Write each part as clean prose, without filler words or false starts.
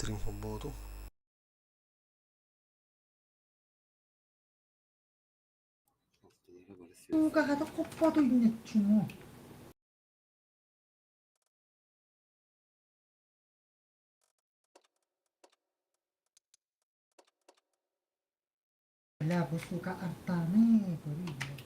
Стрим холбоотум. Суукаҕата хоппот уйнеччуну. Бля, бу сука артаны көрүй.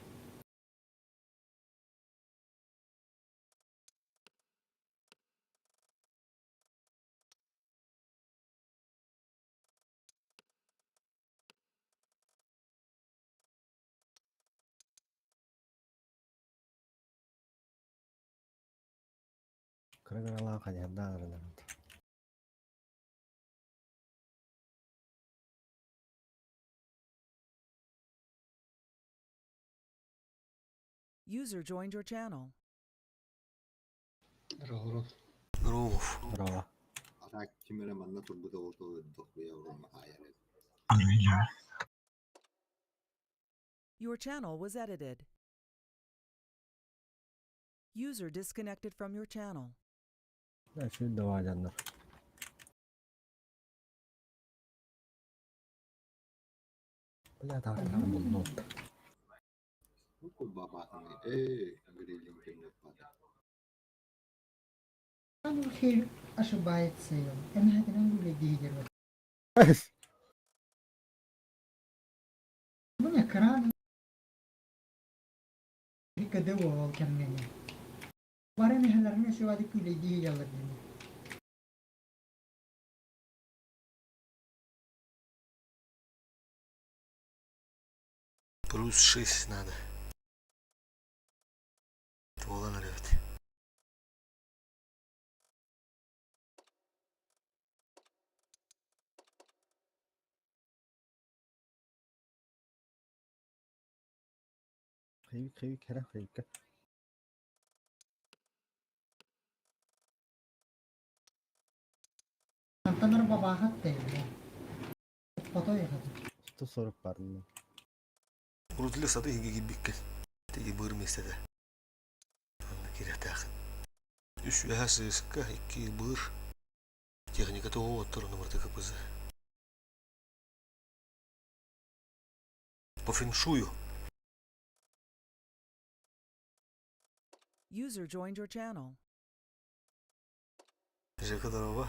Кыра-кыралаан хайыһардаан арынабыт. User joined your channel. Громов. Здорово. А ким эрэ манна турбута буолуо дохуя айар Your channel was edited. User disconnected from your channel. Үчүгэй даваадьаннар. Бля, таартаҕым буллум. Ээ, грилинг Хер ошибается. Эмэһэтинэн үлэдиһигэр. Бу экран кд ол кэмҥэ. Бары эмэһэлэрин өсүбадык үлэдиһигэллэр дии. Плюс шесть надо. Туолан эрэбит. Хейик, хейик, хера, хейикка. Антонар бабаахат тэйбэ. Фото яхаты. Сто сорок парно. Урутуле саты иһиги киирбиккин. Тиги быыр миэстэтэ. Анна кириэхтээххин. Үс үөһэ сыыска, икки быыр. Техника тоҕо оттор номерда КПЗ. По фэншую. User joined your channel. Жека, здорово.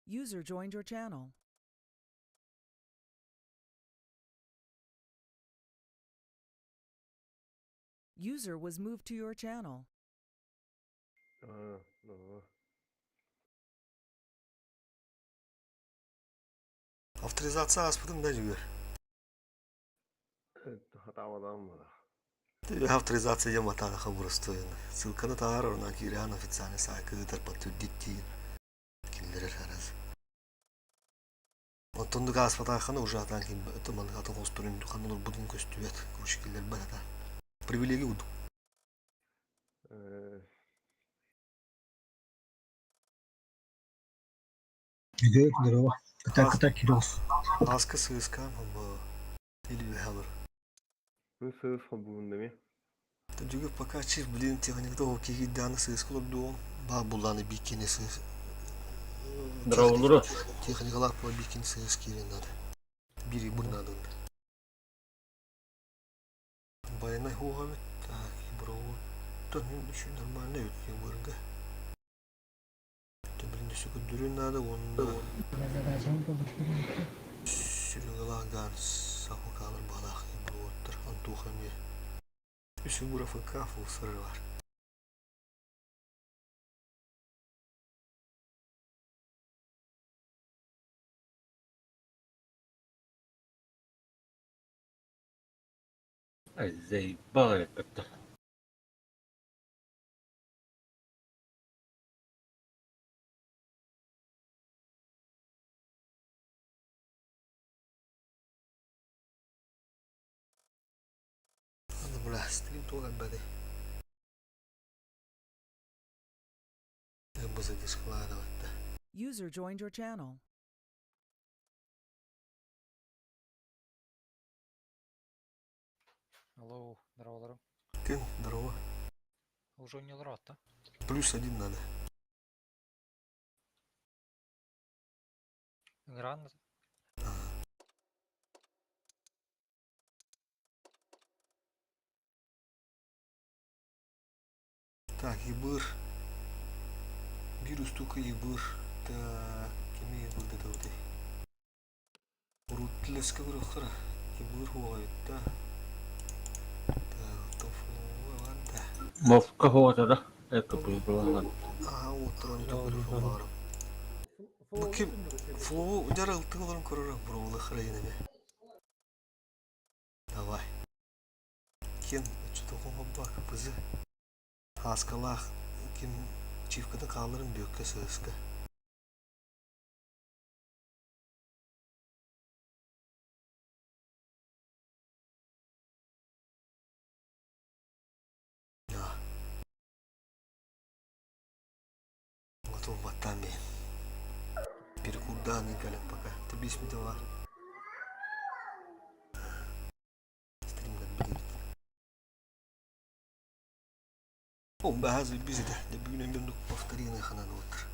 User joined your channel. User was moved to your channel. Авторизация ааспытын да дьүгэр. Авторизация диэн матаанаха боростуойун. Ссылканы таһаар онон киирээн официальный саайка ыытар подтвердить диин киллэрэр арас. Оттон ааспатааххына уже атаан ким маннык атын хосторун ханна олорбутун көстүбэт, короче киллэрбэт ата. Привилегия курдук. Үгүөр, здорово. Кытай кытай кирос. Ааска сыыскаан холбоо или үһэ Жүгүр пока чир блин техниката ол киһирдэҕинэ сыыска олордуом баар буллааны бииккини сыыс Здраволуру. техникалаах була бииккини сыыс киирэн наада биир быр наада Байанай хуоҕа эбит так броуттан еще нормально эбит бырга блин өссө көрдөрүөн наада уонна Сүрүҥэлээх Ганс АФК-лар баалаах броуттар Антоха эмиэ үс угур АФК фулсары бар. Заебал это. Бля, стрим туох элбэтэй. Бызыдышкалаадабатта. User joined your channel. Алло, здорово, Кем? Здорово. Уже не рот, Плюс один надо. Гранат. Так, ебыр. Биир устука ебыр. Так, кими ебыр дэтэ Урутлеска көрүөхтэрэ. Ебыр хуоҕайытта. Так, тофлуга да. Мовка хуотара. Экопулбалаан. Аха, уоттаран көрүөх баарым. Бу ким флоу дьара ылтыгаларын көрөрө буруолы храйын эме. Давай. Ким чутоку хобба кпз. Хаскалаах ким чивката хааларын бүөккэ сыыска. Да. Готов батами. Перекурданный калек пока. Ты бись дела. Стримнер будет. О, базы бизде. Да бүгүн эмбем повторение ханан отыр.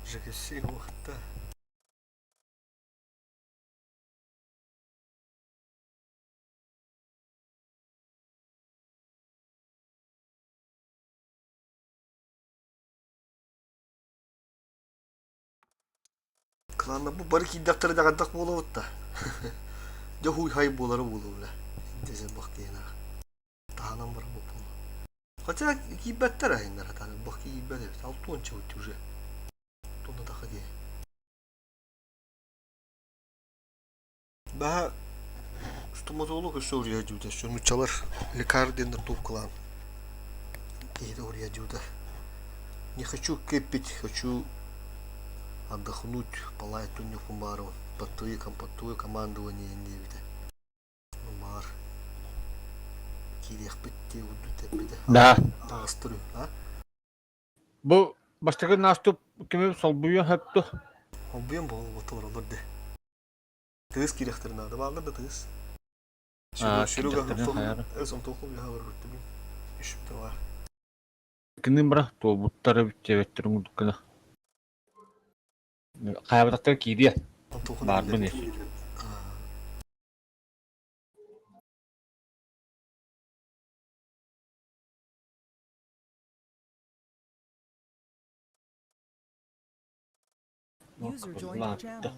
ЖКС уақытта. Кланна бу бары кийдэхтэрэ даҕантах буолабыт да. Дьэ хуй хай буолара буолуо бля. Десен бах киһинах. Таһынан баран буолла. Хотя киирбэттэр айыннар атан бах киирбэт эбит. Алтуонча вот уже. Тонна таха дии. Баһа стоматолог өссө уруйа дьута. Нуччалар лекарь диэннэр туупкалаан киһитэ уруйа дьута. Не хочу кипить, хочу отдохнуть, полаять туннюкпун баарыбын. Под твою, под твое командование диэбитэ. Баар киириэхпит дии курдук эппитэ. Да. Таҕыстыр үһү, а? Бу бастакы наступ кими солбуйуон сөптө? Холбуйан буолбата олороллор дии. Тыыс киириэхтэрин наада бааллар да тыыс. Аа, Серега кирдэхтэрин хайара. Антохов яха барбыттыбын. Үшүптэ бар. Кинин бара туолбуттара бүттүбэттэрин курдук гына. Хайабатахтар киириэ. Антохун Баарбын биллэр. User joined your channel.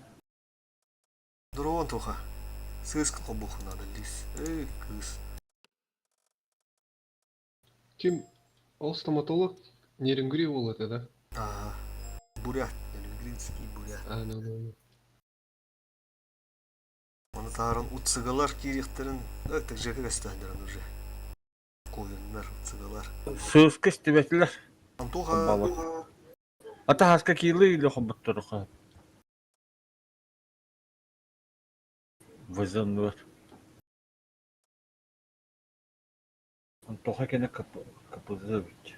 Здорово, Антоха. Сыска холбуоху надо, лис. Эй, кыыс. Ким? Ол стоматолог Нерюнгри ол это, да? Ага. Бурят. Нерюнгринский бурят. А, ну, ну, ну. Оны тааран утсыгалар киириэхтэрин, так жека көстөөннөрөн уже. Коиннар, утсыгалар. Сыска истибэтилэр. Антоха Холбалар. Ата хаска киилы или холботторуха. Вызывнур. Антоха кэнэ капызы бит.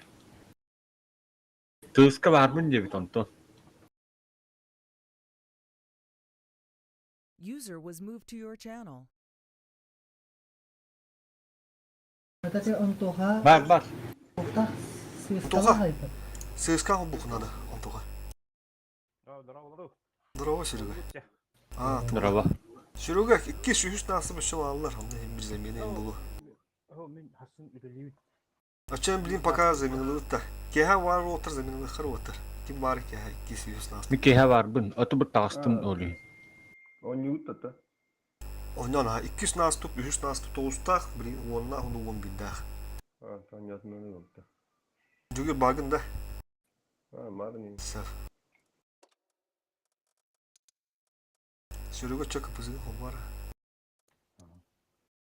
Тыыска баарбын диэбит онтон. User was moved to your channel. Это Антоха Бар бар. Охтах Антоха. сыскала хайпа. ЦСКА холбуоху надо, Антоха. Здорово, Серега. А, Здорово. Серега, икки сүүс наасы бөссө аллар, онно бир замена булу. Ачан блин пока заменылыт Кеха бар отыр заменылыхар отыр. Ким бар кеха икки сүүс наасы. Мин киэһэ баарбын, оту бу таҕыстым олуй. Оонньугут тата. Оннон а икки нааступ, үһүс нааступ тоҕустаах, блин уоннаах, уну уон бирдээх. А, понятно, болта. Жүгір багын да. А, марын. Сэр. Серега чак кпзы хобара.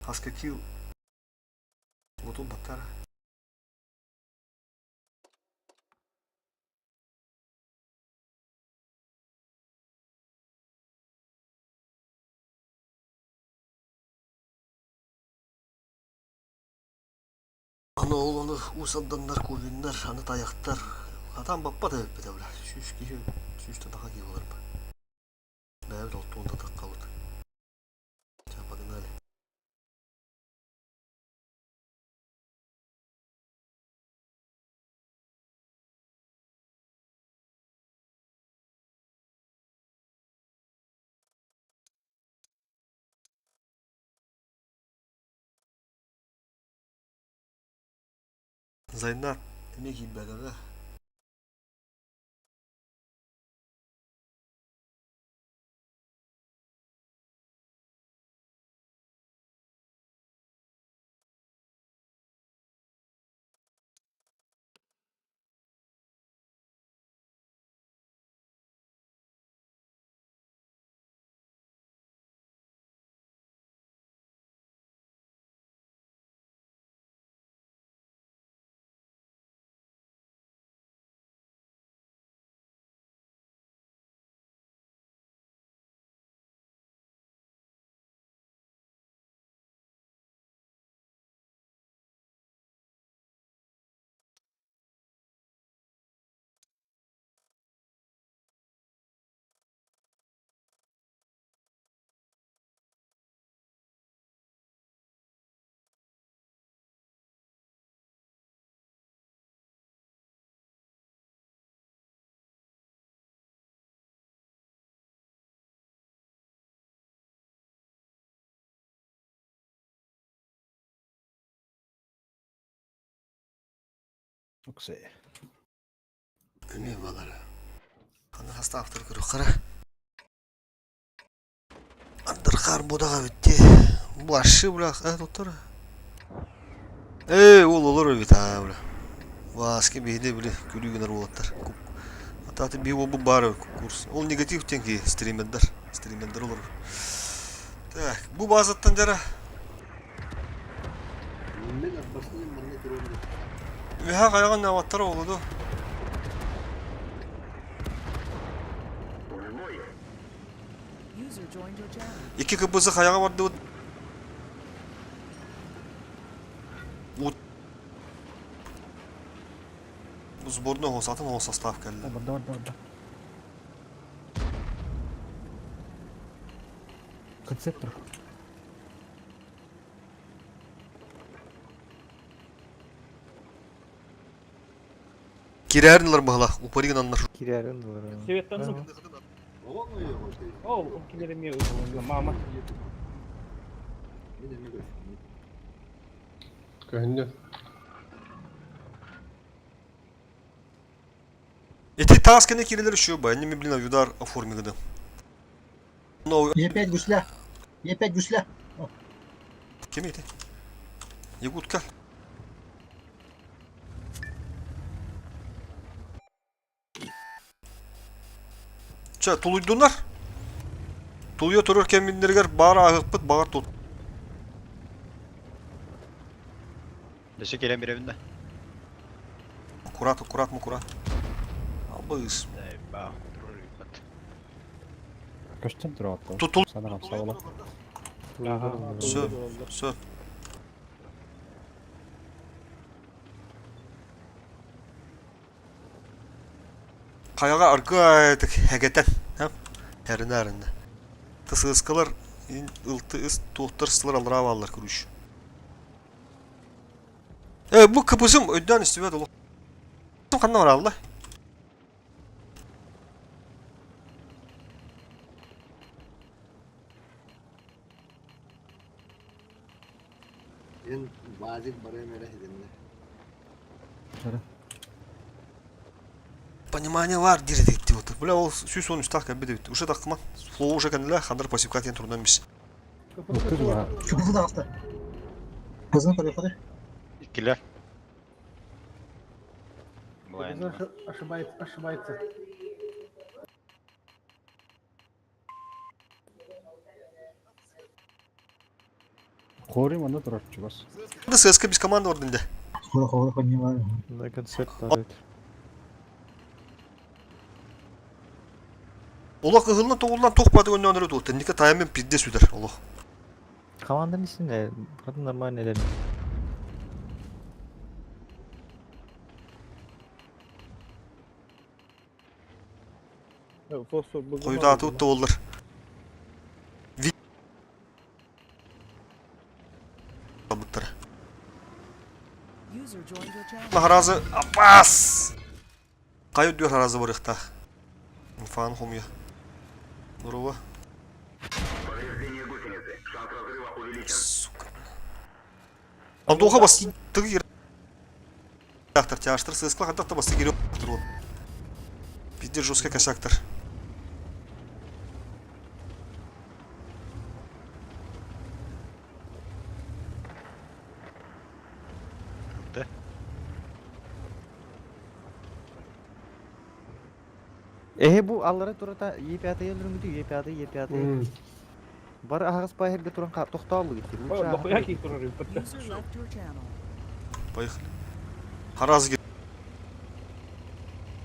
Хаска кил. Готов батара. Аны ол ону Уус Алданнар, Ковиннар, аны тайахтар хатаан баппат эбиппит бля. 100 киһи, 100 таха киһи буолар. Бэйэбит 60 таххабыт. Ча, погнали. Зайнат эмиэ киирбэтэҕэ. Оксей. Эмиэ балара. Аны хастаахтар көрүөххэ Андырхаар будаҕа эбит Бу ашшы бля, э, доктор. Ээ, ол олор эбит аа, бля. Васки биһиде били күлүү гынар уолаттар. Атааты биһи уолбут баар курс. Ол негатив диэн киһи стримердар. Стримердар олорор. Так, бу базаттан дьара. Мен арбасынан манна туран Үһэ хайаҕын аваттар олуду. User joined your channel. Икки кыбысы хайаҕа бардыбыт. Бу сборной оҕо атын оҕо состав кэллэ. Барда барда барда. Концептор. Кирээрин ылар баһыла, упари гынаннар. Кирээрин ылар. Севеттан О, килереме мама. Көһүннү. Эти таас кэннэ киирэлэр еще ба, они блин авидар оформи гыды. Но И опять гусля. И опять гусля. кем эти? Якутка. Чэ, тулуйдунар. Тулуйа турар кэмминнэригэр баар ааһыахпыт баҕар тут. Өссө кэлэн бирэбин да. Аккурат, аккурат, мукурат. Албыс. Көстөн туруотта. Тутул. Сана хамсабала. Все, все. Хайаҕа аргыайтык хэгэтэн, хэринэ арынна. Тысыыскалар ылты ыс туохтар сылар аллараа бааллар күрүш. Э, бу кыпысым өйдөөн истибэт олох. Ханна баралла? Эн базик барыам эрэ иһитиннэ. Понимание бар диир этигит вот. Бля, ол 113 таах кэлбит эбит. Уже тахкыман. Флоу уже кэннилэ хандар пассивка диэн турунан бис. Кыбысы даҕаста. Кызын көрүөххэ. Иккилэр. Ошибается, ошибается. Хори манна турар чугас. Да ССК без команды орденде. Хора хора понимаю. На концерт тарыт. Олох ыһыллан тоҕуллан туох бааты өннөөнөрө туох. Тэнника таймен пизде сүдэр олох. Команданын içinde. Kadın нормально элем. Хойутаатыбыт да буоллар. Буттара. User joined your channel. Харазы апас! Хайы үрдүгэр харазы барыахтаах. Инфан хомуйа. Здорово. Сука. Антоха бас тыгы Тахтар тяжтар сыскла хантах та басты кирип турун. Пиздец жесткий косяктар. Да. Эһи бу аллара турата Е5 өлөрүмүтү Е5 Е5. Бар аһаҕас паһерге туран тохтооллугит. Дохуя кий турар User left your channel. Поехали. Харазы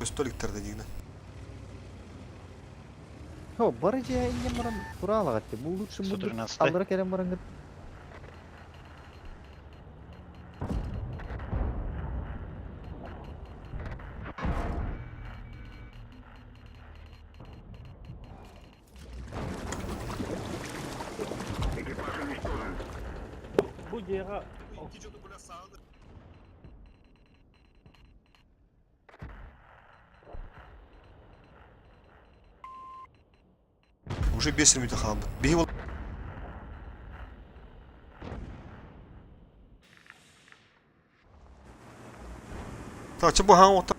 Столиктерде дигне. Хо, бары же инген баран тураалаҕат. Бу лучше бу 113. аллара келен баран Бу дьиэҕэ Уже 5 минут хаалбыт. Биһи бол Так, чы бу хаан ота.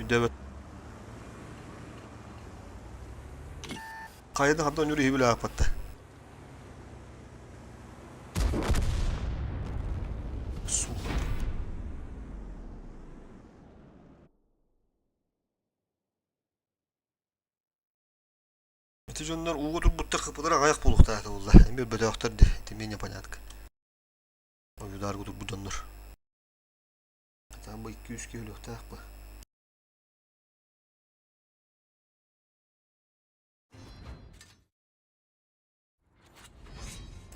Үдөбөт. Хайда хандан нүрү хибиле апатта. Сука. Ити дьоннор ууга турбуттар кыппытара аҕыйах буолуохтаах буолла. Эмиэ бөдөөхтөр дии, ити эмиэ непонятка. Ойударга турбут дьоннор. Там бы 200 киһи өлүөхтээх бы.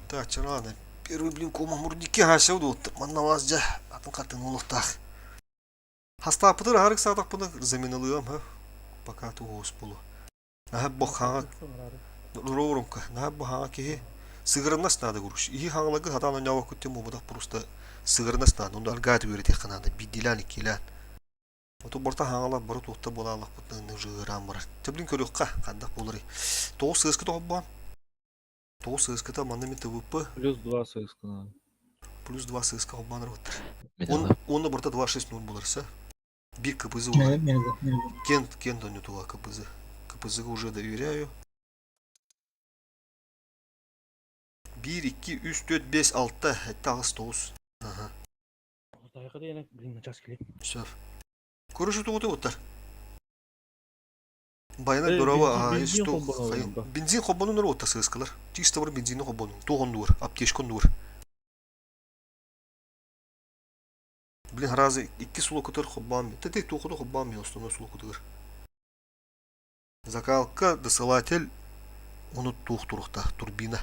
Так, чэ ладно. Первый блин кома мурдики хася удуотта. Манна вас дьэ атын хатын олохтаах. Хастааппытыр аһарык саатахпына заменалыам ха. Пока туһуус булу. Наһаа бу хаҥа Рорумка, наһаа бу хаҥа киһи сыгырыннас наада куруш. Иһи хаҥаларга сатаан оонньообоккут диэн буолбатах просто сыгырыннас наада. Онно аргаат үөрэтиэххэ наада. Биирдиилээн, иккилээн. Оту барыта хаҥалар бары туохта буолаалахпытын уже ыараан барар. Чэ блин көрүөххэ хандах буоларый. Тоҕус сыаскы тоҕоббоон. Тоҕус сыаскыта манна мин ТВП. Плюс два сыска надо. Плюс два сыаска холбоон ырбыттар. Он, он барыта 2-6-0 буларса. Бир КПЗ уже. Кент, Кент онньутуга КПЗ. КПЗ-га уже доверяю. 1, 2, 3, 4, 5, 6, 7, 8, 9. Ага. Блин, на час келейм. Все. Көрүшү тугу уттар. Баяна дорова Бензин холбону. Бензин холбонун ыры сыскалар. Чисто бар бензин холбонун. Тугон дур, аптечкон дур. Блин, разы икки сулукутар холбоон. Тете туохуду холбоон мен основной сулукутугар. Закалка, досылатель, ону туох турухта, турбина.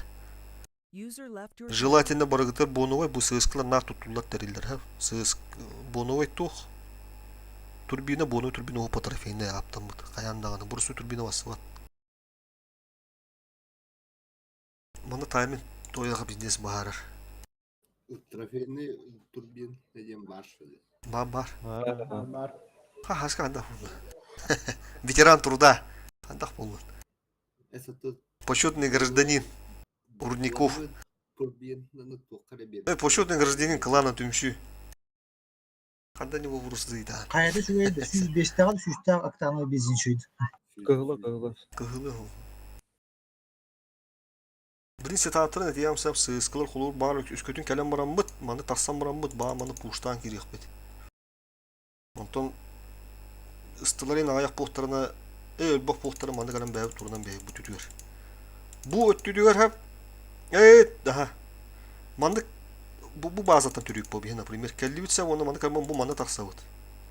User left your channel. Желательно барыгытар боновай бу сыскалар наар туттуллар тэриллэр ха. Сыс боновай туох турбина боновай турбина оһо трофейная аптаммыт. Хайаан даҕаны бурсу турбина бассыбат. Манна тайминг тойаха бизнес баһаарар. Трофейный турбин диэн баар что ли? Баар баар. Бар. Ха хаска хандах буолла. Ветеран труда. Хандах буоллун. Это тут Почетный гражданин Рудников. Турбин, ну туохха эрэ биэрбит. Почетный гражданин клана Түмсүү. Хандан не вопросы да. Хайата үчүгэй да, 105-тэҕэр сүүстээх октановый бензин үчүгэй. Кыһыла кыһыла. Кыһылы Блин, сетааттарын этиям сап сыыскалар холуур баар үскөтүн кэлэн бараммыт, маны тахсан бараммыт, баа маны пуштаан кириэхпит. Онтон ыстыларын аҕыйах буолтарына, э өлбөх буолтара маны кэлэн бэйэбит турунан бэйэбит бүтүтүгэр. Бу өттүтүгэр хап, э аха, маннык бу, бу баазаттан түрүүк бу биһи, например, кэллибит сэ уонна маны кэлэн бу манна тахсабыт.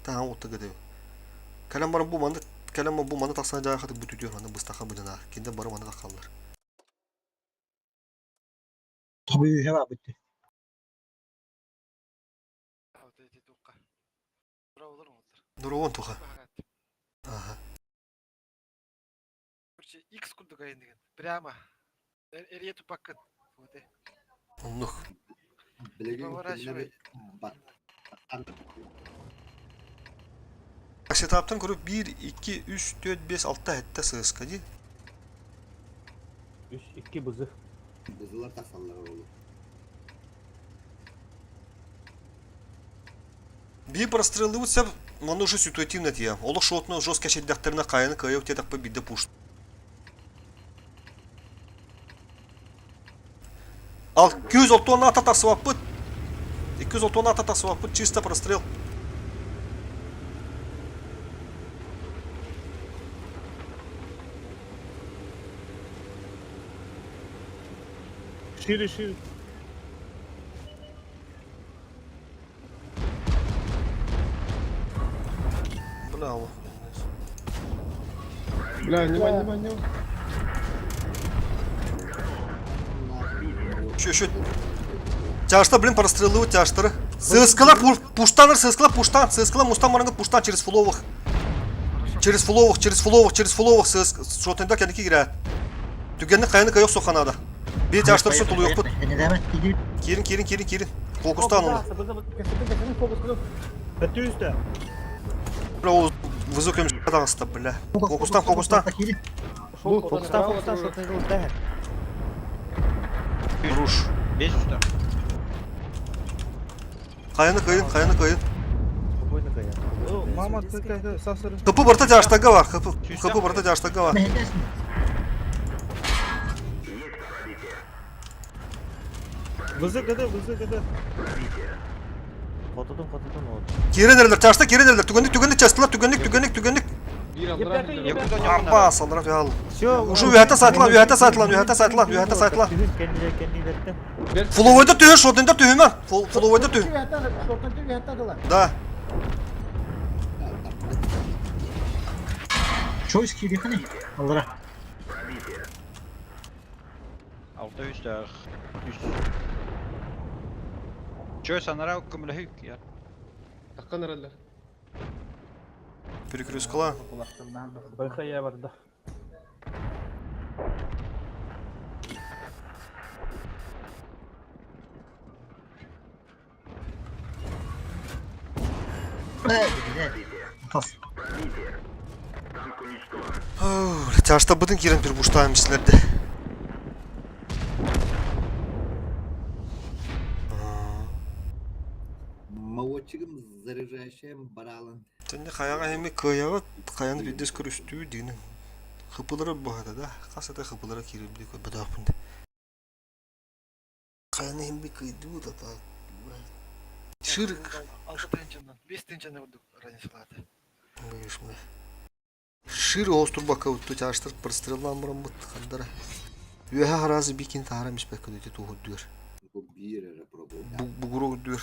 Таһан утта гыдэбин. Кэлэн баран бу манны кэлэн бу манна тахсан дьаахаты бүтүтүөр маны быстаха быдьанаах. Кинде бары манна тахаллар. Табыы баар Дорогон туха. Аха. Короче, X курдук айыныгын. Прямо. Эрие тупаккын. Вот. Оннук. Билигин Поворачивай. Сетаптан көрүп 1, 2, 3, 4, 5, 6, 7 сыска дии. 3, 2 бызы. Бызылар тахсаллар оҕолор. Биир простреллыбыт сөп, манна уже ситуативно тиийэ. Олох шотно жестко эчэйдэхтэринэ хайаны кыайык диэтэхпэ биирдэ пуш. Ал 260 ата тахсыбаппыт. 260 ата тахсыбаппыт чисто прострел. Шире, шире. Браво. Бля, нема, нема, нема. Еще, еще. Тяжта, блин, прострелы тяжтары. Сыскала пуштаныр, сыскала пуштан, сыскала мустан мараңы пуштан через фуловых. Через фуловых, через фуловых, через фуловых сыс шотында кәнеки кирәт. Түгәнне каяны кайок соханада. Бир тяжтар су тулу юкпут. Кирин, кирин, кирин, кирин. Фокустан оны. Бөтүстә. Бля, ол высоким тағыста, бля. Фокустан, фокустан. Фокустан, фокустан, шотный ылта. Руш. 5 үстә. Каяны кайын, каяны кайын. Спокойно кая. Мама, ты сасыры. Хыпы барта тяжтага бар, хыпы, хыпы барта тяжтага бар. Бызы кыды, бызы кыды. Хотудун, хотудун ол. Кирен эрлер, тяжта кирен эрлер. Түгенник, түгенник частылар, түгенник, түгенник, түгенник. Биир аллара Апа, салдырап ял. Все, Уже үһәтә сайтылан, үһәтә сайтылан, үһәтә сайтылан, үһәтә сайтылан. Кеннилерден. Фуловойда түһә, шотында түһүмә. Фуловойда түһ. Да. Choice кириэхини аллара. 6 үстә. 3. Чөй санара көмөлөһүк я. Таккан эрэллэр. Перекресткала. Байхая барда. Тас. Тяжта бытын кирен bir буштайым силерде. Молодчигым заряжающим баралын. Тенде хаяга хеми кыяга каяны бидес көрүстүү дигин. Хыпылары бахата да. Касата хыпылары кирип дик бадапын. Каяны хеми кыйдуу да та. Ширк. 6 тынчандан, 5 тынчандан урдук разницалады. Быйышмы. Шир оостур бакка утту чааштыр простреллан мураммыт хандара. Үөһэ харазы бикин таара миспекке дөтө туһурдур. Бу биир эрэ пробуйда. Бугуру дүр.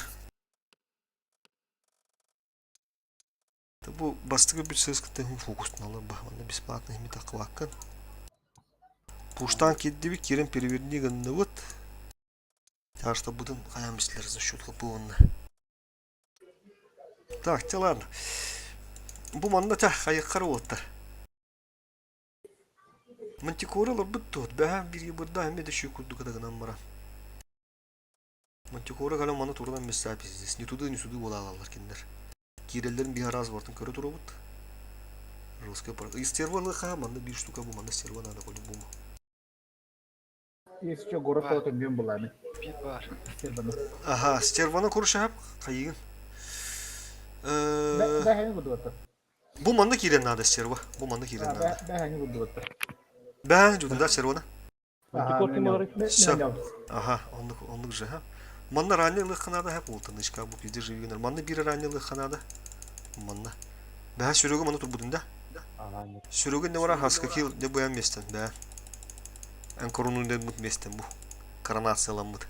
Бу бастыгы бүт сыскыты фокустун ба. Онда бесплатно хими такваккан. Пуштан киддиби кирен переверни гынныбыт. Чаашта бутын хаямислер за счет хапуонна. Так, те ладно. Бу манна тя хайыккар уоттар. Мантикоралар бут бэһэ бири бырда эме де шүй курдук гынан бара. Мантикора калам мана турдан месса пиздец. Ни туды, ни суды бола алалар киндер. Киреллерин bir раз бартын көрө турабыт. Русская пара. И стерва ха, манда бир штука бу, манда стерва надо по-любому. Если что, город толком бен булами. Бир бар. Ага, стерваны көрүшәп, кайыгын. Бәһәни будуатта. Бу манда кирен надо стерва. Бу манда кирен надо. Бәһәни будуатта. Бә, жудында стерваны. Мантикор ким алар? Всё. Ага, онлук, онлук же, ха. Манна раннелы ханада хап ултанышка бу пизде живигенер. Манна бир раннелы ханада. Манна. Бә, сүрөгө мана турбудун да. Сүрөгө не вара хаска кил де буян местен, бә. Эн коронун ден мут местен бу. Коронацияламмыт.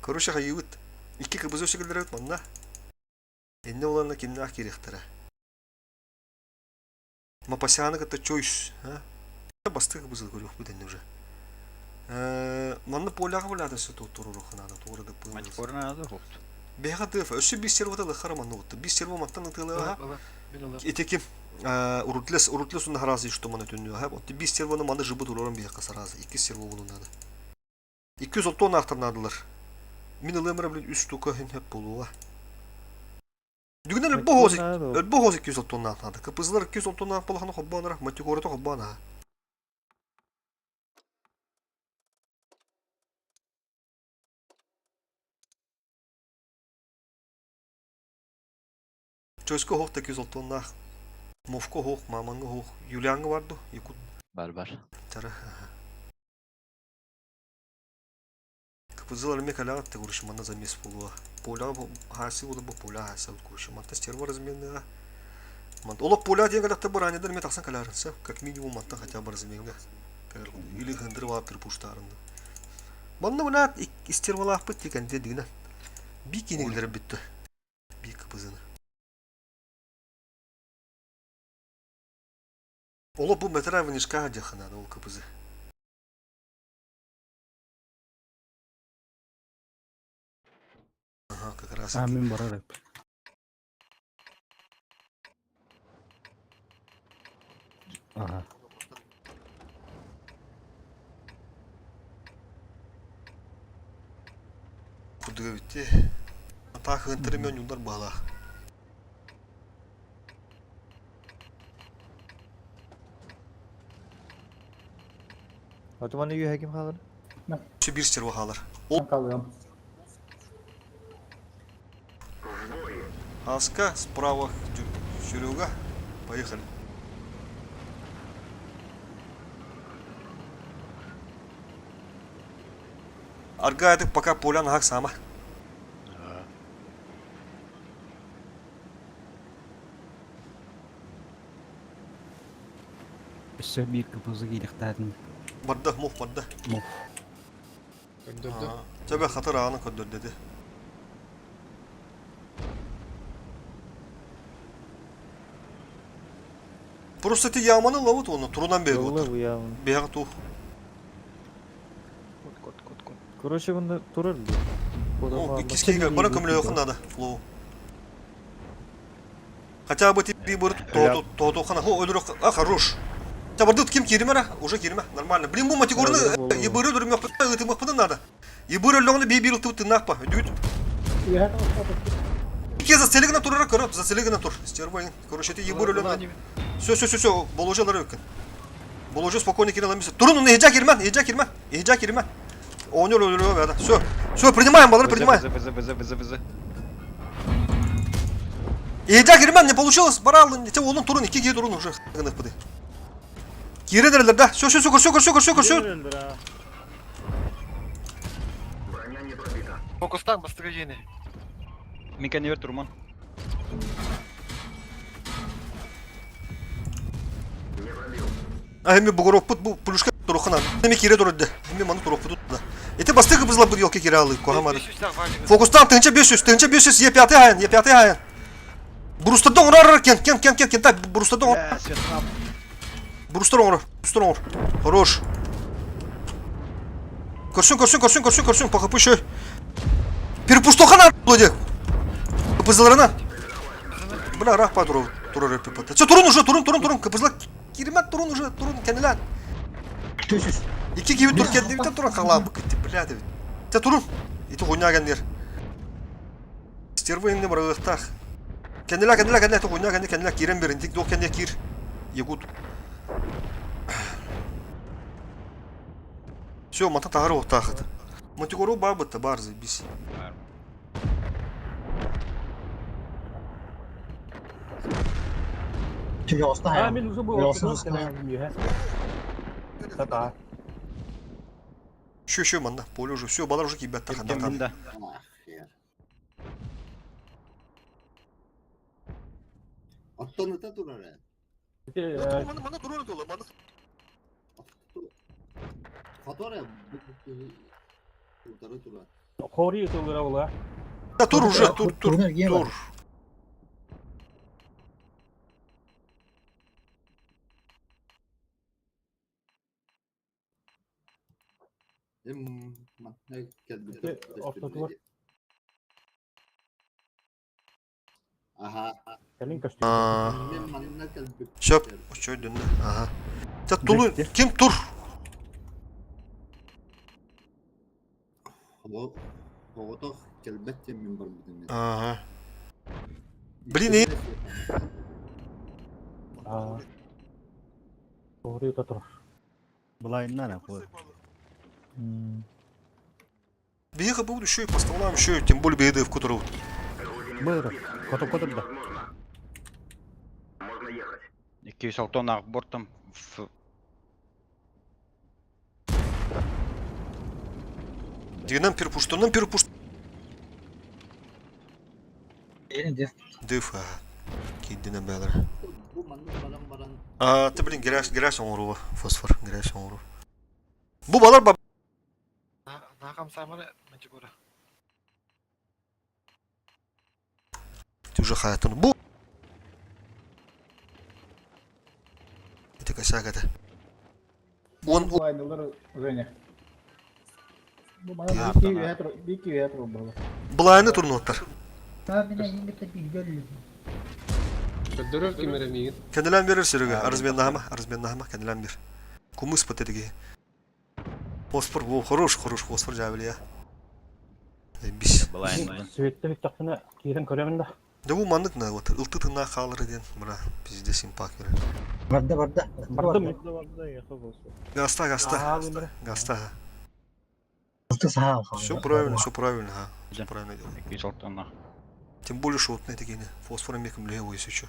Короче, хайыбыт. Икки кыбыз өсөгөлдөрөт манна. Энне оларна кимне ах кирехтера. Мапасяны кытта чойс, а? Басты кыбыз көрүк бу денне уже. Манна поляга булады сө туруру ханада тугры деп бу. Мантикорна надо хопт. Бега дыф, өсө бис сервата лыхара манна отты. Бис серва маттан ытылыга. Итеким. Урутлес, урутлес уна харазы что маны түннү. Ха, вот бис сервоны маны жыбы турарым биһиэхэ саразы. Икки серво булун надо. 230 автор надылар. Мин ылыам блин үс штука хин хөп болуға. Бүгүн өлбө хоз өлбө хоз 230 надо. КПЗлар 230 болханы хоббанара, матикората хоббана. Чөскө хоох 230 Мовко хоох, Маманга хоох, Юлианга бар ду, Якут. Бар бар. Тара. КПЗлар эме каляҕат да короче манна замес буолуо. Поля хаси буолар бу поля хаси короче манта стерва разменныга. Манта олох поля диэн кэлэхтэ бараанньадар эме тахсан кэлээринсэ как минимум мантан хотя бы разменга. Или хындыр баа перепуштаарынды. Манна мына истервалаахпыт дикэн дигинэ. Би кинигэлэр бүттэ. Би КПЗны. Оло бу метра вынешка дяхана ол КПЗ. Ага, как раз. А, мен барар эп. Ага. Курдуга битти. Атаа хыгынтыр мен юлдар баалаах. Отуманы үйе ким халыр? Все бир стерва хаалар. Kalıyorum. Аска справа Серега. Поехали. Арга это пока поля нахак сама. Өссө биир КПЗ киириэхтээтин. Барда, мух барда. Мух. Көрдөрдө. Тебе хатыр ағаны көддөрдөдү. Просто ти яманы лавыт оны турунан бери Yolla отыр. bu ya. Бияга тух. Кот кот кот кот. Короче, bunda турар бу. О, кискеге бара көмөлө якын надо. Флоу. Хотя бы ти бір то то то хана хо өлөрө а хорош. Та барды ким киримера уже кириме нормально. Блин бу матигорны ебыры дүрмө ытымак надо. Ебыры лоңны би бир тып тынакпа. Дүт. Ке за целигна турара көрөп, за целигна тур. Стервайн. Короче, ти ебыры лоңны. Все, все, все, все, боложалар өкөн. Боложу спокойно кире аламыз. Турун, эжа кирмен, эжа кирмен, эжа кирмен. Ойнор өлөрө бада. Все. Все, принимаем, балар, принимаем. ВЗ, ВЗ, ВЗ, ВЗ. Эжа кирмен, не получилось. Барал, те олун турун, iki кие турун уже. Гынак быды. Кире да. Все, все, все, все, все, все, все. Фокустан бастыры жени. Мика не турман. А эми бугорок пут бу плюшка турухана. Эми кире турды. Эми маны турук пут да. Эти бастык бызла бу елке кире алы, кохамады. Фокустан тынча 500, тынча 500, Е5 айын, Е5 айын. Брустардан урар кен, кен, кен, кен, кен, так, брустардан урар. Брустар оңор, брустар оңор. Хорош. Көрсүн, көрсүн, көрсүн, көрсүн, көрсүн, по хп еще. Перепуштохана, владе. КПЗларына. Бля, рах па турар, турар ППТ. Все, турун уже, турун, турун, турун, КПЗла. Киримет турун уже, турун, кенилен. İki gibi tur kendi bir turun kala bu gitti. Бля, деп. Те турун. Ити хуйня гәннер. Стерва инде барыгыктах. Кенделә, кенделә, кенделә, хуйня гәннер, кенделә кирен берин, тик док кенде кир. Егут. Все, мата тагары оттахыт. Матигору бабыта бар заебись. А, мен уже был. Еще, еще, манда, поле уже, все, балар уже кибет тахан. Да. Ах, хер. Оттон ыта турар ээ. Мана, мана турун тола, мана. Хотор ээ. Утары турар. Хори тылыра була. Да тур уже, тур, тур, тур. Эм, манна кэлбит. Ортотугар. Аха. Кэлин көстүү. Аа. Мен манна кэлбиппит. Сөп. Оччойдунна. Аха. Та тулу ким тур? Оҕотох кэлбэт диэн мин барбытым. Ага. Блин, и... Doğru yuta турар. Былайыннан акы. Биһиэхэ буду еще и по столам, еще и тем более беды в которую. Быр. Котоп котоп да. 206 ах бортом в Дигенен перепуштунан перепуш. Дыф, ага. Киддинен бээлэр. Бу маннык баран баран А, ты, блин, грязь, грязь оҥоруо, фосфор, грязь оҥоруо. Бу балар ба... Нахам самары мантикора. Ты уже хаятын. Бу... Это косяк это. Он... Лайнылар Женя. Бу мана бики ветро было. Былайны турнуоттар. Та мин эйигин кытта бииргэ өллүм. Көрдөрөр ким эрэ миигин. Кэнилэн берер Серега. Арызменнахама, арызменнахама, кэнилэн бер. Кумыс пат этиги. Фосфор, во, хорош, хорош, фосфор жабили я. Бис. Светтэ бүттэхпинэ киирэн көрөмүн да. Да бу маннык на вот ылты тына хаалыр диэн мына пиздец импак берер. Барда барда. Бардым. Гаста, гаста. Аа, бу Гаста. Все правильно, все правильно, ага. Все правильно делаю. 206 ах. Тем более шотный такие, фосфором меком левый, если что.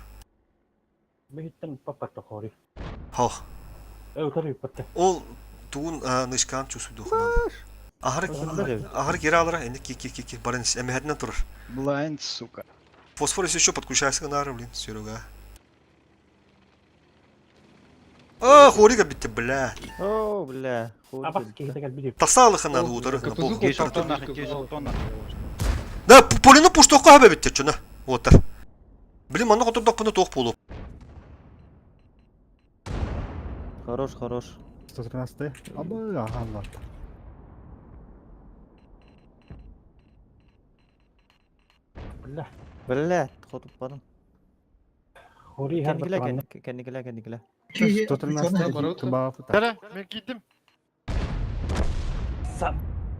Биһиттэн паппатта хори. Хох. Өтөр үппэтте. Ол туун нышкан чувствую духынан. Ахары ахары кире алара, энди ки ки ки ки баран эмэһэтинэн турар. Блайнд, сука. Фосфор если еще подключайся нары, блин, Серега. А, хорика битте, бля. О, бля. Абас киһитэ кэлбит. Тасалыха надо утары на пол. 206 ах, 206 ах. Да, полину пуштоққа хаба битте, чуна. Отар. Блин, манна хотурдақпына тоқ болу. Хорош, хорош. 113. Абы, ага, алла. Бля. Бля, хотуп бардым. Хори һәр Кэнникилэ, кэнникилэ, кэнникилэ. 113. Барыта. Тубаа фута. Кэлэ, мен киирдим.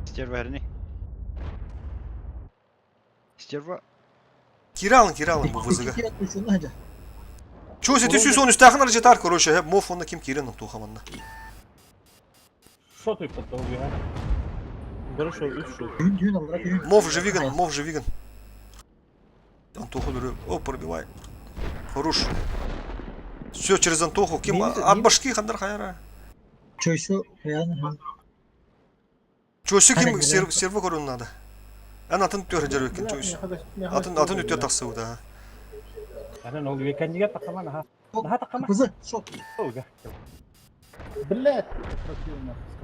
Стерва хэрни. Стерва. Киралын, киралын бу вызыга. Чо, сети сүйс он үстәхін аржетар, короче, хеп моф онна ким кирен тухаманна. Шот үппэтте ол я. Бер шо үч шо. Мов же виган, мов же виган. Антоху дурю. О, пробивай. Хорош. Все, через Антоху. Ким? От башки хандар хайра. Чоси ким серво көрүн надо. Ан атын төр жербекен чойс. Атын атын өтө тахсы да. Анан ол үекенниге тақаман аха. Наха тақама. Олга. Блять, пропил нахуй с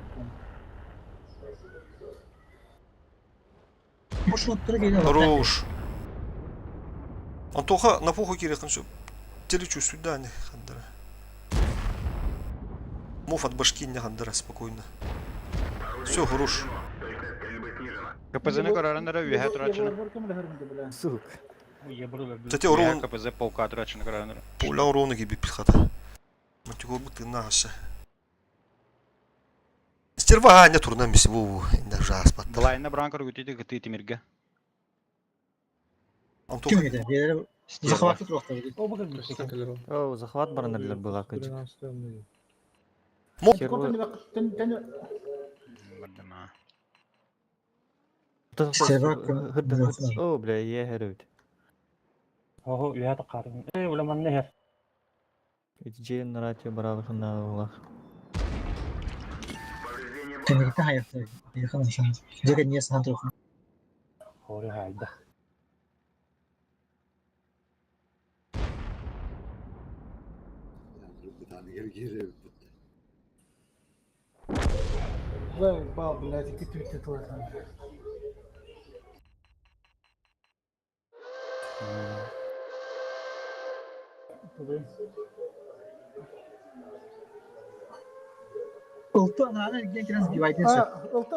каком. Хорош. Антоха на похуй кирехын все. Телечу сюда не хандара. Мов от башки не хандара спокойно. Все, хорош. КПЗ-ны көрөрөннөрө үөһэ турачыны. Сука. Кстати, урон КПЗ полка турачыны көрөрөннөрө. Пуля урона гиби пихата. Мантикор бу наша. Стерва не турна мис ву даже аспат. Блайнна бран көргүтү кыты тимирге. Антоха Стерва. О, захват баранарлар была кыжык. Моб Бардым, а. О, бля, я хэрүт. Ого, үөһэ тақарын. Э, уламан нехер. Итжен ратио баралыхына улах. Хори хайда. бытааныгар киирэбиппит. Заебал, блядь, ики твитти турар. Ылта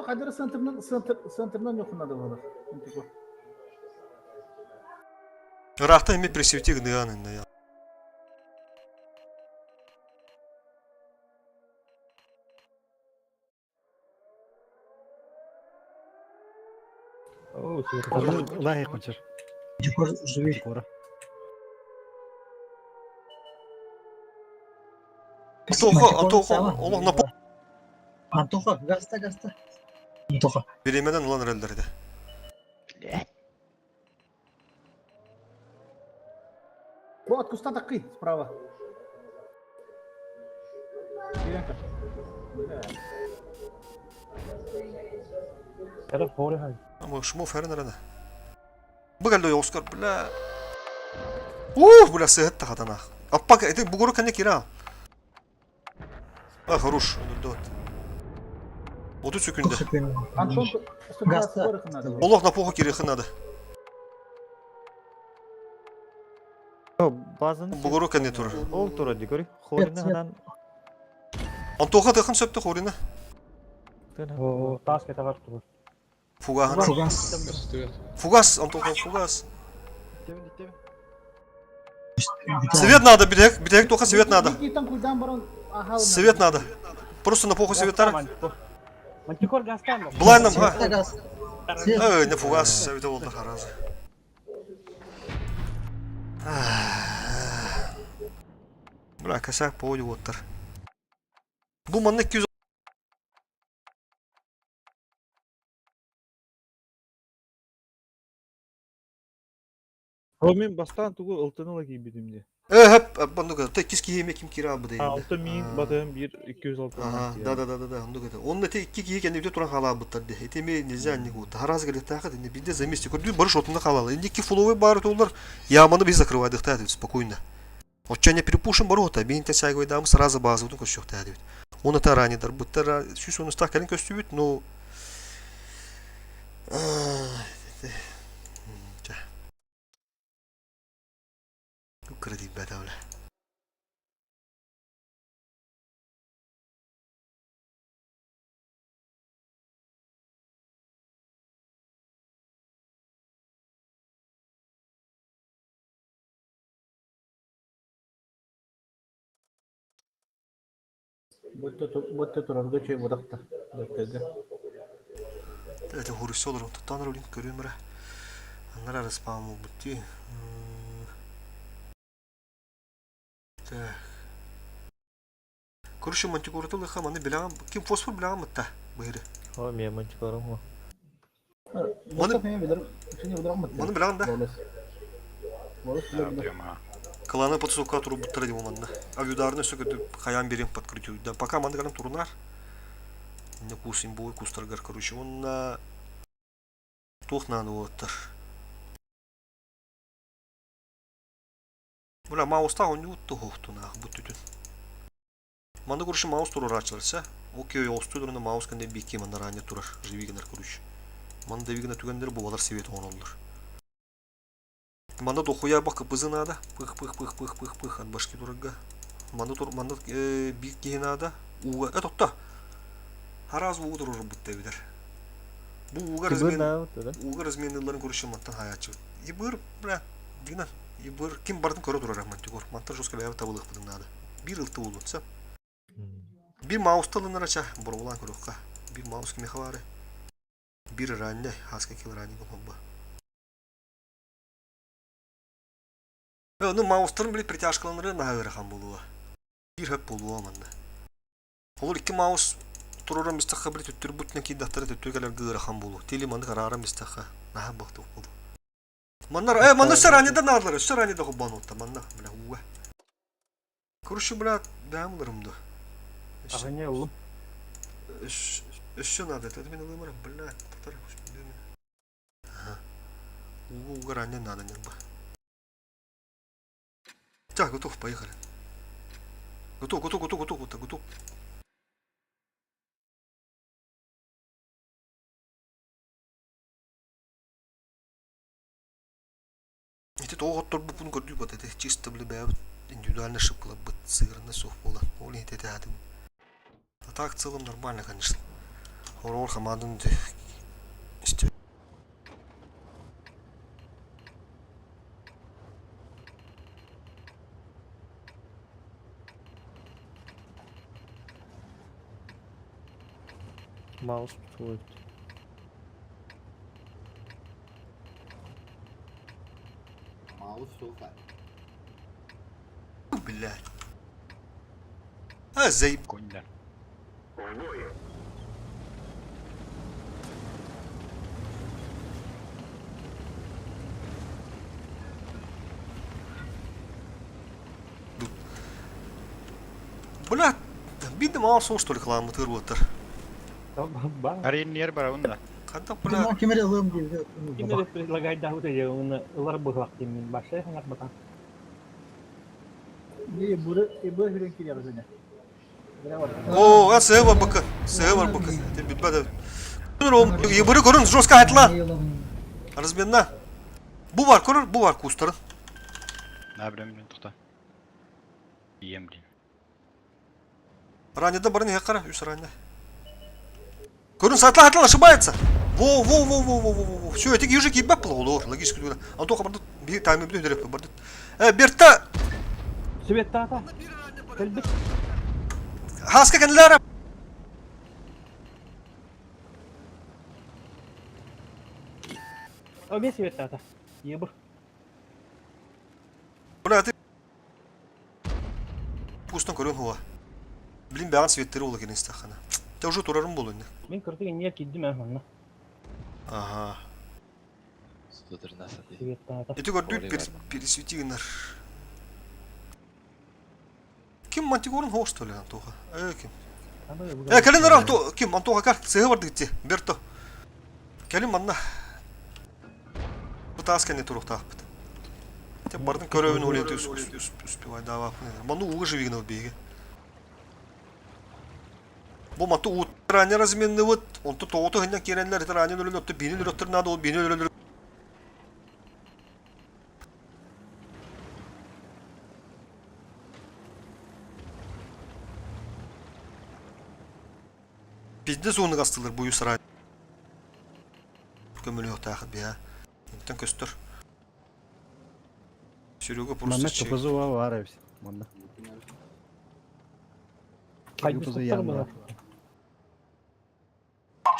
кадыр центрнан центрнан юхунады болар. Ыраахтан эмиэ пресвити гыныан инна. Лахи кончер. Дикор живи. Дикора. Антоха, Антоха, олох на Антоха, гаста, гаста. Антоха. Биремеден улан эрэллэр этэ. Вот, куста такой, справа. Киренко. Бля. Это хоре хай. Ama шумов хэрэн эрэнэ. Бу кэллэ Оскар, бля. Ух, бля, сыһыт тахатанах. Аппак, это бугуру кэннэ кира. А, хорош, өлөрдө 30 секунда. Антон, Гаста. Олох на поху кириэхин надо. Базаны Бугуру кэннэ турар. Ол турар дикори. Хорина ханан Антоха тыхын сөптө хорина. О, тас кетагар турар. Фугахана. Фугас. Фугас, Антоха, фугас. Свет надо, битек, битек тоха свет надо. Свет надо. Просто на поху свет тар. Мантикор гастан. Блайном, ха. Газ. Свет. Эй, не фугас, это болды харазы. Бля, косяк по оттар. Бу манна 200 Ол мен бастаан тугу ылтын ыла киирбитим дии. Э, хөп, банду те кис киһи ким кира бу дейм. Алты миң батыһым бир 206 Ага, да да да да да, онду кете. Онно те икки киһи кэннибите туран хаалаабыттар дии. Ити эми нельзя не гуд. Хараас келиктаахат инде бирде за месте көрдүү барыш отунда хаалала. Инде икки фуловый бары толлар яманы биз закрывайдыктаа дейт спокойно. Оччоня перепушим барота, бин те сайгойдамы сразу базабытын көссөктаа дейт. Оны та ранидar буттар сүүс онустаах кэлин көстүбүт, но Кредит бэтэ Бутта турарга чөй будакта. Бөттөгө. Это хурусолор туттан ролин көрүмрэ. Аннара распаму бутти. Так. Короче, мантикорытыл маны билягам, ким фосфор билягам мытта быйры. О, мен мантикорым го. Маны Маны билягам да. Кланы под сука туру буттара дим манна. А юдарны сөкөтү хаян берем подкрытию. Да, пока маны галам турунар. Не кусим бой кустаргар, короче, он на тух на оттар. Бля, мауста он не тухтунах бутүтүн. Маны короче маус турурачыларса, окей, остудурна маус кенде бики манда ранее турар, живигенер короче. Маны девигенер түгендер бу свет оңолдур. Манда дохуя бак кыпызы надо. Пых пых пых пых пых пых от башки турага. Манда тур манда бик надо. Уга э тотта. Хараз угу турur бутта бидер. Бу уга размен уга разменларын көрүшү мантан хаячы. Ибыр бля дигнан ибыр ким бардын көрө турар мантигор. Мантан жестко бәбе табылык будын надо. Бир ылты болутса. Бир маус талынарача борулан көрөккө. Бир маус кими хабары. Бир ранне хаска кил ранне гомба. Ну маустарын биле притяжкаланыры наһырахан болуа. Бир хөп болуа манна. Олор икки маус туруран мистаха били түттүр бутна кийдахтары түттүр келер гырахан болу. Тили манны караран мистаха наха бахты болу. Маннар, э, манна өссө ранеда нарлар, өссө ранеда хоббан отта, манна, бля, уга. Короче, бля, бәм да. Ага, улым. Өссө надо, это мен ылымырам, бля, татар, Ага. Уга, уга ранее надо, не бы. Так, готов, поехали. Готов, готов, готов, готов, готов, готов. Эти тоҕоттор бупун көрдүү бат, это чисто бля бэбит индивидуально ошибка быт сыгранно сух була. Ол не это адым. А так в целом нормально, конечно. Хорор хамадын Маус твой. Маус суох. Блядь. А, заеб... Конь да. Бля, бидем аус что ли кламы тыр вот. Арин нер бар онда. Когда, бля, Ким эрэ ылыам диэбитэ. Ким эрэ предлагайдаабыта дьэ уонна ылар быһылах диэммин башай хаҥарбатах. Бу хүрэн кириэҕэ О, а сыһы бар быкы. Сыһы бар быкы. Ты билбэт. Ебыры көрүн жестко айтла. Разменна. Бу бар көрөр, бу бар кустарын. На билем мен тохта. Ием блин. Ранее да барын хакара, үс ранее. Көрүн сатла атла ошибается. Во, во, во, во, во, во, во. Все, эти ежик ебать было, логически. Антоха барды bir тайм bir дөрөп барды. Э, Берта, Сүбэттаата. Кэлбит. хаска кенлера. Обе сүбэттаата. Ебыр. Бля, ты Пустан көрүн хуа. Блин, бәган светтери ола келин стахана. Те уже турарым болу инде. Мин кыртык иннер киддим ээ манна. Ага. 113. Сүбэттаата. Эти көрдүк пересвети гынар. Ким мантигорун хош что ли Антоха? Э, ким? Э, кэлин ара Анто, ким Антоха кар, сыһы барды гитти. Берто. Кэлин манна. Бу таас кэнне туруктаахпыт. Те бардын көрөбүн улети успевай давапын. Ману угы живигин беге. Бу мату ранее разменный вот, он то тоғыты хыннан керенлер, это ранее өлін өтті, бейнін өлі надо, ол бейнін өлі Пиздец оны кастылыр бу юсра. Көмөлө тахы бия. Интен көстөр. Серега просто Манна КПЗ бар эбит. Манна. Хайдыс КПЗ туттар янда. була.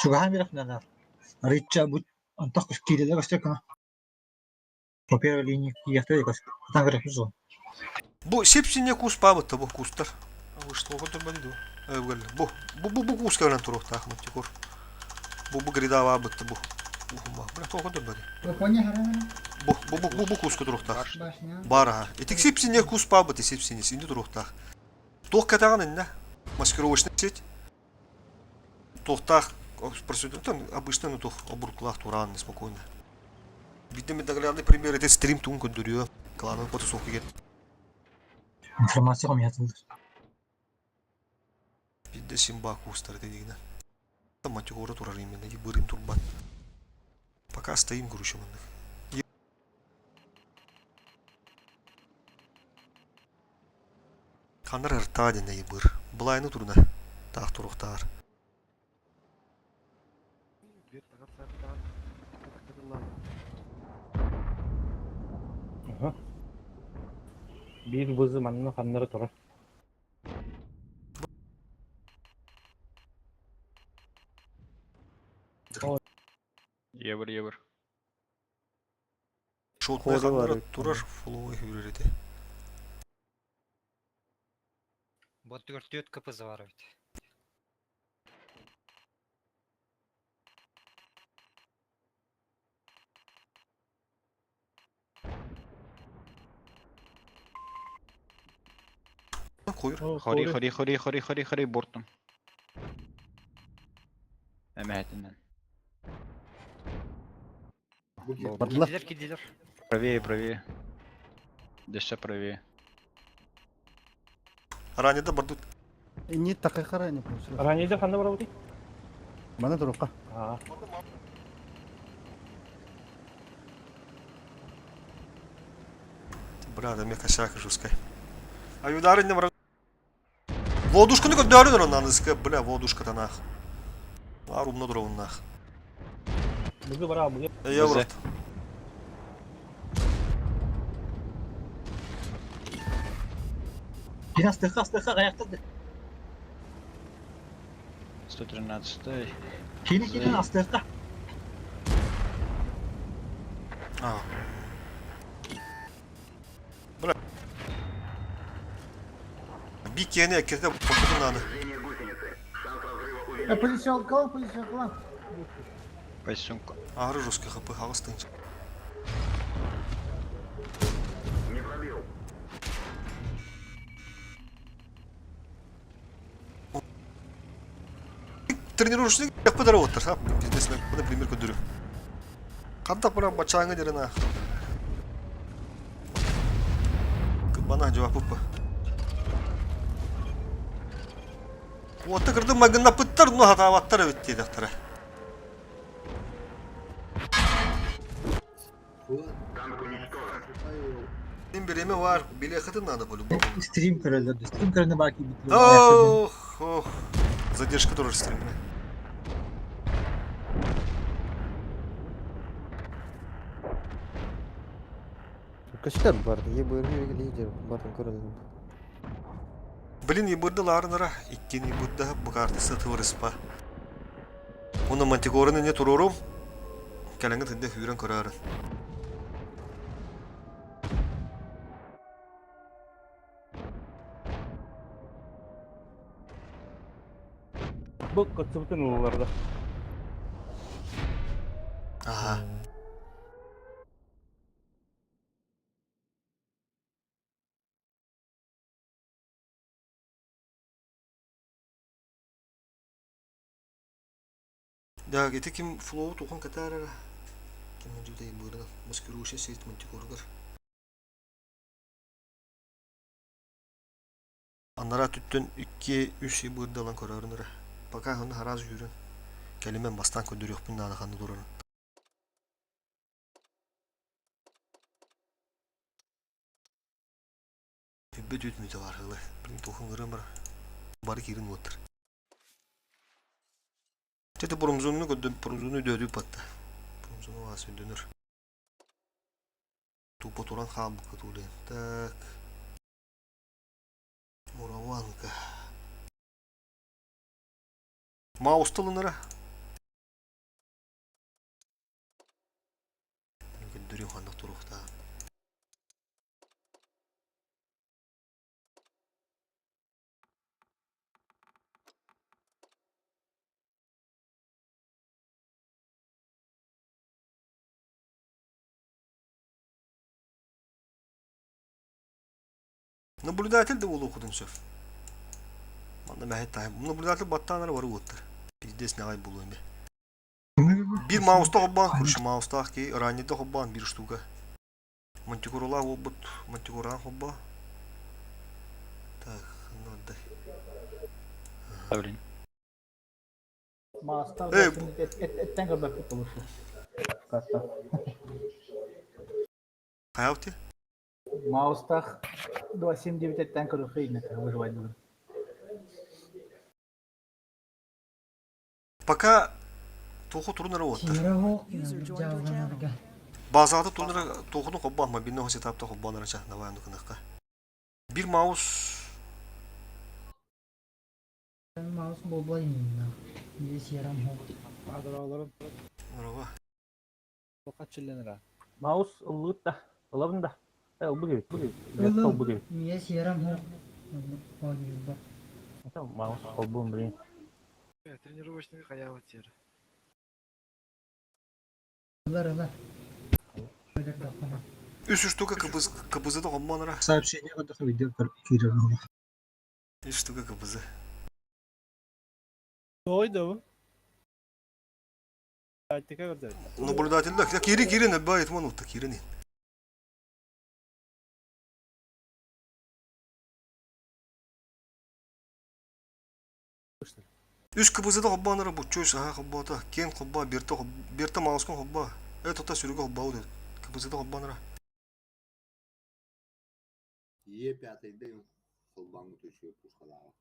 Чугаһан бирэхнэнэ. Рича бу антах киирэлэ көстөр кына. По первой линии киэхтэ көстөр. Атан көрөппүт суох. Бу сепсине кус пабыт бу кустар. А вы что, вот бади Э, бу. Бу бу бу кус калан турук тахмат тикор. Бу бу грида бабыт бу. Бу бля то кот бади. Коня харана. Бу бу бу бу бу кус турук тах. Башня. Бар ха. Этик сепсине кус пабыт сепсине синде турук тах. Тох катаган инде. Маскировочный сеть. Тохтах там обычно ну тох обурклах туран спокойно. Видимо, наглядный пример это стрим тун көндөрүө. Кланын потусок ген. Информация хомуйатылар. Бидде симба кустар дедигине. Там матюгора турар именно, и бырым турбат. Пока стоим, короче, манных. Канар ырта дене быр. Былайны турна. Тах турухтар. Биир бызы манна ханнары турар. Ебір ебір. Шотный Ходы бар ханнар эбит. турар фолловый хүререте. Вот түгөр КПЗ бар бит. Койр. Хори хори хори хори хори хори бортум. Эмэхэтинен. Бардылар. Кидилер кидилер. Правее, правее. Дэшэ правее. Ранее да бардут. Не такай не Ранее ханна барабыты? Манна турукка. Аа. Бля, да мне косяк жесткая. А юдары не мра. Водушку не көдөрүн онан бля, водушка танах. Арумна дровнах. Бызы бара бу. Я Бызы. в рот. Бин астыха астыха каяктады. 113-й. Кини кини астыахха. А. Бля. Бикени эккирде бокутун аны. Позиционкалан, позиционкалан. Посёнку. Ары русский хп хаҕыс тыынча. Тренировочный подарок оттар, бизнесмен, например, көдүрү. Хантак баран бачааҥы дерена. Бана жавапыппа. Уотта кырдым магыннаппыттар, ну хатаабаттар эбит диэтэхтэрэ. Мин бириэмэ баар, билиэххитин наада по-любому. Стрим көрөллөр, стрим көрөнө баар киирбит. Ох, ох. Задержка турар стримҥэ. Көстөр бар, ебыры лидер барын көрөлүм. Блин, ебырды лаарынара, иккин ебырда бу картасы тывырыспа. Уну мантикорын не турурум. Кэлэҥҥэ тында сүүрэн көрөөрүн. Бу кытсыбытын ылалар да. Аха. Да, ити ким флоу тухан катарара. Ким дьүтэй быырынан маскирующий сеть мантикоргар. Аннара түттэн 2-3 быырдалан көрөрүн эрэ. Пока ханна хараас үүрэн. Кэлимен бастаан көрдөрүөхпүн наада ханна турарын. Үббүт үт мүтэ бар хылы. Блин, тухын ырым бар. Бары киирин уоттар. Чете промзонunu көрдüm, промзону өдөөдүү батта. Промзону аас өйдөнөр. Тупо туран хаалбыкка туулайын. Так. Мураванка. Маусталынара. Көрдөрүм ханнык туруохтаа. Наблюдатель да буолуоххутун сөп. Манна мэһэй таһым. Наблюдатель баттаан эрэ бары уоттар. Пиздец наҕай буолуо эмэ. Биир мауста холбоон, короче, маустаах киһи раннийда холбоон биир штука. Мантикоралаах буолбут, мантикораан холбоо. Так, ну отдай. Блин. Маастар Эй, эттен көрбөппүт болушу. Карта. Хайалти? Маустах 2.79 эттен көрөхө иннете выживать бүгүн. Пока туоху турунара уоттар. Сиэрэ оһох дьаалланарга. Базаҕа турунара туохуну холбоон мобильного сетапта холбоон арача давай аны кынахха. Бир маус Маус буолбай инна. Биир сиэрам оһох. Адыраларын Браво. Маус ыллыыт да, ылабын да. Э, ылбыт эбит, бу эбит. Ылым. Ылбыт эбит. Миэ сиэрам оһох. Оонньуурбар. Маус холбуун блин. Тренировочный хайаабыт сир. Ылар ылар. Өлөр Үс штука КБЗ КБЗ-да холбоон ара. Сообщение көрдөхө видео киирэр Үс штука КБЗ. Той да bu. Тактика көрдө. Наблюдатель да киирин киирин бай этман утта киирин. Үс КБЗ-да холбоон ара буччуш аха холбоото кен холбоо бирте бирте маускун холбоо. Э тута сүрүгө холбоо дед. КБЗ-да холбоон ара. Е пятыйда холбаҥҥыт үчүгэй пушкалааҕа.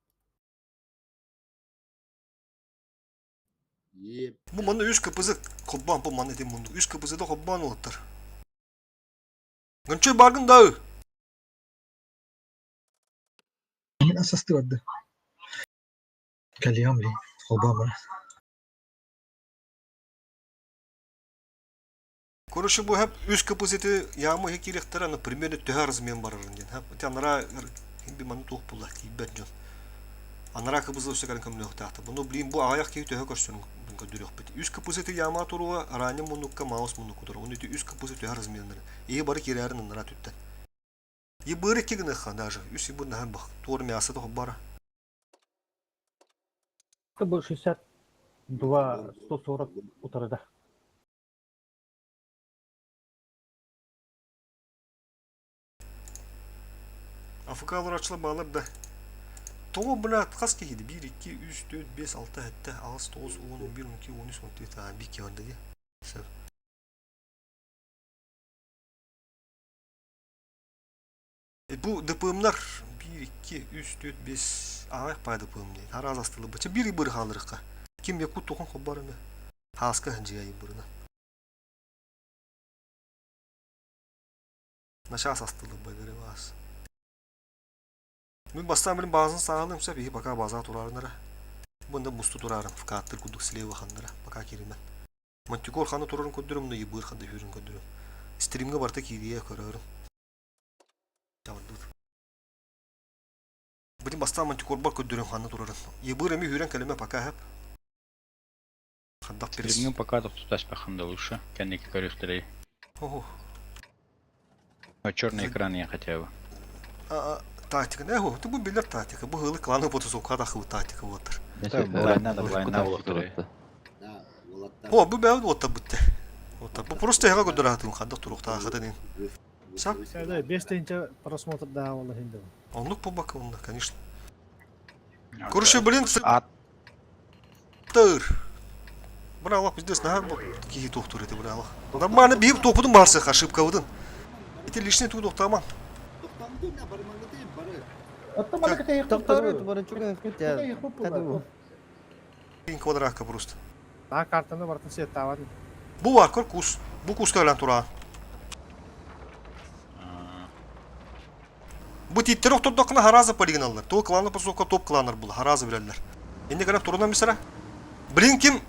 Е Бу манна үс КПЗ холбоон бу манна этим мунду. Үс КПЗ-да холбоон уоттар. Гынчы баргын да. Мин асасты барды. Кэлиэм блин. Холбоон баран. Короче, бу хап үс кпзти яма иһи киириэхтэрэ, аны примерно төһө размен барарын диэн. Хап ити анараа би маны туох буолла тиийбэт дьон. Анараа кпз өссө кэлэн көмөлөһүөхтээхтэр. Буну блин бу аҕыйах киһи төһө көрсөрүн көрдөрүөхпүт. Үс кпзти яма туруга ранее муннукка маус муннукка турар. Оны ити үс кпз төһө разменнары. Иһи бары киирээрин анараа түттэн. Ебыр икки гыныха даже. Үс ебыр наһан бах. Туор мясо да бара. Бу 62 140 утарыда. АФК олорооччулар баалар да. Тоҕо блядь, хас киһиди? 1, 2, 3, 4, 5, 6, 7, 8, 9, 10, 11, 12, 13, 14, а, биир киһи барда дии. Сөп. Бу ДПМнар 1, 2, 3, 4, 5 аҕыйах паа ДПМ дии. Араас астылыбыча биир быр хаалырыкка. Ким якут тухон хоббар эмэ. Хааска ханжыйа бырына. Начаас астылыбай бери баас. Мин бастаан билин баазын саҕалыым сөп, иһи пока база турарынара. Бunda мусту турарым, вкаттыр курдук слева ханнара, пока киримен. Мантикор ханы турарын көрдөрүм, но ебыр ханды хүрін көрдөрүм. Стримге барта киирие көрөрүм. Бүтүн бастаан мантикорбар көрдөрүм ханна турарын. Ебыр эми хүрен кэлеме пока хэп. Хандак перес. Стримҥэ пока тохтотаспаххын да лучше. Кэнники көрүөхтэрэй. Ого. Черный экран я хотя бы. Тактика, не, ты бу билер тактика. Бу хылы кланы потусовка да хылы тактика болотыр. Былайна да былайна болотыр. О, бу бәүд отта бутте. Отта. Бу просто яга көдөрәтин хандак туруктаа хатанин. Сап? Да, 5 тысяча просмотр да ол хинде. Оннук бу онда, конечно. Короче, блин, Ат. Тыр. Бра, Аллах, пиздец, на киһи туохтур эти, бра, Аллах. Нормально биир туохпутун барсых, ошибка выдын. Эти лишний тугу тоқтаман. Тохтор баран чуга хотя. Каду. Квадратка просто. Та картаны бартын сеттаван. Бу бар, көр кус. Бу куска өлән тура. Бу титтер охтордоккына хараза полигоналлар. То кланы посока топ кланнар был, хараза билеллер. Инде кэлэн турунан бисара. Блин ким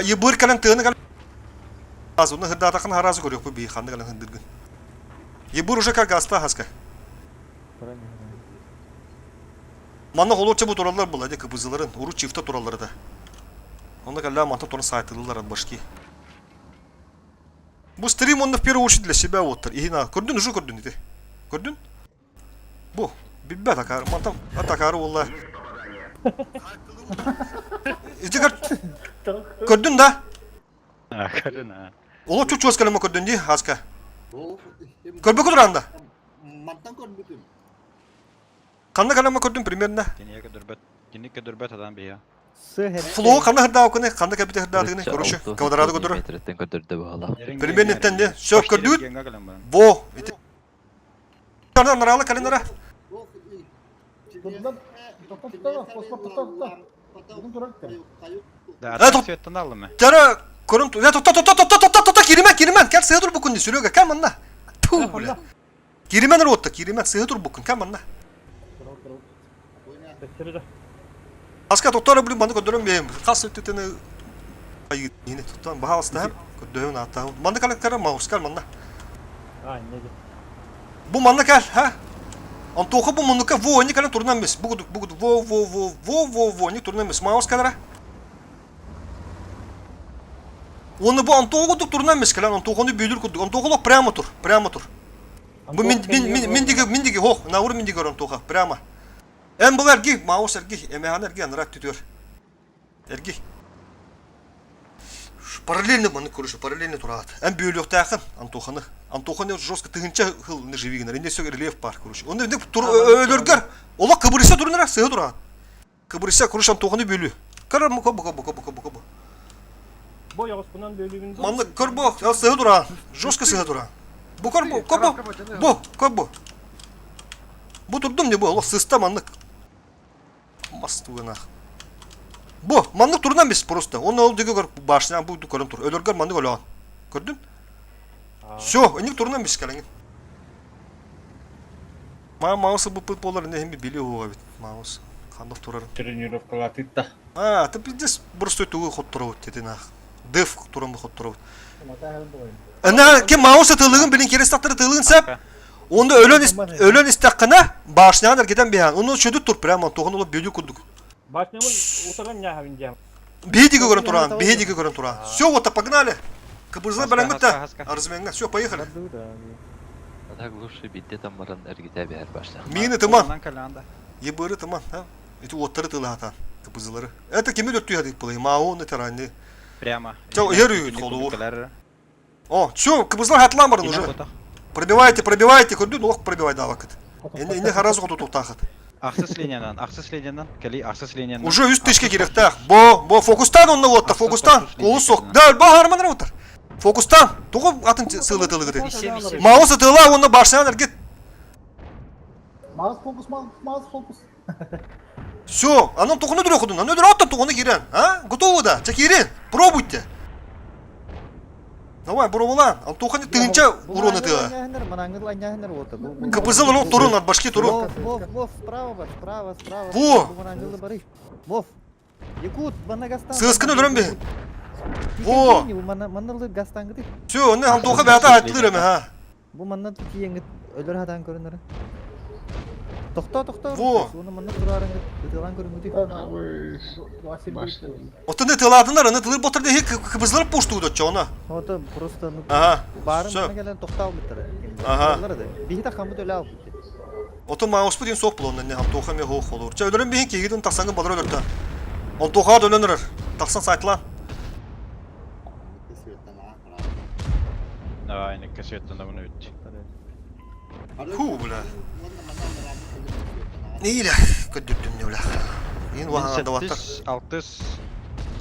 ебыр кэлэн тыаны кэлэн Уну хырдаатакын харазы көрүөхпү бии ханны кэлэн хындыргын. Ебыр уже как гаста хаска. Манна холуоча бу тураллар була де кыбызыларын, урут чифта тураллар да. Онда кэллээ манта туран сайтылылар от башки. Бу стрим он в первую очередь для себя оттар. Ихина, көрдүн уже көрдүн ити. Көрдүн? Бу, билбэт акары, мантан атакары болла. Ити көрдүн да? Көрдүн а. Оло чучуас кэлэме көрдүн ди, хаска. Көрбөкү туранда. Мантан көрбүтүм. Ханна кэлэме көрдүн примерно? Киниге көдөрбөт, киниге көдөрбөт адам бия. Флоу ханна хырдаа кыны, ханна кэбите хырдаатыгыны, короче, квадраты көдөрө. Метреттен көдөрдө баала. Примерно тенде, все көрдүт. Во, ити. Тарда наралы календара. Да, Э, светтен алымы. Тара көрүм, я тотта тотта тотта тотта тотта киримен киримен, кел сыya тур букун Серега, кел манна. Ту, бля. Киримен ротта, киримен сыya тур букун, кел манна. Аска тоттора блин манны көдөрөм бэйм. Хас өттүтене айы ини туттан баһалыста көдөрөм ата. Манны калек кара маус кел манна. А, не. Бу манна кел, ха? Антоха бу мунука во, они кален турнан бес. Бу бу во во во во во во, они турнан бес. Маус калара. Оны бу Антоха кудук турнан бес кален Антоханы бүйдүр кудук. Антоха прямо тур, прямо тур. Бу мин мин мин миндиге миндиге хох, наур миндиге Антоха, прямо. Эн бұл эрги, маус эрги, эмехан эрги, анырак түтөр. Эрги. Параллельно маны көрүшү, параллельно турат. Эн бөөлүөхтээхин Антоханы. Антоханы жестко тыгынча хыл не живигинер. Инде сөг рельеф бар көрүшү. Онда инде тур өлөргөр. Ола кыбырыса турунара сыгы турат. Кыбырыса көрүш Антоханы бөлү. Көр му кобу кобу кобу кобу кобу. Бу ягыс бунан бөлүгүн. Манны көр бу, сыгы тура. Жестко сыгы тура. Бу көр бу, кобу. Бу, кобу. Бу турдум не бу, ола сыста маннык. Мастугана. Бу, маннык турунан бес просто. Оны ол диге көр башына бу көрөн тур. Өлөргөр маннык өлөөн. Көрдүн? Все, эник турунан бес калеңин. Ма маусы бу пыт болар не хем били ууга бит. Маус. Ханнык турарын. Тренировкалаатыытта. А, ты пиздец просто тугу хотторобут дедин ах. Деф туран хотторобут. Ана ким мауса тылыгын билин керестактары тылыгын сәп. Онда өлөн өлөн истәккенә башняга эргетен биһан. Оны чөдүт тур прямо тоғын олып бөлүү курдук. Башнямын утаран няхавин дям. Биһиги көрөн туран, биһиги көрөн туран. Все, вот погнали. Кыбырзы белән Арзменга. Все, поехали. Так лучше битте тамырын эргите бер башта. Мини тыман. Ебыры тыман, ha? Эти оттары тылы хатан. Кыбызылары. Это кими дөттü хадик булы? Маун это ранни. Прямо. Чо, ерүйүт холур. О, все, кыбызлар хатлан барын уже. Пробивайте, пробивайте, көрдүн, ох, пробивай давакыт. Эне харазы хоту тохтахыт. Ахсыс линиядан, ахсыс линиядан, кели ахсыс линиядан. Уже үс тишке керектах. Бо, бо, фокустан онны отта, фокустан. Колу сок. Да, бахарман отар. Фокустан. Тугу атын сылы тылыгы. Маусы тыла, онны башынан эргит. Мағыз фокус, мағыз фокус. Все, анан тухуну дүрө худун. Аны өдөрө аттан тухуну кирен. А? Готово да. Ча кирен. Пробуйте. Давай, буробулан. Ан туханы тыгынча уроны тыга. Капызыл урон турун, от башки турун. Вов, Вов, Вов, справа бар, справа, справа. Во! Вов. Якут, манагастан. Сыскын өлөрөн бе. Во! Манналы гастан гыты. Все, оны хан туха бята айттылыр эме, ха. Бу манна тиеңгит өлөр хатан көрүнөр. Тохто, тохто. Во! Уну манна турарын ытылан көрүнгүтү. Отын тыладынар, аны тылыр ботыр дехи кыбызлар пушту доча она. Ото просто ну Ага. барын Всё. мана келен тохтал биттер. Ага. Биһи хамыт өлө алып битти. Отын маус бу дин соқ булон не хам туха ме хо холур. Ча өлөрөн бихин кигидин тахсаңы балыр өлөртө. Он туха дөнөнөр. Тахсан сайтлан. Давай, не кассетан да bunu үт. Ху бля. Нейле көдүрдүм не бля. Ин вахан да ваттар. Алтыс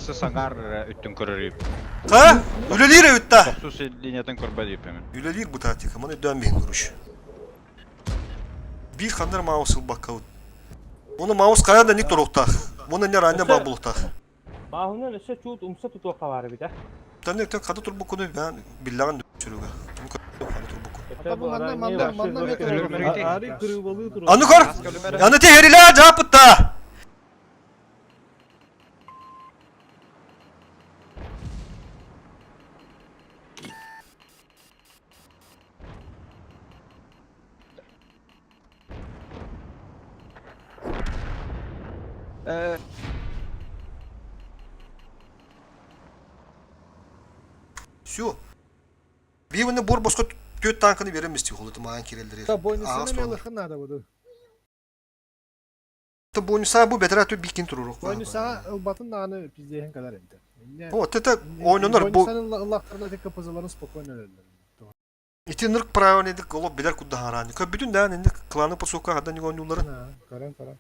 саңар үттүн көрөрүп. Ха? Үлелир өттә. Токсус линиятын көрбө дип мен. Үлелир бу тактика. Маны дөм бихин күрүш. Бир хандар маус баккаут. Оны маус каяда ник туруктах. Оны не ранне ба булуктах. Маһунан өссө чуут умса тутуаққа бар бит, а? Тәнне тән кады турбу күнү мен биллаган сүрүгө. Кады турбу күнү. Ари кырыбалы турар. Аны көр. Аны те хериле жапытта. Все. Бивені бор боско төт танкını береміз дейік, олы маған керелдер. Та бойнусына мелыхы надо буду. Та бойнуса бу бетера төт бикин турur. Бойнусага ылбатын аны пиздейхин кадар энди. О, тете ойнонор бу. Бойнусанын ыллактарына тек капызаларын спокойно өлөлөр. Ити нырк правильно едик, оло билер кудда харани. Көп бүтүн да энди кланы посока хадан ниго ойнулары. Каран каран.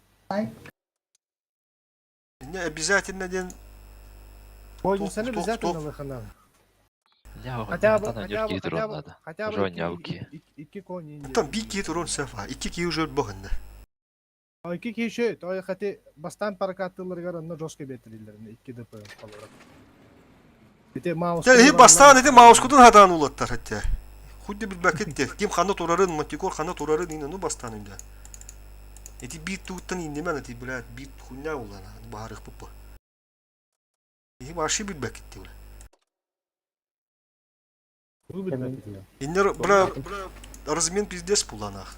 Не обязательно ден Бойнусаны обязательно ылыхы надо. Хотя бы, хотя бы, хотя бы, хотя бы икки конь. Там бики турун сафа. Икки ки уже богында. Икки киши, той хати бастан паркаттыларга онно жестко бетирилер, 2 ДП алар. Бите маус. Те бастан эти маускудун хатан улаттар хатта. Худди бил бакетте. Ким хана турарын, мантикор хана турарын инне ну бастан инде. Эти бит туттан инне мен эти блядь бит хуйня улана баарых пупа. И баши бил бакетте бля. Иннер бля размен пиздец пуланах.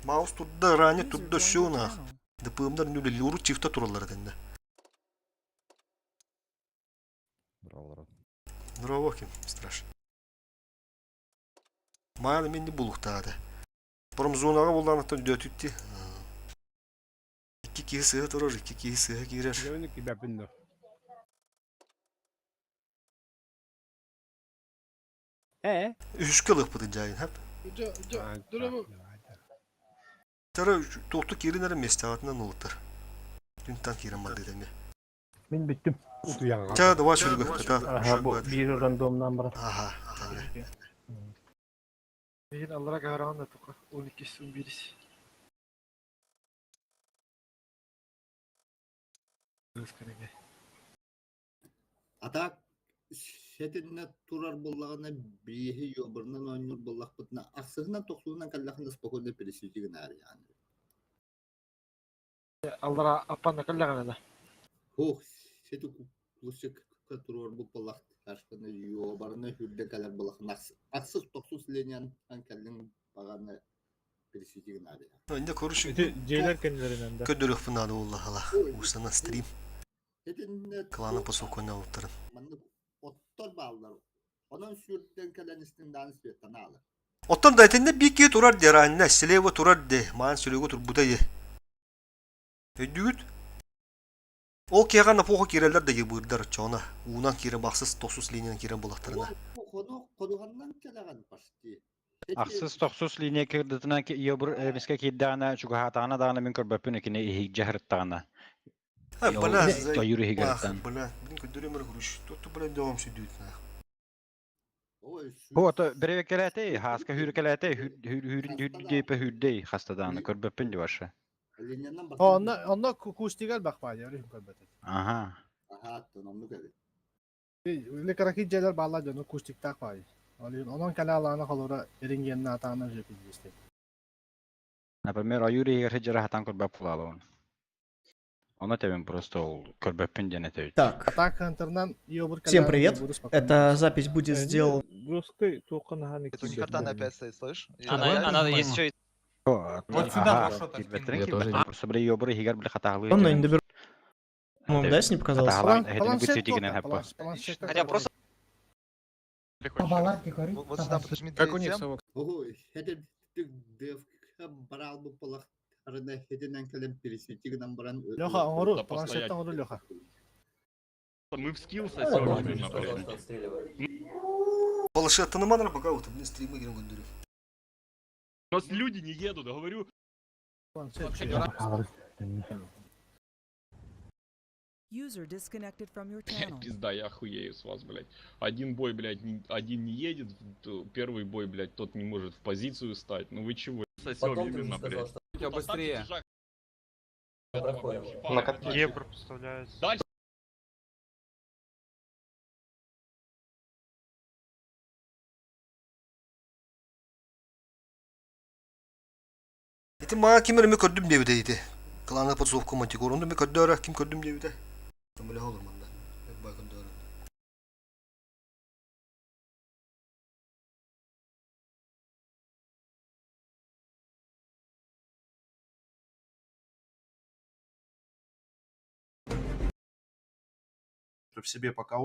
Маус турда ране турда все нах. ДПМдар нүле луру чифта туралар денде. Здорово, ким, страш. Маяны мен не булуктады. Промзонага болданаттан дөтүтти. Икки киһи сыһа турар, икки киһи сыһа киирер. Э? Үһүскэ лыхпытын жайын, хап. Тара тоқту киринер месте атынан улуттар. Түнтан кирен барды деме. Мин бүттүм. Ча давай сүргө, ката. Аха, бу бир рандомнан бар. Аха, Мин аллара гаран да тука 12 11. Атак сетинне турар буллагына биһи йобурнан ойнур буллахпытна ахсыһынан тохсуунан каллахына спокойно пересижи гынаар яаны. Аллара аппанна кэллэҕинэ да. Ох, сити кусикка туруорбут балахтарбын юобарына үрдэ кэлэр балахын ахсыс тохсус линиянан кэллиҥ баҕаны пересвети гынаады. Инде короче, Ити дьиэлэр кэннилэринэн да. Көрдөрүөхпүн наада буолла Уустана стрим. Кланы посокуна уттарын. Маннык оттор бааллар. Онон сүрдэн кэлэн истиндаан светтан аалар. Оттон да итиннэ биир киһи турар дии ранна слева турар дии маан сүрүгү турбута дии. Өйдүүгүт? Ол киһиэхэ напоха киирэллэр да йыбыырдар оччоҕуна уунан киирэн бахсыс тохсус линиянан киирэн булахтарына. Ходуһаннан кэлэҕин почти. Ахсыс тохсус линия кырдытынан йобур эмискэ киирдэҕинэ чугаһаатаҕына даҕаны мин көрбөппүн икини иһигдьэ сырыттаҕына. Бля, Тойур иһигэртэн. Бля, блин, көрдөрүм эрэ куруш. Тут бля дөҕөм сүдүүт. Ото беребеккэлээтэй, хааска хүүркэлээтэй, хүүрүн хүүрдейпе хүүрдей хаста даҕаны көрбөппүн ди ваша. Онно онно кустигар бахпаадьа өрүһүн көрбөт. Аха. Аха, оннук эбит. Или караки дьиэлэр бааллар дьону кустиктаах баайы. Онон кэлэ алаана холура эрингиэннэ атаана уже пиздец. Например, ойуур иһигэр сылдьара хатан көрбөт буолаалабын. Ону этэбин просто ол көрбөппүн диэн этэбит. Так. Так, интернан Всем привет. Эта запись будет сделана. Это у них арта на опять стоит, слышь? Она, она есть еще и... Вот сюда Я тоже. Просто бля йобур иһигэр бля хатаалыы. Он на Индобер... По-моему, да, если не показалось? Хотя просто... Табалар декори. Вот сюда подожми Как у них совок? Ой, это брал бы полах хединен кэлэн пересвети гынан баран Леха, оҥору, планшеттан оҥору, Леха. Мы в скилл сосем именно, блядь. Планшеттаны манара пока вот, блин, стримы кирен көрдөрүм. У нас люди не едут, говорю. User disconnected from your channel. Пизда, я охуею с вас, блядь. Один бой, блядь, один не едет, первый бой, блядь, тот не может в позицию стать. Ну вы чего? Сосем именно, блядь. Я быстрее. На катке поставляется. Дальше. Ити маа ким эрэ көрдүм диэбитэ ити. Клана подсовка мантикор. Онду ме көрдөөрө ким көрдүм диэбитэ. Көмөлөһө олор манна. Бай көрдөөрө. В себе пока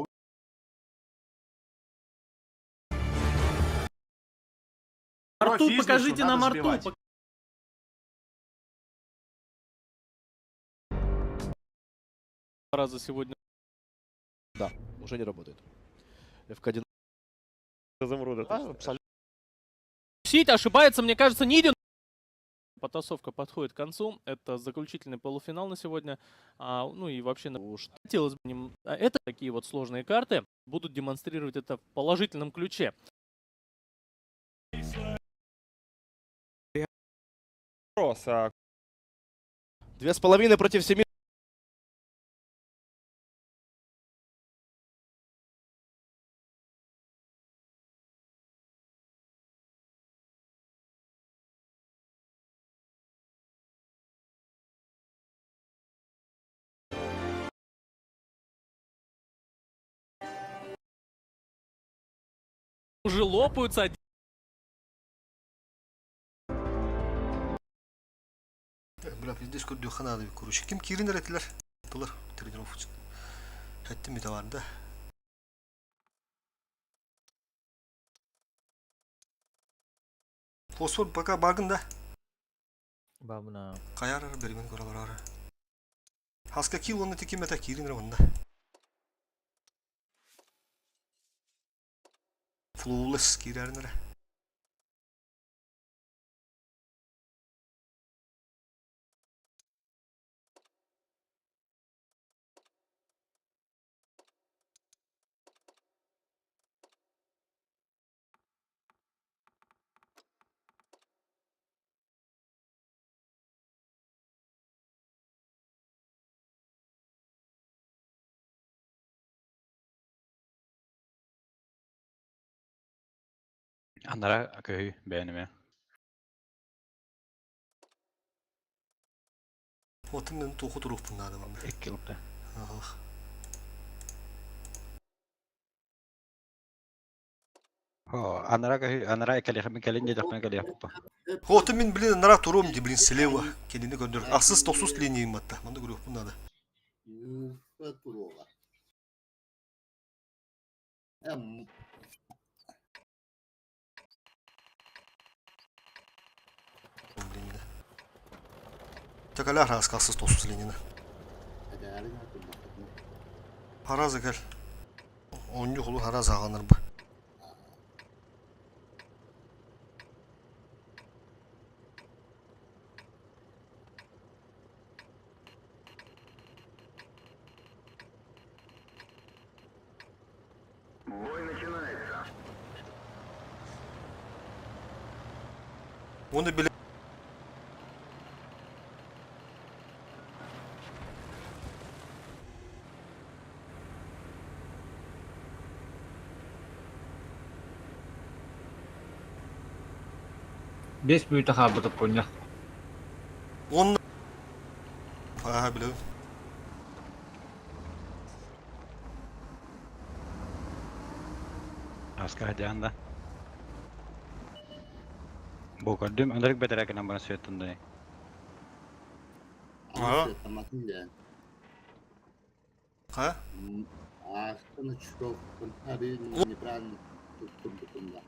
Арту, покажите нам арту. Раза сегодня. Да, уже не работает. ФК-1. Изумруда. Сить ошибается, мне кажется, Нидин. Потасовка подходит к концу. Это заключительный полуфинал на сегодня. А, ну и вообще уж хотелось бы... Это такие вот сложные карты. Будут демонстрировать это в положительном ключе. 2,5 против 7. Уже лопаются. Бля, пиздец көрдүөххэ наада короче. Ким киирин эрэтилэр? Тылар тренировочка. Хэттим ите бар да. Фосфор пока багын да. Бабына. Каярар берген көралар. Хаска кил оны тиким эте киирин эрэ Flawless киирэрин эрэ. Анара көһүй бэйэниме. Отун мен туоху туруохпун наада манна. Икки ылта. Ага. О, анара көһү, анара кэлиэхпин кэлин диэтэхпинэ кэлиэхпин. Отун мин блин анара туруом ди блин слева. Кинини көрдөр. Ахсыс тохсус линиям батта. Манна көрүөхпүн наада. Юфа туруоҕа. Эм Блин. Такаля раскасыз тохсус линияны. Хараза кел. Онньу хулу хараза ағаныр ба. Оны биле Бес мүнүүтэ хаалбыт оппуонньа. Он Ага, билебин. Аска хадьаан да. Бу көрдүм, ынырык бэтэрээ гынан баран сүөттүн Ага. Ха? Аахтан очков неправильно туттурбутум да.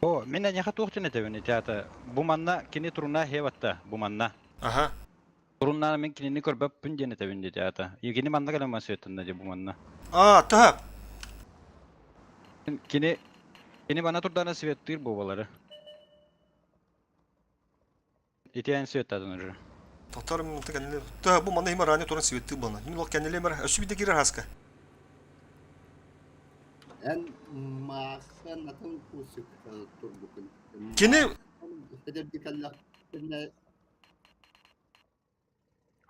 О, мин эйиэхэ туох диэн этэбин ити аата бу манна кини туруна хиэбатта бу манна. Аха. Туруннаана мин кинини көрбөппүн диэн этэбин диэти аата. Кини манна кэлэн мас дии бу манна. А, так. Кини кини бана турдаана светтыыр буолары. Ити эн светтадын уже. Татар минута кэнниле. Та бу манна хима ране туран светтыыр буолна. Мин ол кэнниле мэр өссө биде кирер хаска. Эн маасан атын кусик турбукун. Кини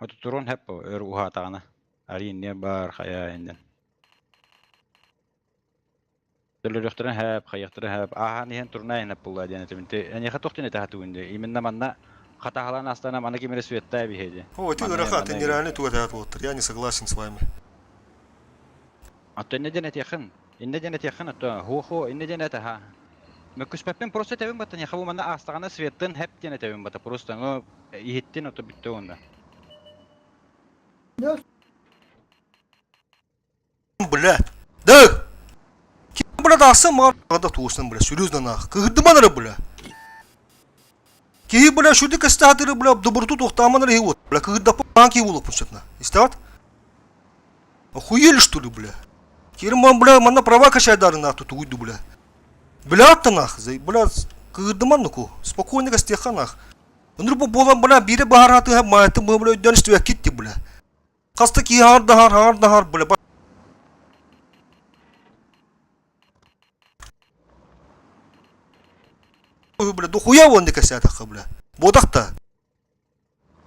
Оту турун хэп өр уһаатаҕына. Арин бар хайа инден. Төлөрүөхтэрин хэп, хайыахтарын хэп, ааһан иһэн турнаа иһэн буолла диэн этим. Эниэхэ туох диэн этэ хатыгын дии. Именно манна хатаһалаан астана маны ким эрэ светтаа биһиэ дии. О, ты ыраха, ты нереально туга тәт уоттар. Я не согласен с вами. Атту инне диэн этиэххин. Инне диэн этиэххин, атту ху-ху, инне диэн этэ ха. Мөккүспэппин просто этэбин бата, нехэ бу манна аастаҕына светтын хэп диэн этэбин бата, просто ну иһиттин ото бүттэ уонна. Бля. Да! Ким, бля, тахсан маар да туусна, бля, серьезно нах. Кыһырдыман эрэ, бля. Киһи, бля, шүрді кыстаатыры, бля, доброту туохтааман эрэ вот, бля, кыһырдаппан киһи буолуохпун сөп на. Истэҕит? Охуели, что ли, бля? Кирим, бля, манна права качайдары нах тутугуйду, бля. Бля, атта нах, бля, кыһырдыман нуку. Спокойно кастиэхха нах. Ыныр бу буолан, бля, биирэ баһараатыһа маайатын быһа, бля, өйдөөн истибэккит, бля. Хаста киһи хаҥар хаҥар да бля бля дохуя вон кэсээтахха бля буотахта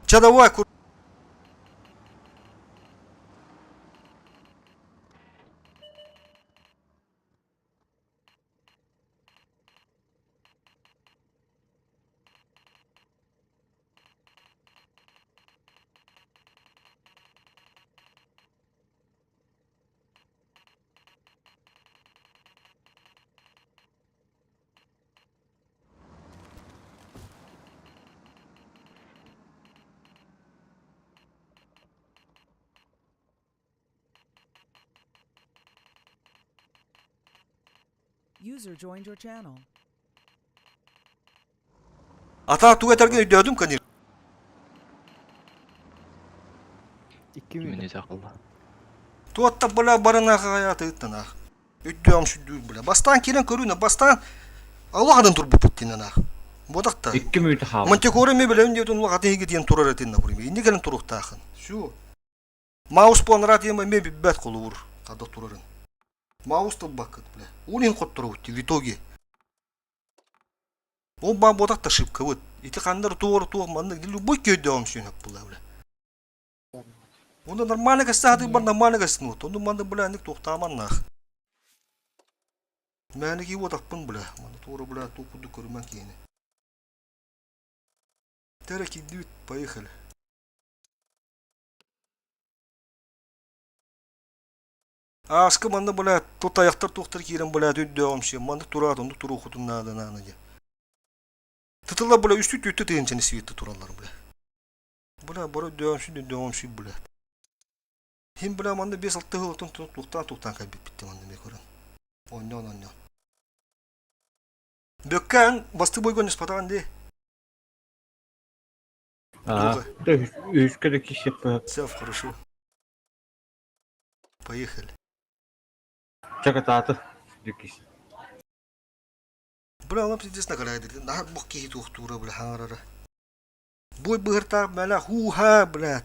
ча давай кур User joined your channel. Ата тугу этэргин өйдөөдүм конечно. Икки мүнүүтэ хаалла. Туотта бля барына хаятыттан ах. Өйдөм сүддүүр бля. Бастаан киирэн көрүүнэ бастаан Аллах турбуппут диэн ах. Бодахта. Икки мүнүүтэ хаалла. Мантикора ми билем диэтин улах атын иһиги диэн турар этин например. Инни кэлэн туруктаахын. Всё. Маус понрат диэн эмиэ билбэт холобур хадах турарын. Маус тылбаккыт бля. Ол хотторобут в итоге. Ол баа буотах да ошибкабыт. Ити ханнар туор туох маннык любой көйдөҕүм сүүнэп була бля. Онно нормально кэстэхатыгар нормально кэстин вот. Онно маннык бля аннык туохтааман наах. Мээнэ кии уотахпын бля, манна туора бля туох курдук көрүмэн киһини. Тэрэ киирдибит, поехали. Ааскы манна бля тут айахтар туохтар киирэн бля өйдөөҕүм маннык тураат оннук туруоххутун наада наана диэн. Тытыллар бля үстүү түөттэ тыһыынчаны свитта тураллар бля. Бля бары өйдөөҕүмсүй өйдөөҕүмсүй бля. Хим бля манна 5-6 сыл туохтаан туохтаан кэлбиппит манна эмиэ көрөн. Оонньоон оонньоон. Бөккөөн басты бойго неспатаҕын дии. А, үскө да кисеп Все, хорошо. Поехали. Чакатааты дикис. Бля, алам пиздец накаляйды. Наһаа бох киһи туохтуура, бля, хаҥарара. Бой быһыртаах бля, хуу-ха, бля.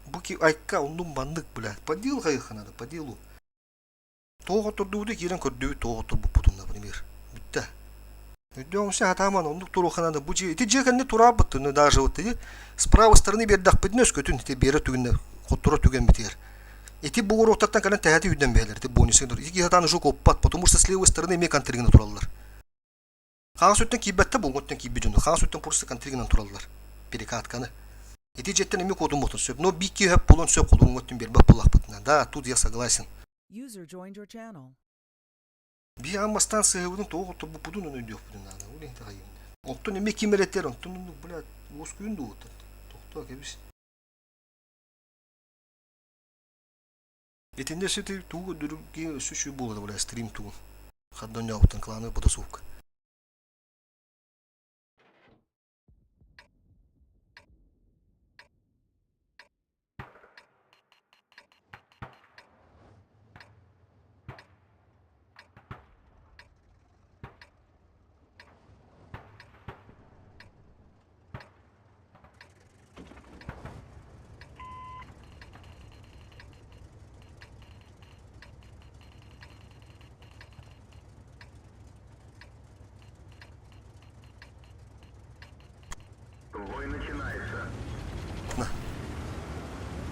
Бу ки айка оннун маннык, бля. По делу хайыха надо, по делу. Тоҕо хоттордубуту киирэн көрдүбүт, тоҕо хотторбуппутун, например. Бүттэ. Өйдөөн хатааман оннук туруохха надо. Бу дьиэ, ити дьиэ кэннэ тураабыт, ну даже вот ити с правой стороны биэрдэхпитинэ өскөтүн ити биэрэ түгэннэ хотторо түгэммитигэр. Ити бу уруоктартан кэлэн тэһэти үүнэн биһэлэр, ити бонусы ити киһи сатаан уже куоппат, потому что с левой стороны эмиэ контригынан тураллар. Хаҥас өттүн киирбэттэ, булгуттан киирбит дьону. Хаҥас өттүн просто контригынан тураллар. Перекатканы. Ити дьиэттэн эмиэ куотуммутун сөп. Но биир киһи хөп буолуон сөп, холуҥҥа өттүн биэрбэт буоллахпытына. Да, тут я согласен. User joined your channel. Биһи аан бастаан сыһыыбытын тоҕо хотторбуппутун ону өйдүөхпүтүн наада. Ол иһин итэҕэйиим. Оттон эмиэ ким эрэ этэр, онтон оннук, блядь, уоскуйун дуу, тохтоо кэбис. Итиннэ өссө тугу көрдөрүгэ өссө үчүгэй буолар бля стрим тугун. Хардон дьаабыттан клановый потасовка.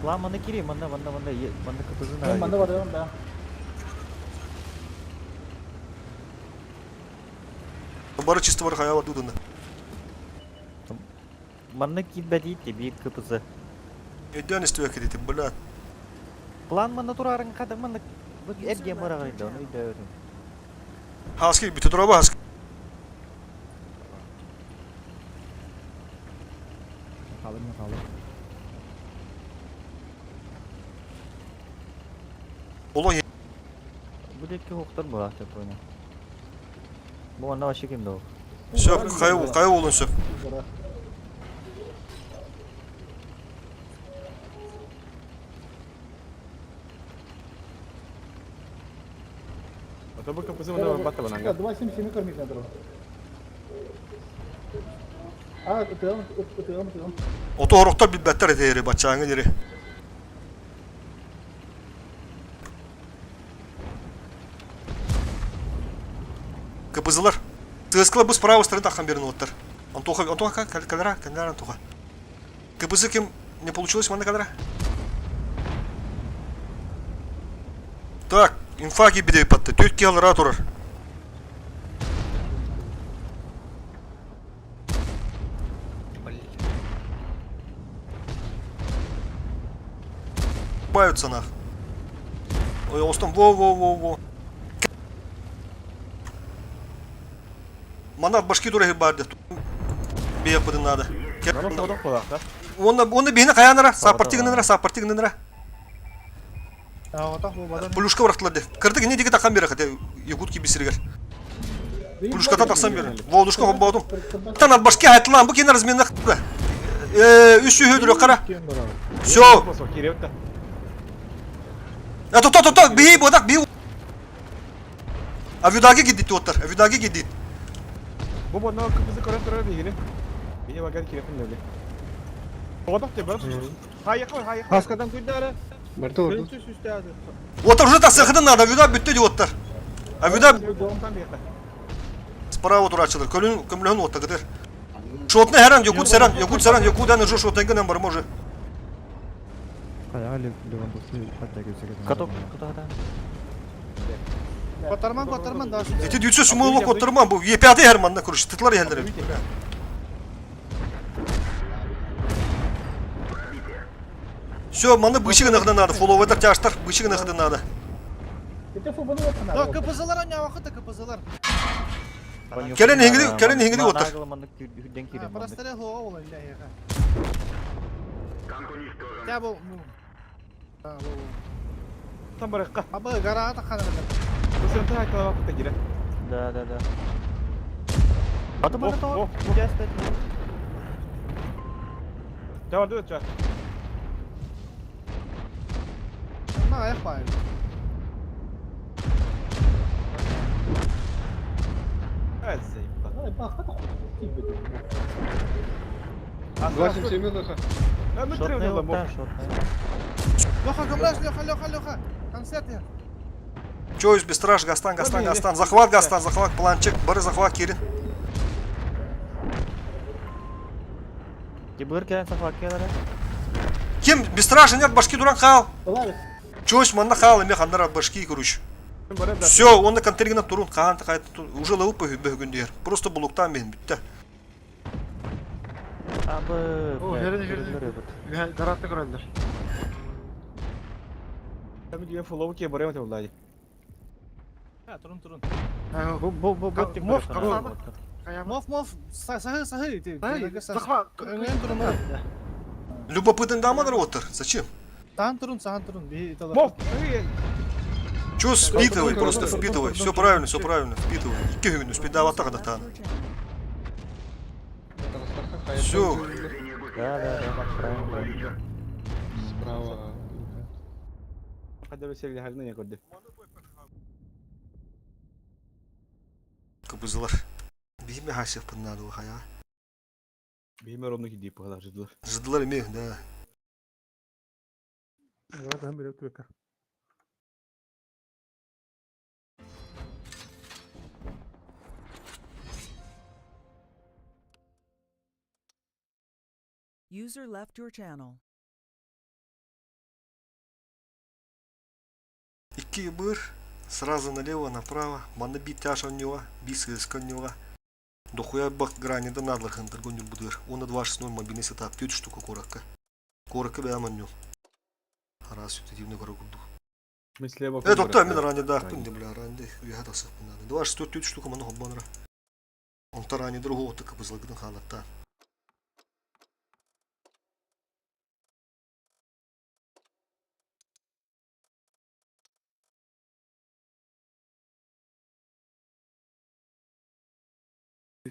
План манна кири, манна, манна, манна, манна кытызын Манна барыам да. Бары чисто бар хаяла дудана. Манна киирбэтиит биир КПЗ. Өйдөөн истибэккит ити, блядь. План манна турарын хата манна эргиэн бараҕай да, ону өйдөөбөтүм. Хаски бүтэ тураба хаски. Хаалым хаалым. Олох Бу диэки хуктар буолаахтар понял. Бу манна вообще ким да Сөп, хайа хайа болун сөп. А то бы КПЗ мына бата бананга. 2,77 кормить надо. А, ытыам, ытыам, ытыам. Ото орохтор билбэттэр этээри баччааҥҥа диэри. КПЗлар. ТСКлар бу с правой стороны таххан берин уоттар. Антоха, Антоха калера, калера Антоха. КПЗ кем не получилось манна калера? Так, инфа киирбит эбит Түт киһи аллараа турар. Баются нах. Ой, остон, во-во-во-во. Манна башки тура барды. Бейаппытын надо. Онна онна биһини хайаанара, саппартигыннара, саппартигыннара. Плюшка бырахтылар де. Кырдык не диги тахан бере хате якутки бисиргер. Плюшката тахсан бере. Волдушка хоббоотум. Тан от башки айтылан бу кин разменах. Үс үһү қара. Все. А то то то бии бодак бии. Авюдаги гидит оттар. Авюдаги гидит. Бу бодно кызы көрөн турар бигини. Бини багар кирепин леби. Бодак деп бар. Хайы хайы. Хаскадан күйдәрі. Барта орду. Оттар уже тасыхыдын надо, авюда бүттү дип оттар. Авюда справа турачылар. Көлүн көмлөһүн отта кытыр. Шотны хәрән, якут сәрән, якут сәрән, якудан уже шотнайгынан бар може. Каяга Левандовский хатта келсе Каток, куда да? Котарман, котарман, да. Ити дүүсө сумулу коттарман бу Е5 иһэр манна короче тытлар иһэллэр эбит. Все, манна бычык гыныхына надо, фолловайдар тяжтар бычык гыныхына надо. Да, КПЗлар анявахыта КПЗлар. Кэлэн иһиҥиди, кэлэн иһиҥиди оттар. Простаря хоға ол инде аяға. Я бу Там барыққа. Абы гара тахана. Бұл сен та кире. Да, да, да. А то О, о, Давай, давай, ча. На аяқ бай. Ай, заебал. 277 Леха. А мы три Шотный, шотный. Леха, гамлаш, Леха, Леха, Леха. Концерт я. Чойс, бестраж, гастан, гастан, гастан. Захват, гастан, захват, планчик, бары захват, кирин. Дебыр кэлэн сафаккелere. Ким бестража нет, башки дуран хал. Чойс, манна хал, эме ханнара башки, короче. Все, он на контейнер турун, хаан тахайт, уже лаву пөхүн дер. Просто булуктан мен бүтті. Абы. О, жерин, жерин. Гарантты көрөлдөр. Там где фолловки барем это влади. А, турун, турун. Бу бу бу бу Мов, мов, мов, сахы, сахы, ты. Захват. Турун. Любопытный дамадыр отыр. Зачем? Таан турун, сахан турун. Мов, Чё впитывай, просто впитывай. Все правильно, все правильно, впитывай. Икки күн успедава тағда таан. Все. Да, да, да, правильно, правильно. Справа. Хотя бы сели хагны не көрдү. Кыбызылар. Бихиме хасев пыннады хая. Бихиме ровно киди пахала жыдылар. Жыдылар эме, да. User left your channel. Икки быр, сразу налево, направо. Манна би тяж оннюга, би сыска оннюга. Дохуя бак грани да надлар хантар гонюр будыр. Оны 2.6.0 мобильный сетап, тют штука коракка. Коракка бәм онню. Арас үтетивне кора курду. Мы слева. Э, тоқта, мен ранее да, пынды, бля, ранее, уяха тасық пынады. 2.6 тют штука маны хоббанра. Онта ранее другого тыка бызылгыдын халатта.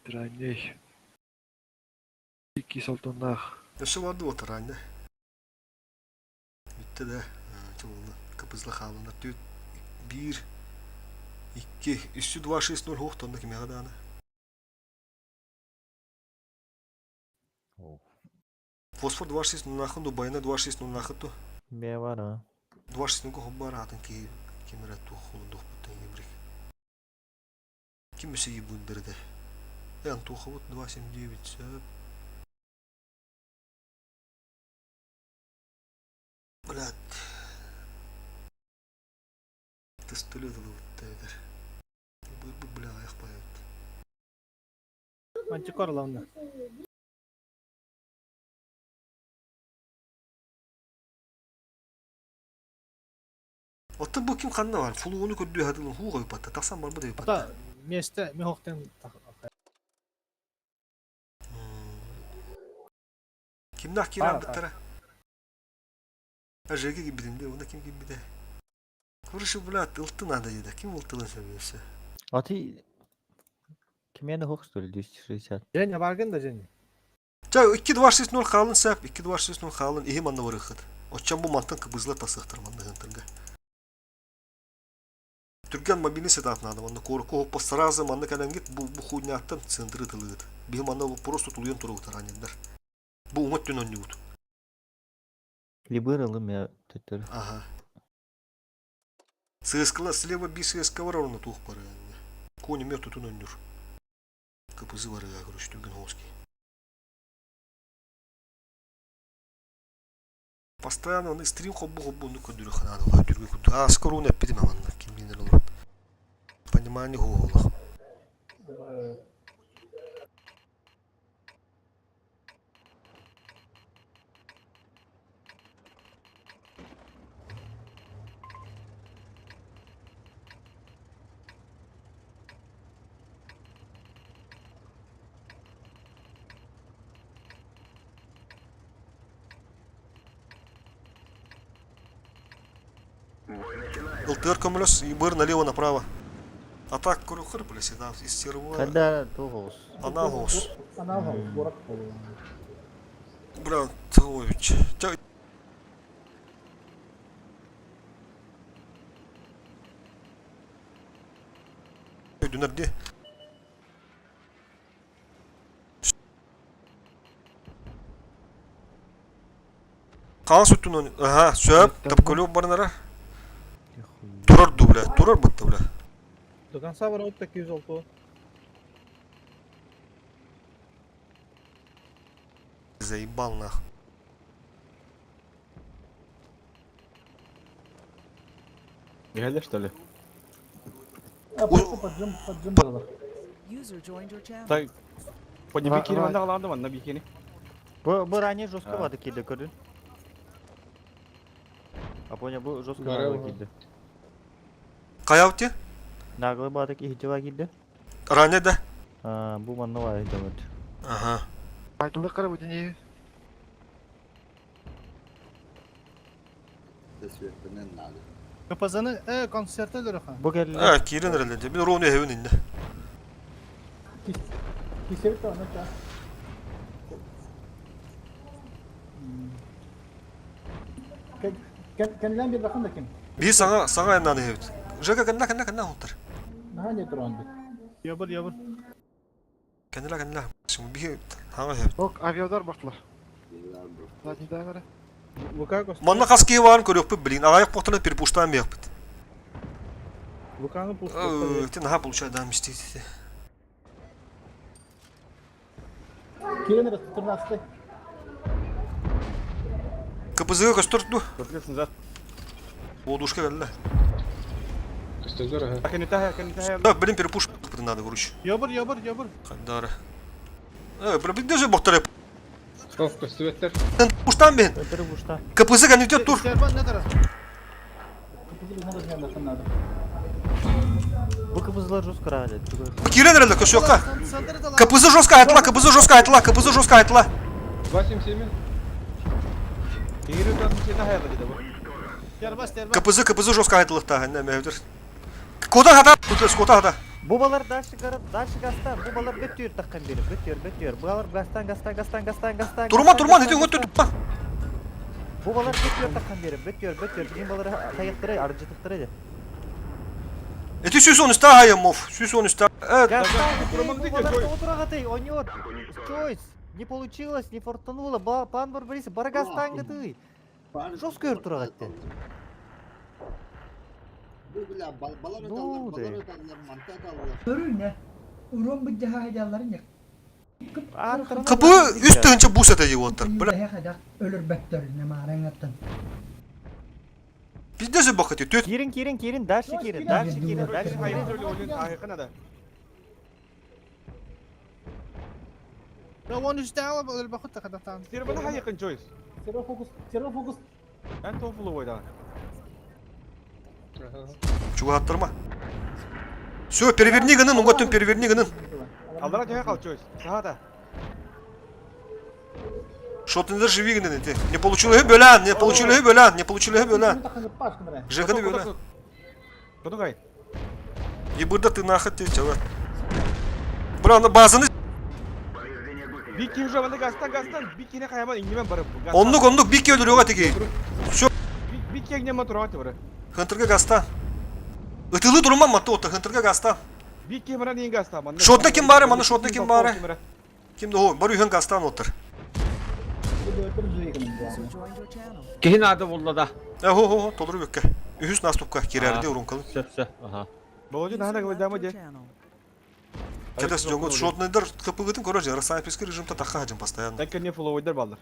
Ранней. Икки солтоннах. Өсі барды отыр ранее. Бітті да, чоңны капызла халына төт 1 2 3 2 6 0 хоқ тонна кеме ғаданы. Фосфор 2 6 0 нахын ду байына 2 6 0 нахын ту. Бе бар а. 2 6 0 хоббар атын ки кемера ту холу дух буттан ебрик. Ким өсе ебундырды? Эн туха вот 2 7 9 сөп. Блядь. Тыстылы дылы Бу бу бля аяқ баят. Мантикор лавна. Оттан бу ким ханна бар? Фулугуну көрдүү хадылын хуу койпатта. Тақсан бар бу деп Ата месте мехоктен Кимнах киран быттара? Ажеге кибидинде, онда ким кибиде? Короче, блядь, ылты надо еда. Ким ылтылын сөбөсө? А ты Кимени хох что ли 260? Женя баргын да Женя. Ча 2 2 6 0 халын сәп, 2 2 6 0 халын ихи манна барыхыт. Оччан бу мантан кыбызла тасыктыр манна хынтырга. Түрген мобильный сетап надо, манна корку хоппа сразу манна кәләнгит бу бу хуйняттан центры тылыгыт. Бихи манна просто тулуен туругутар анендар. Бу уңат түн оннюгут. Либыр алым я төттөр. Ага. Сыскала слева би сыска бар орны тух бары. Кони мер тутун оннюр. Капызы бар я, короче, түрген хоски. Постоянно он стрим хоббу хоббу ну көдүрү ханады ла түргө күдү. А скоро он эппитим аманна ким бинер олор. Понимание хуолах. ЛТР көмөлөс, ИБР налево-направо. А так көрөхөр, бля, всегда из серого. Когда тугус. Анал оҕус. Анал оҕус, бурак болуо. Бля, Тылович. Өйдөнөр дии. Хаҥас өттүн аха, сөп, тапкөлүк барынара. Турар ду, бля, турар бытты, бля. До конца ворот такие золото. Заебал нах. Реально, что ли? А просто поджим, поджим было. User joined your channel. Так, по не бикини манна галанды манна бикини. Бу бу ранее жестко бады киирдэ көрдүн. А понял, бу жестко Бары бады киирдэ. Хайа Наглый бады киһи киирдэ. Ранее да? А, бу манна бар вот. Ага. Айтылы кара бу дини. Светпенен надо. КПЗ-ны э концерты өлөрөхө. Бу кэллэ. А, киирэн эрэллэр. Мин ровно эһэбин инне. Кисерик то, ну ча. Кэннилэн bir bakın da kim? Биир саҥа саҥа айаннаан иһэбит. Жека кэннэ кэннэ кэннэ оһуттар. Наһаа не туран бит. Ябыр ябыр. Кэннилэ кэннилэ. Биһи хаҥа иһэбит. Ок, авиадар бартылар. Задний дагары. Лука кос. Манна хас киһи баарын көрүөхпүт билигин. Аҕайах буохтана перепуштаан биэхпит. Луканы пуш. Ты наха получай да мстить. Кирен раз 14 КПЗ көстөр ду. Көплес назад. Бодушка кэллэ. Көстөлөр, ага. Кенитаха, кенитаха. Да, блин, перепуш надо, короче. Ябыр ябыр ябыр. Хандара. Э, бля, где же бохтары? О, көстүбэттэр. Пуштан бен. Өтөрү бушта. КПЗ кэннитэ тур. Сербан не тарас. Кыпызы надо надо. Бу кыбызлар жестко рады. Киирэн эрэллэр көсүөххэ. КПЗ жестко айтла, КПЗ жестко айтла, КПЗ жестко айтла. 277. Кири тан сена хаяда диде бу. Тербас тербас. КПЗ КПЗ жестко айтылыктаа. Не мөдүр. Кода хата, тут скота хата. Бу балар дальше город, дальше гастан. Бу балар бөтүр таккан бери, бөтүр, бөтүр. Бу балар гастан, гастан, гастан, гастан, гастан. Турма, гастан, турма, гастан, не өтө гастан. турма. Бу балар бөтүр таккан бери, бөтүр, бөтүр. Бин балар таяктыры, аржытыктыры ди. Эти сүүс үстэ хайымов, 110 үстэ. Э, Гастан, Турман бу дике, балар чой. отурагаты, ойнот. Чойс. Не получилось, не фортануло. Ба, пан Барбариса, бар гастан гаты. Жестко турагатты. Бу бля, балар Ну, ötallar, да. балар ötallar, manta ötallar. Көрүнэ. Урон быдьаха хадьалларын як. КП үс тыһынча бус это его оттар. Бля, Бля. Өлөрбөттөр нэмаараңаттан. пиздец бахати. Төт Кирин, кирин, кирин, дальше кирин, дальше кирин, дальше кирин. Хайы надо. Да он үстә алып өлбөхөт тахатан. Сербана хайы чойс. Серва фокус, серва фокус. Эн тофулу бойда. Ага. чугаттырма. Все, переверни гынын, угаттын переверни гынын. Алдара жая кал чойс. Сахата. Шотындар живи гынын эти. Не получили бөлән, не получили бөлән, не получили бөлән. Жеганы бөлән. Кудугай. Ебырда ты нахат ты чала. Бра, на базаны Бики уже валды гастан гастан бикине хаяма иңнемен барып. Оннук, оннук бики өлөрөга теги. Все, Бики иңнемен турат бары. хынтырга гаста. Ытылы турман матты отта, хынтырга гаста. Бики мара нин гаста. Шотна ким бары, мана шотна ким бары? Ким де бар үйін гастан отыр. User joined your channel. Киһин ады булла да. Э, хо, хо, хо, толыру бөккә. Үһүс наступка кирәрде урункалы. Сөп сөп. Аха. Болжу User нахана left гылдама your де. channel. Кедес жонгот шотныйдар кпгытын көрөр же, снайперский режимда таха хажым постоянно. Тәкке не фуловойдар балдар.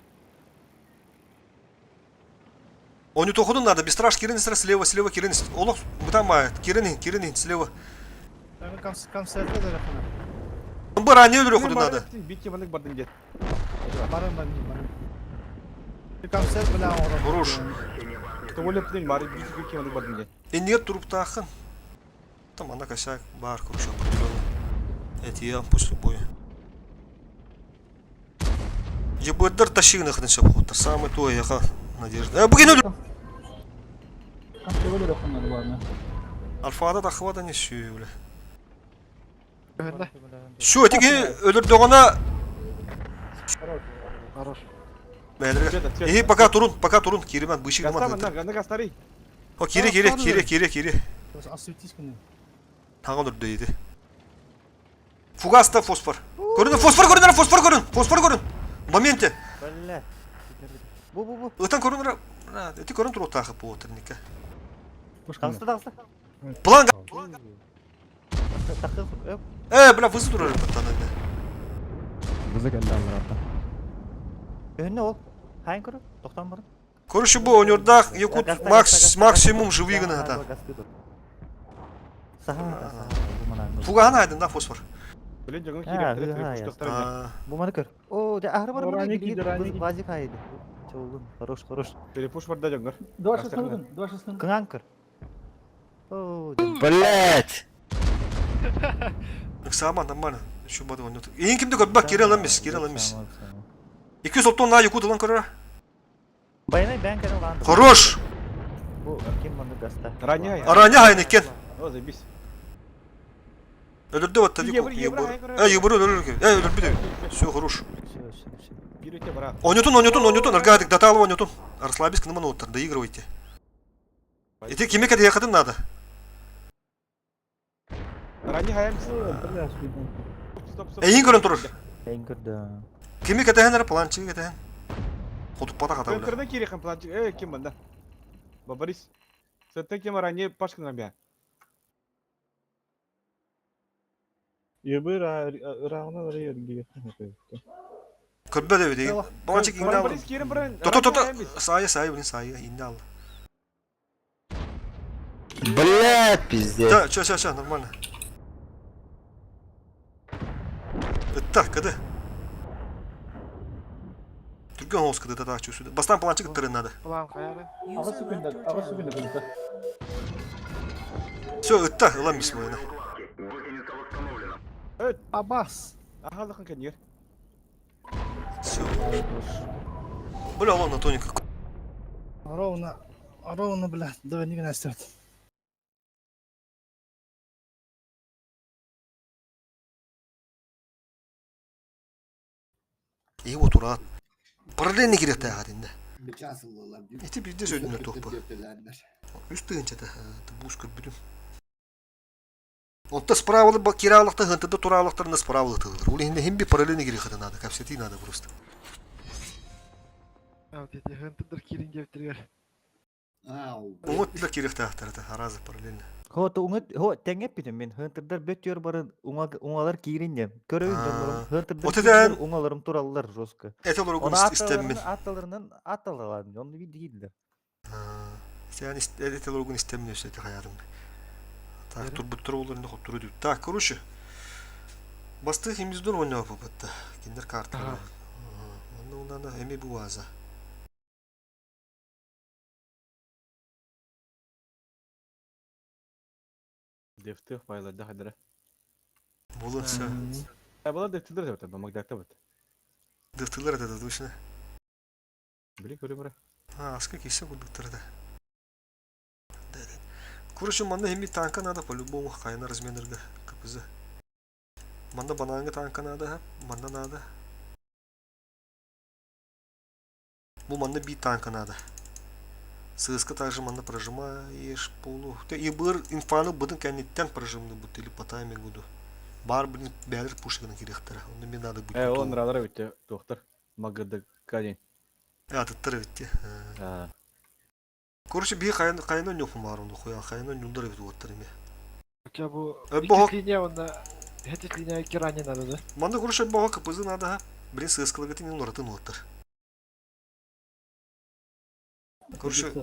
Они тоходун надо, бестраж кирин слева, слева кирин. Олох, бутамает, кирин, кирин, слева. Концертка да рахана. Бу ранее өлөрө хоту надо. Битти манык бардын дед. Барын барын барын. Концерт бля оҕоро. Хорош. Того лептин бары битти ким манык бардын дед. Иннигэр туруктааххын. Там ана косяк бар, короче, определенно. Эти я после боя. Ебыддар тащигнахын сөп хуттар. Самый то яха надежда. Э, бүгін өлөр. Альфада тахвада не сүйүлі. Все, тиги өлөрдөҕүнэ Хорош. Эһи пока турун, пока турун, киримэн, быщик Гаста гыман. манна, гастари. О, кире, кире, кире, кире, кире. Осветись мне. Тагын үрдө Фугаста фосфор. Көрүн, фосфор көрүн, фосфор көрүн, фосфор көрүн. В моменте. Бля. Бу бу бу. Ытан көрүн, эти көрүн туруктаахы бу отырника. Тагыста тагыста. План. Такы. Э, бля, вызы турар баттан энде. Бызы келді алларата. Önüne ol. Хайын көрü. Тоқтан барын. Короче, бу онюрдах якут макс максимум живые гына ата. Саха, саха. Бу мана. Фуганы айдын да фосфор. Блин, жаңы А, киреп, ха, пуштактар. Бу мана көр. О, да ахыр бар Раники, мына. раники. Базик хайды. Чолгун. Хорош, хорош. Перепуш барда жаңыр. Два шестнадцать, два шестнадцать. Кыңан көр. О, Блять! Сама нормально. Еще бады онюрд. Ең кимди көрбак кире аламыз, кире аламыз. 200 тонна якут алан көрөр. Байнай бән кәрін ланды. Хорош. Бу ким маны гаста. Раня. Араня хайын екен. О, заебись. Өлөрдө батта Ебыр, ди. ебыр, Э, ебыр өлөр. Э, өлөр Все, хорош. Все, все, все. Берете бара. Онютун, онютун, онютун, аргадик, даталова онютун. Расслабись, к нему доигрывайте. Ити киме каде ехать надо. Раня хаям. Стоп, стоп. Эйин көрөн турur. Эйин көрдө. Кими катаһын планчыгы катаһын. Хотуп бата ката бля. Көрдө кире планчык. Э, ким банда? Бабарис. Сәттен кем ранее пашкын рабя. Ебыр равно регия. Көрбө деп деген. Планчык инде ал. Борис кирем брен. То то то то. Сая сая блин сая инде ал. Блять, пиздец. Да, чё чё чё, нормально. Это када. Түргөн хоос кыды та чувствую. Бастан планчык тырын надо. План хаяры. User left your channel. Все, ытта, ылам бисмойна. Абас. Ага, лахан каньер. Все. Бля, ладно, тоненько. Ровно, ровно, бля, давай не гнастет. И вот урат. Параллельно керек та хадинде. Бычасылылар. Эти бирде сөйдүнөр тохпа. Үс тыгынчата, бус көрбүдүм. Онта справалы киралыкта хынтыда туралыктарында справалы тыгылыр. Ул инде хим би параллельно керек хады надо, капсети надо просто. А, вот эти хынтыдыр кирин дептиргер. Уңут да керек та тарата, аразы параллельно. Хо то уңыт хо теңеп битим мен хынтырдар бөт йор барын уңалар киирин дем. Көрөйүн донорум хынтырдар Вот это уңаларым тураллар жестко. Это олар Оны истеммин. атталарынан атталалар. Оны би дейдилер. Сен это олар истеммин өсөтө хаярым. Так, турбуттар олар инде хоттуру дип. Так, короче. Басты химиздор ойнап батта. Киндер карта. Онда унда эми буаза. Дефтых байлар да хадара. Булынса. Ә була дефтилер деп атат, Магдакта бат. Дефтилер это точно. Били көрөм бара. А, аска кисе кудуктар да. Да, да. Короче, манда хими танка надо по-любому, хайна размерга КПЗ. Манда бананга танка надо, манда надо. Бу манда би танка надо. ССК также манда прожимаешь полу. Ты и быр инфаны быдын кәнеттен прожимны бут или по таймингу. Бар блин бәдер пушканы керектер. Онда мне надо быть. Э, он ралар битте, доктор. Магды кадин. А, тыттыр битте. А. Короче, би кайын кайын нюхум бар онда хуя, кайын нюлдар бит оттыр эме. Хотя бы Э, бог- линия онда эти линия кирани надо, да? Манда короче бога КПЗ надо, ха. Блин, ССК лагатын нюлдар атын оттыр. Короче,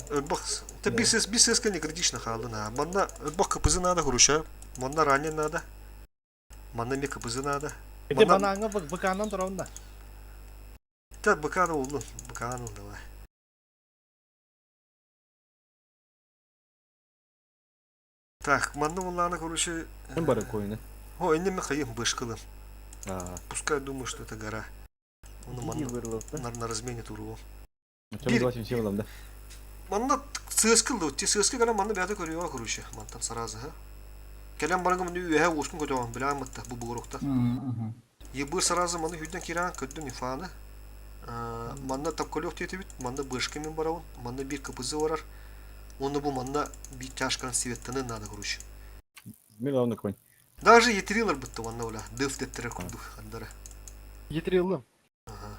Өлбөх, это бисес, бисеска не критично хаалдын а. Манна өлбөх КПЗ надо, короче. Манна ранее надо. Манна мне КПЗ надо. Ити банааҥҥа быкаанан турабын да. Так, быкааны уллун, быкааны давай. Так, манна уллаана, короче... Ким бары коины? О, инне мен хайым бышкылым. Пускай думаю, что это гора. Оны манна на размене туруом. Чем 27 ылам да? Манна сыаскыл ти сыаскы кэлэн манна бэйэтэ көрүөҕэ короче мантан сразу ха. Кэлэн баран маны үөһэ уоскун көтөҕөн билээн мытта бу бугуруктан. Ебыр сразу маны хүрдэн киирэн көрдүм инфаны. Манна тапкалёк диэтибит, манна бышка мин барабын, манна биир КПЗ барар. Уонна бу манна биир чашканан светтаны надо короче. Мин главный конь. Даже етрилар бытты манна бля, дыф деттер курдук андара. Етрилым. Ага.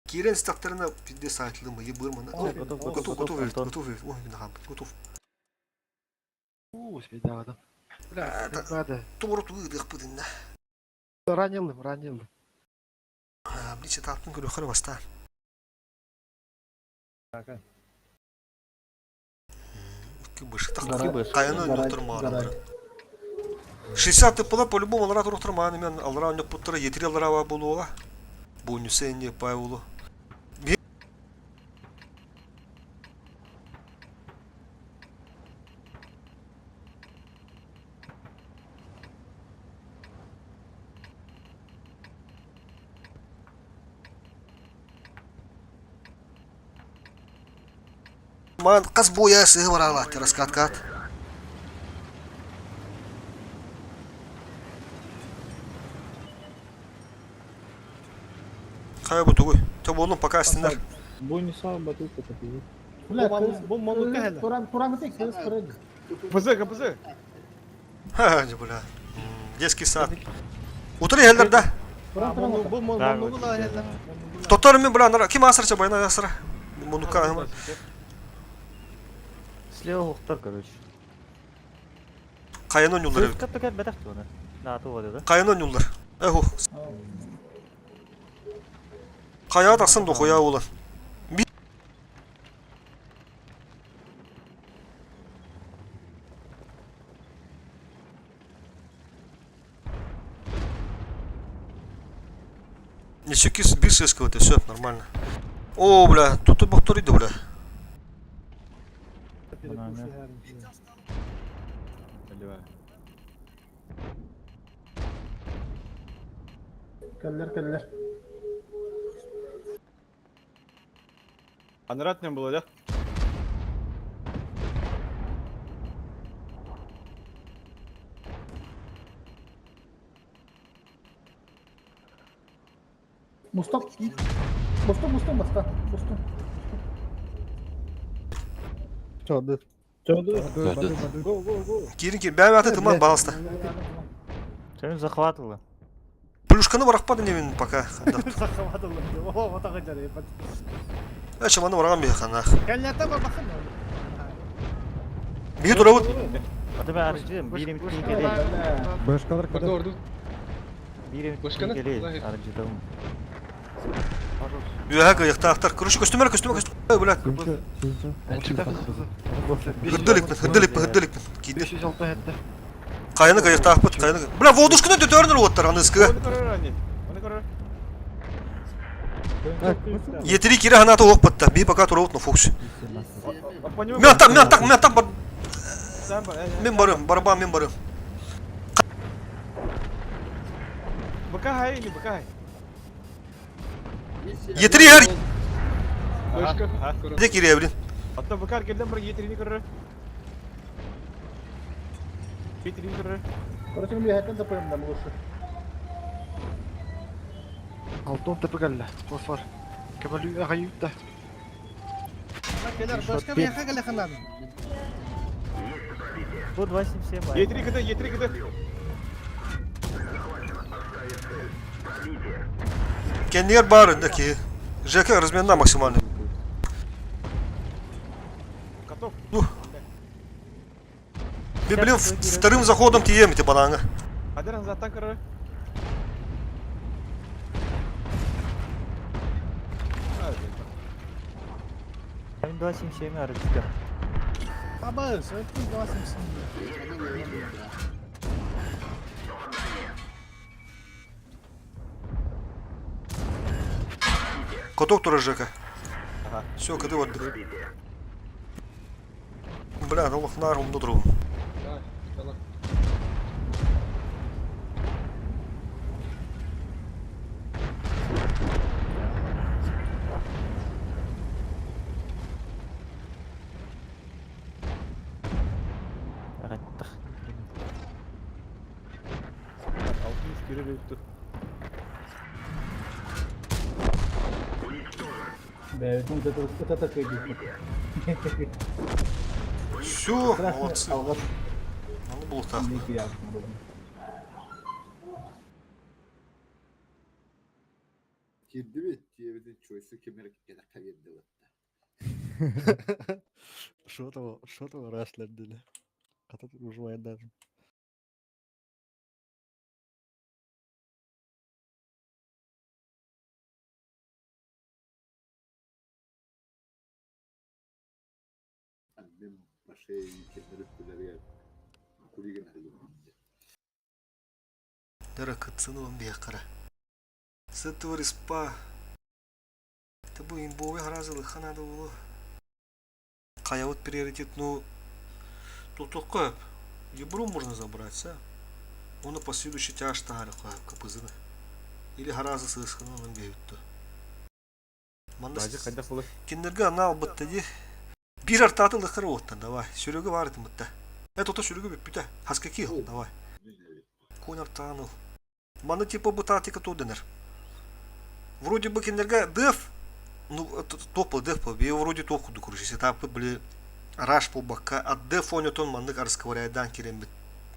Киирэн истэхтэринэ пиздец саайтылым ебыр мана. Готов, Готов, готов, готов, Антон. готов, ой, нахам, готов. Уу, успейдавадым. Бля, надо. Туорут ыытыахпытынна. Ранилым, ранилым. Блин, таптын көрөхөр баста. Кайаны өнөктөр мааралары. 60 тыппыла по-любому алара туруктар мааны мен алара өнөк буттара етири алара ба болуға. Бу нүсен пай болу. Ман қас боя сығы бар ала, раскаткат. Қай бұ тугуй. Та болын пока істінер. Бу не сам батут это пиздец. Бу монука хәле. Туран туран тек сыз кырыг. КПЗ, КПЗ. Ха, не бля. Детский сад. Утыры хәлләр да. Бу монугу ла хәлләр. Тотар мен бля, ким асырча байна асыра. Монука. Слева ухтар, короче. Кайын ойнулар. Сыска төгәл бәтәх туны. На ту да. Кайын ойнулар. Эху. Кая тақсын дохуя улар. Ничего кис бис это все нормально. О, бля, тут и бахтури бля. Кэллэр кэллэр. Анрат не было, да? Мустап. Мустап, мустап, мустап, мустап. Чоды. Чоды. Го, го, го. Кирин кирин, бәм аты тыман баласта. Сен захватывала. Плюшканы барақпады немен пока. Захватывала. О, вот так жарай. Әче маны бараған бе хана. Кәлләртә бар бакын. Бие турабыт. Аты мен аржы бирим кин келей. Башкалар када? Бирим кин келей. Аржы там. Үһә кыяктаактар. Короче, көстүмөр, көстүмөр, көстүмөр, бля. Хырдылыкпын, хырдылыкпын, хырдылыкпын. Кийди. 506 хәтта. Кайны кыяктаакпыт, кайны. Бля, водушканы төтөрнөр оттар аны ыскыга. Оны көрөр они. Оны көрөр. Етири кире ханата оқ бітті. Би пока турабыт, но фокус. Мен там, мен так, мен там бар. Мен барым, барабан мен барым. Быка хай или быка хай? Етири хер. Де кире, блин. Атта быка келден бір етерini көрөр. Етерini көрөр. Короче, мен хәттен тапыйм да лучше. Алтын тепе кэллэ. Фосфор. Көмөлүү агайютта. Кэлэр башка бияха кэлэ ханан. Бу 277. Етери кыды, етери кыды. Кеннер бар ки. ЖК разменна максимальный. Готов. Ну. Блин, вторым заходом тием ти бананга. Адеран заттан көрөр. 2, 7 7 арычка. Абыз, 1 2 7 7. Каток турар Жека. Все, кыды бардык. Бля, олох наар умна турабын. Да, давай. Аттах. 600 кире берипти. Бэйэтин ытата кыйдыппыт. Все, молодцы. Аны булуктаах. Кирдибит, диэбитин чуойсу кимэр кэлэххэ биэрдилэр. Что там, что там рашлердили? Хата уживает даже. Мин башей кемер үттүлэригэр кулигин арыйым. Дара кытсын ылан биһиэххэ С этого респа. Это бу имбовый харазы лыха надо было. Хайа вот приоритет, ну, тут только ебру можно забрать, а? Оны последующий тяж тахары капызыны. Или харазы сысканы онун бейүттү. Манна Бажы хайдах болар? киндерге анал бытта ди. Бир артаты лыхыр оттан, давай. Сүрөгө бар этим бытта. Это то сүрөгө бүппүтэ. Хаска кил, давай. Конь артааныл. Маны типа бу тактика то денер. Вроде бы киндерге деф, ну топ деф по, бе вроде топ куду короче, сетапы были раш по бака, а деф онетон маннык арысковарайдан кирен бит.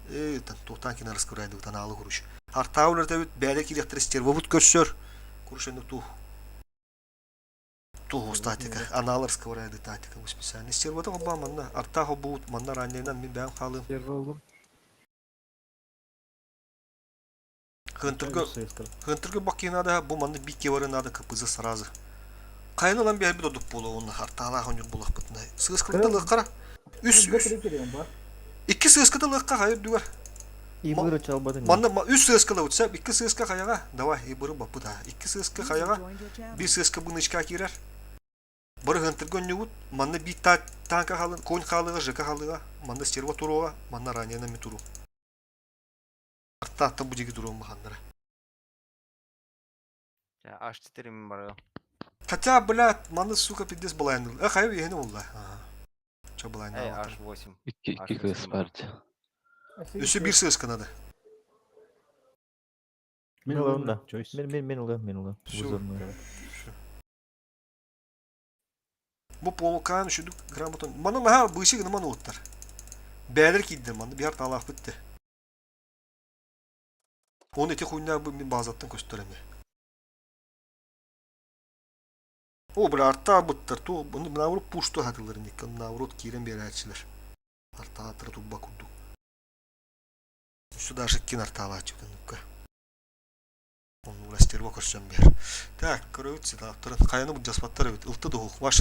Э, там тоқтан кин арысковарайды тан алы короче. Артаулер да бит бәле килектер стерва бут көрсөр. Короче, ну ту. Ту статика, анал арысковарайды тактика бу специально. Стерва да оба манна, артахо бут, манна ранненан мин бәм халым. Хынтырга Хынтырга баккинада бу манны бикке барынада капызы сразу. Кайын olan bir bir oduk bulu онна хартала хонюр булах бытна. Сыскылты кара. Үс үс. Икки сыскылты хайыр дүгер. Ибыры чалбадым. Манна үс сыскылы утса, икки сыска хаяга. Давай ибыры бапы да. Икки сыска хаяга. Bir сыска бынычка кирер. Бары хынтырга өннүгут, манна би танка халын, конь халыга, ЖК халыга, манна стерва туруга, манна ранена ми туру. Арта бу диги туру маханнара. H4 ми барıyor. Хотя, блядь, маны, сука, пиздец балайын. Э, хайы ехini oldu. Ага. Чо балайын Эй, H8. Икки икки кыз партия. Үсü bir сыска надо. Мен ылам да. Мен мен мен ылам, мен ылам. Всё. Бу полукан үшүдүк грамотон. Маны наха бышы гына маны оттар. Бәлер кидде маны бир талак битти. Оны эти хуйня бу мен базаттан көстөрөмө. О, бля, арта буттар. Ту, bunu наоборот пушту хатылар никкан наоборот кирен берәчилер. Арта атыр тубба курду. Сюда же кин артала чукан ну-ка. Он урастерва көрсөм бер. Так, көрөбүт сетаптарын. Каяны бу жаспаттар бит. Ылты дух. Ваш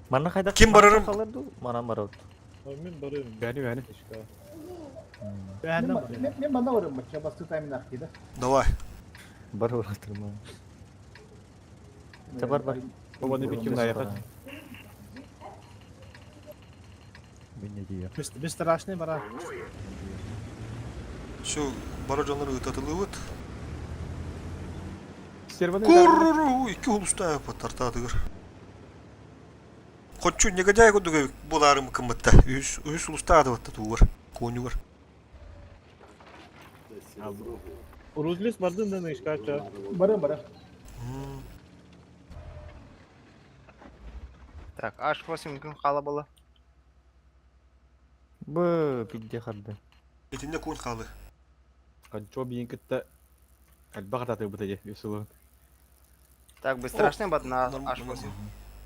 Манна хайдах Ким барарым? Халырды, манан барабыт. Мен барыyorum. Бәни бәни. Мен манна барыyorum бача басты таймин ахтида. Давай. Бар баратырма. Бар бар. Бабаны биким наяхат. Мен не дейі. Без страшный бара. Все, бара жонор ытатылыбыт. Стерваны Курруру, икки улуста тартатыгыр. Хоччу негодяй кудуга буларым кымытта. Үс үс улуста адыбатта тугар. Конюгар. Ruzlis бардын да нышкача. Барым бара. Так, H8 күн қала бола. Бы, пидде харды. Этинде кун халы. Канчо биин кытта альбах ататы бутаje юсулун. Так, бесстрашный бад на H8.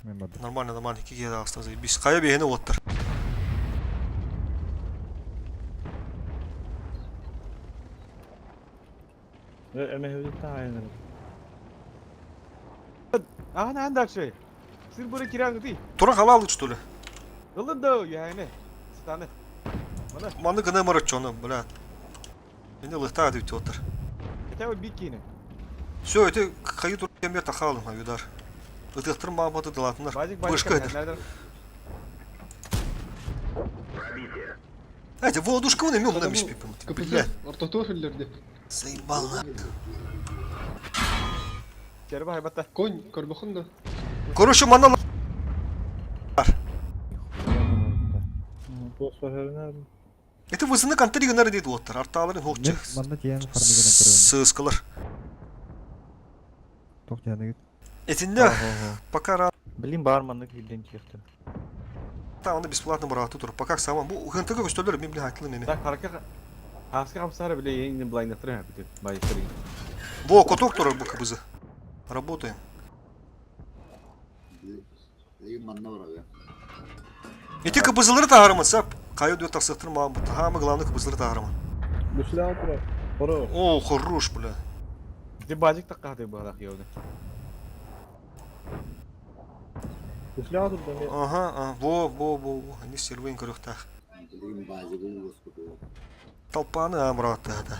Мен бардым. Нормально, нормально. Икки кеде астазы. Биз кая бейхени оттар. Эмэһүдүттэн айаныр. Ахан ахан дальше. Сыр быры киран гыты. Туран халаалык что ли? Ылын да яйны. Станы. Мана. Маны гына марачоны, бля. Мени лыхтаа дип отыр. Хотя бы бикини. Все, это хайы тур кембер тахалым, аюдар. Ытыктыр мааматы дылатынар. Базик базик. Бышка это. Эти водушка он имел на мишпи. КПЗ ортотор үллерди. Заебал на. Кербе хайбатта. Конь, көрбөхүн да. Короче, мана Это вызыны контри гынар дейт оттар. Арталарын хоқчы. Манна тиен фармигенен көрөм. Сыскалар. Тох тияныгыт. Этинде пока рано Блин бар маннык илден киехтер. аны бесплатно бараты тур. Пока сама бу хынтыгы көстөлөр мен биле айтылым эме. Так харакка Хаска хамсара биле ең блайнаттыр ха бит. Байктыр. Во, коток турар бу кыбызы. Работаем. Билигин манна барабы. Эти кыбызылары таарымын сап. Кайы дөт тақсықтыр маған бұтты. Хамы главный кыбызылары таарымын. Бүсілі тұра. Хоро. О, хорош, бля. Ди базик такка хаты баалах йоны. Бүсілі тұр да. Ага, а, во, во, во, во. Они сервейн көріқтақ. Билигин базигы уоскуту. Толпаны амраты, да.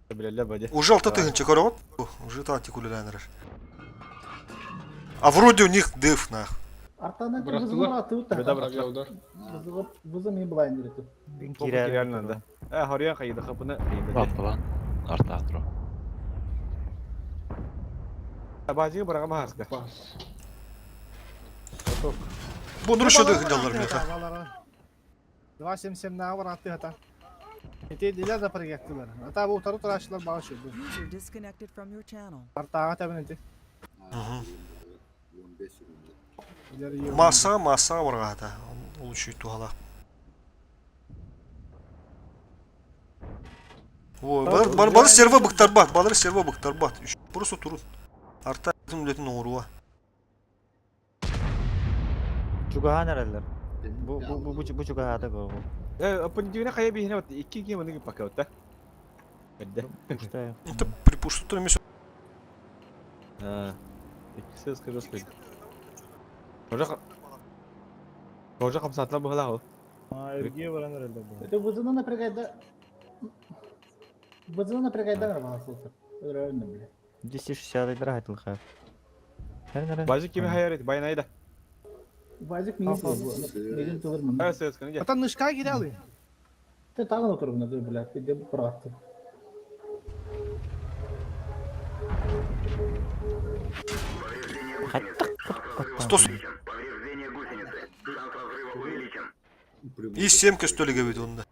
Билелле бади. Уже алты тыгынчы көріп Уже та тикулеләнер. А вроде у них деф, нах. Артана Бырахтылар. Беда бырахтылар. Авиаудар. Вызы мен былайын дирету. Кирер да. Э, харыян кайда хапына кайда. Аттылан. Арта атро. Базиги барага хаска. Бас. Бу нұршы дыгын меха. 2.77 на бараты хата. Эти дилер да пригеттилер. Ата бу тару тарашлар бага шөбү. User disconnected from your channel. Артага табын эти. 15 секунд. Маса, маса барғата. Ол үшін туғала. Ой, балар, бар, балар серво быктарбат, балар серво быктарбат. Просто турун. Арта үлетін оңыруа. Чугахан эрелер. Бу бу бу бу чугахата го. Э, апындюна кая бихне бат. Икки ки маны пока вот. Эдде. Это припушту емес. А. Икки скажу скажу. Уже Уже хамсатлар була ол. Эрге баран эрелер бу. Это вызыны напрягайда. Вызыны напрягайда барасылсы. Өрөөнү биле. 260 айдар айтылха. Базик кими хайарит байнайда. Базик миң Мигин тылыр Э, сөз кene. Ата нышка киралы. Те тагын отырып на бля, пиде бараты. Сто И семь көстөліге бит онда.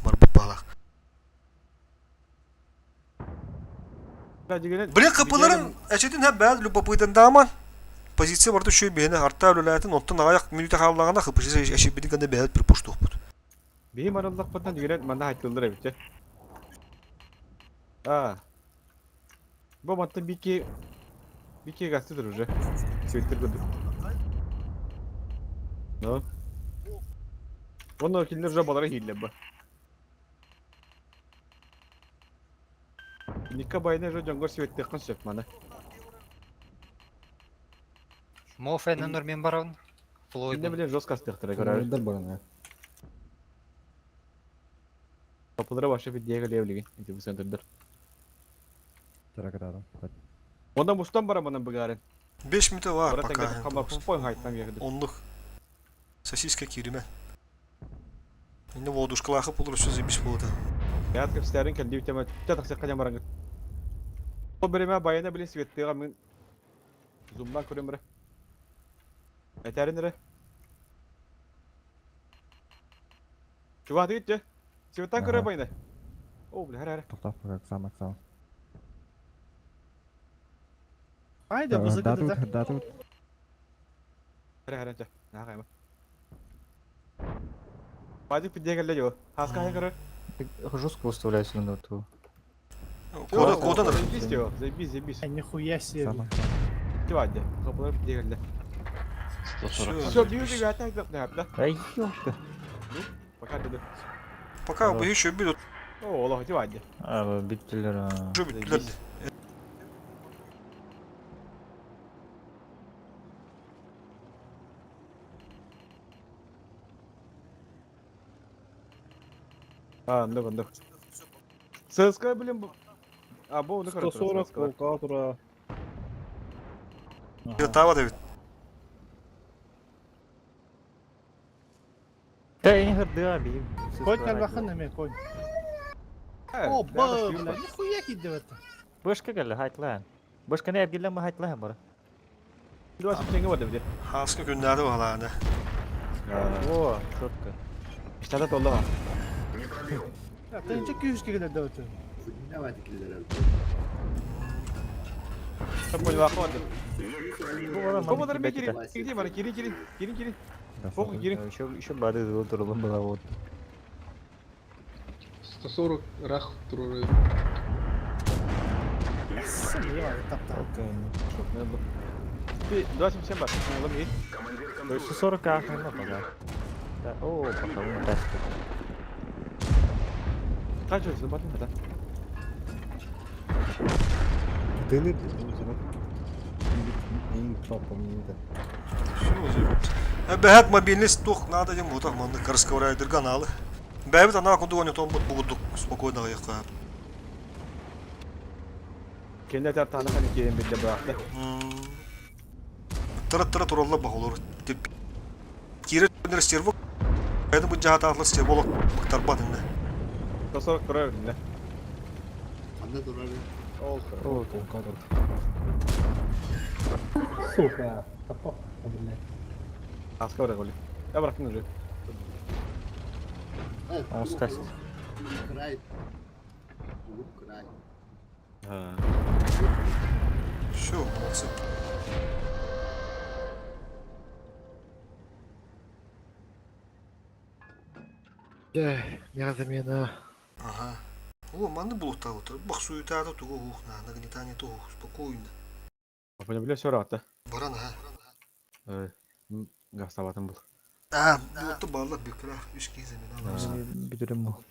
Бар бу балақ. Блин, капыларын әчетин һәм бәл любопытен даман. Позиция барды шөй бейіне арта өлеләтін, оттан аяқ минута қаллағана хыпышы әші бідін гәнде бәл припуштуқ бұд. Бихи мараллах баттан дигерен манда айтылдыр эбит. А. Бу маттан бики бики гастыдыр уже. Светтер көдүр. Ну. Онно киндер уже балары хилле ба. Ника байна же жонгор светтер кын сөп мана. Мофен нормен барон. Флой. Кинде биле жестко астыктыр көрөр. баран. Капылары башы бит диеге левлиги. Ити бу центрдер. Таракатадым. Онда мустан бара манан багарын. 5 минута бар Бара пока. теңге камар пойн хайтан егде. Онлық. Сосиска кириме. Енді водушкалахы пулыр сөз заебись болады. Ят кепстерин келди битеме. Татак сакка баран. Ол береме баяна биле светтега мен зумдан көрөм бире. Этерин Чувак дигит Светтан көрө байна. О, бля, хара хара. Токтап пока сам аксам. Айда бызы Да кыды тут, да тут. Хара хара ча. На кайма. Базик пидде келде жо. Хаска хай көрө. Жестко выставляюсь на ту. Кода, кода. Заебись жо. Заебись, заебись. Нихуя себе. Чувак, де. Капылар пидде келде. 140. Все, движи, ребята, да, да. Ай, ёлка. Ну, пока ты. Пока бы еще били, О, Аллах, диванде. А, биттилер. уже биттилер. А, ну, ну. ЦСКА, блин, а, бу, ну, короче, 140 полка тура. Тава Давид. Та я не гордыа, бим. Конь кальвахан эме, конь. О, бля, нихуя кидывает. Бышка гәле, хайтлан. Бышка не әбгеллән хайтлан бар. 27 воды, где? Хаска күннәде баланы. О, четко. Штата толла. Тынча күйіс келер деп өтө. Давайте киллер. Поняла, хватит. Кому дарме кири? Кири, бара, кири, кири, кири, кири. Похуй, кири. Еще еще бады турулун была вот. 140 рах турары. Ты 27 бар. Ломи. 140 ах, ну пока. Да, о, пока он тест. Канча забатын да. Ты не Бәһәт мобильный тух надо дем бутах манны карскаврайдер каналы. Бәбит ана кунду они том бут спокойно яка. Кенде тартаны хани киен бирде баакта. Тыра тыра туралла бахолор. Тип кире нер стерво. Это бу жаат атлы стерво бактарбат инде. 140 турар инде. Анда турар. Ол. О, полка турды. Сука. Тапок, блядь. Аскар голи. Я бырактым уже. Остас. Край. Край. Все, молодцы. Я замена. Ага. О, манны булуктар отыр. Бак суютада тугу ух на нагнетание тугу спокойно. Понял, бля, все рата. Баран ха. Гастабатын был. А, бу баллар бекра үч кей замена алабыз. Бүтүрүм бу.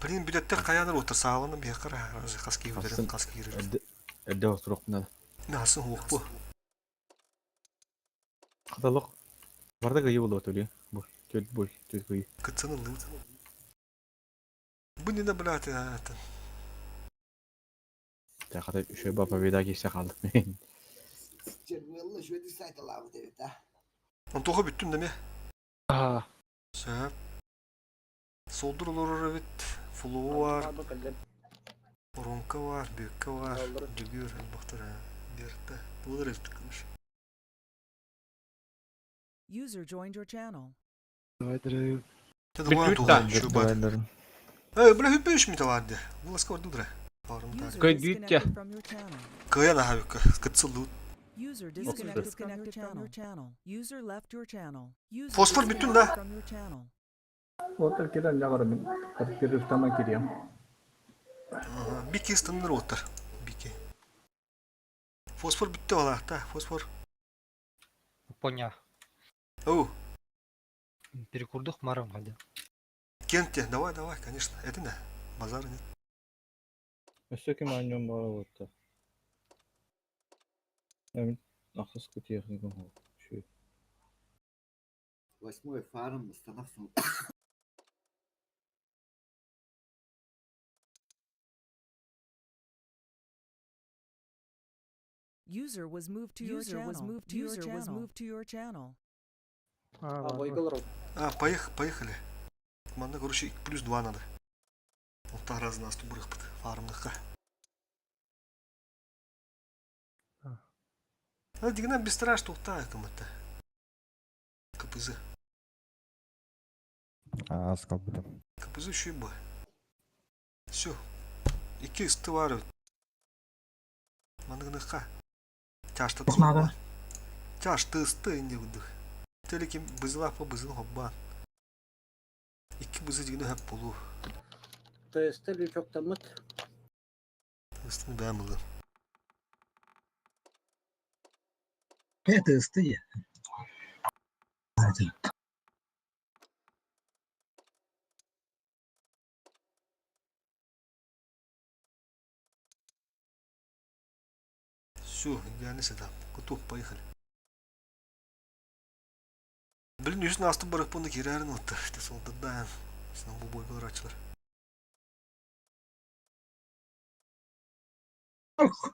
Блин, билеттер каяныр отыр сааланы бекра хаски үдерин хаски кирер. Эдде отурук надо. Насын хук бу. Каталог. Барда гайы болду отули. Бу, төт бой, төт гайы. Кытсаны лы. Бу не блядь, это. Та хата үшө ба победа кийсе калдык. Червелла шөйді сайталабы деп, а. Он тоха бүттүм деме. Ага. Сөп. Солдур олорор бит. Флоу бар. Оронка бар, бөккө бар, жүгүр, бактыр. Берте. Булыр элтик кылыш. User joined your channel. Давай, дорогой. Ты думаю, туга, şu бар. Эй, бля, хүппе үш металларды. Бу ласка бар дудра. Барым тар. User disconnected from your channel. Кыя да хабыкка. Кытсылды. User disconnected from your channel. User left your channel. User Фосфор бүттүм да. disconnected from your channel. Отыр кирен жағырым. Кирер таман кирем. Бики ыстыныр оттар. Бики. Фосфор бүттү бала, та, фосфор. Поня. Оу, Перекурдух марам гадя. Кенте, давай, давай, конечно. Это не. Базара нет. Өссө ким аньон бара болду. Эми ахыскы техника хол. Şu. Восьмой фарм остановся. User was moved to your channel. Was moved to User was moved to your channel. А, поехали, поехали. Манда, короче, плюс два надо. Онта раз нас тут бұрықпыт, фармныққа. А, дигна бестра, что та, кому-то. КПЗ. А, скалбыта. КПЗ еще и б. Все. Ики ыстывары. Мандыгныққа. Тяжты Надо. Тяжты ысты инде выдых. Телеким бызыла по бызын хоббан. Ики бызы дигне хөп болу. ТСТ лючок тамыт. Ыстыны бәмылы. Это ысты. Все, идеальный сетап. Готов, поехали. Блин, үс наастын барыппын кирээрин отта. Солдатдаан. Бу бойга ырачылар.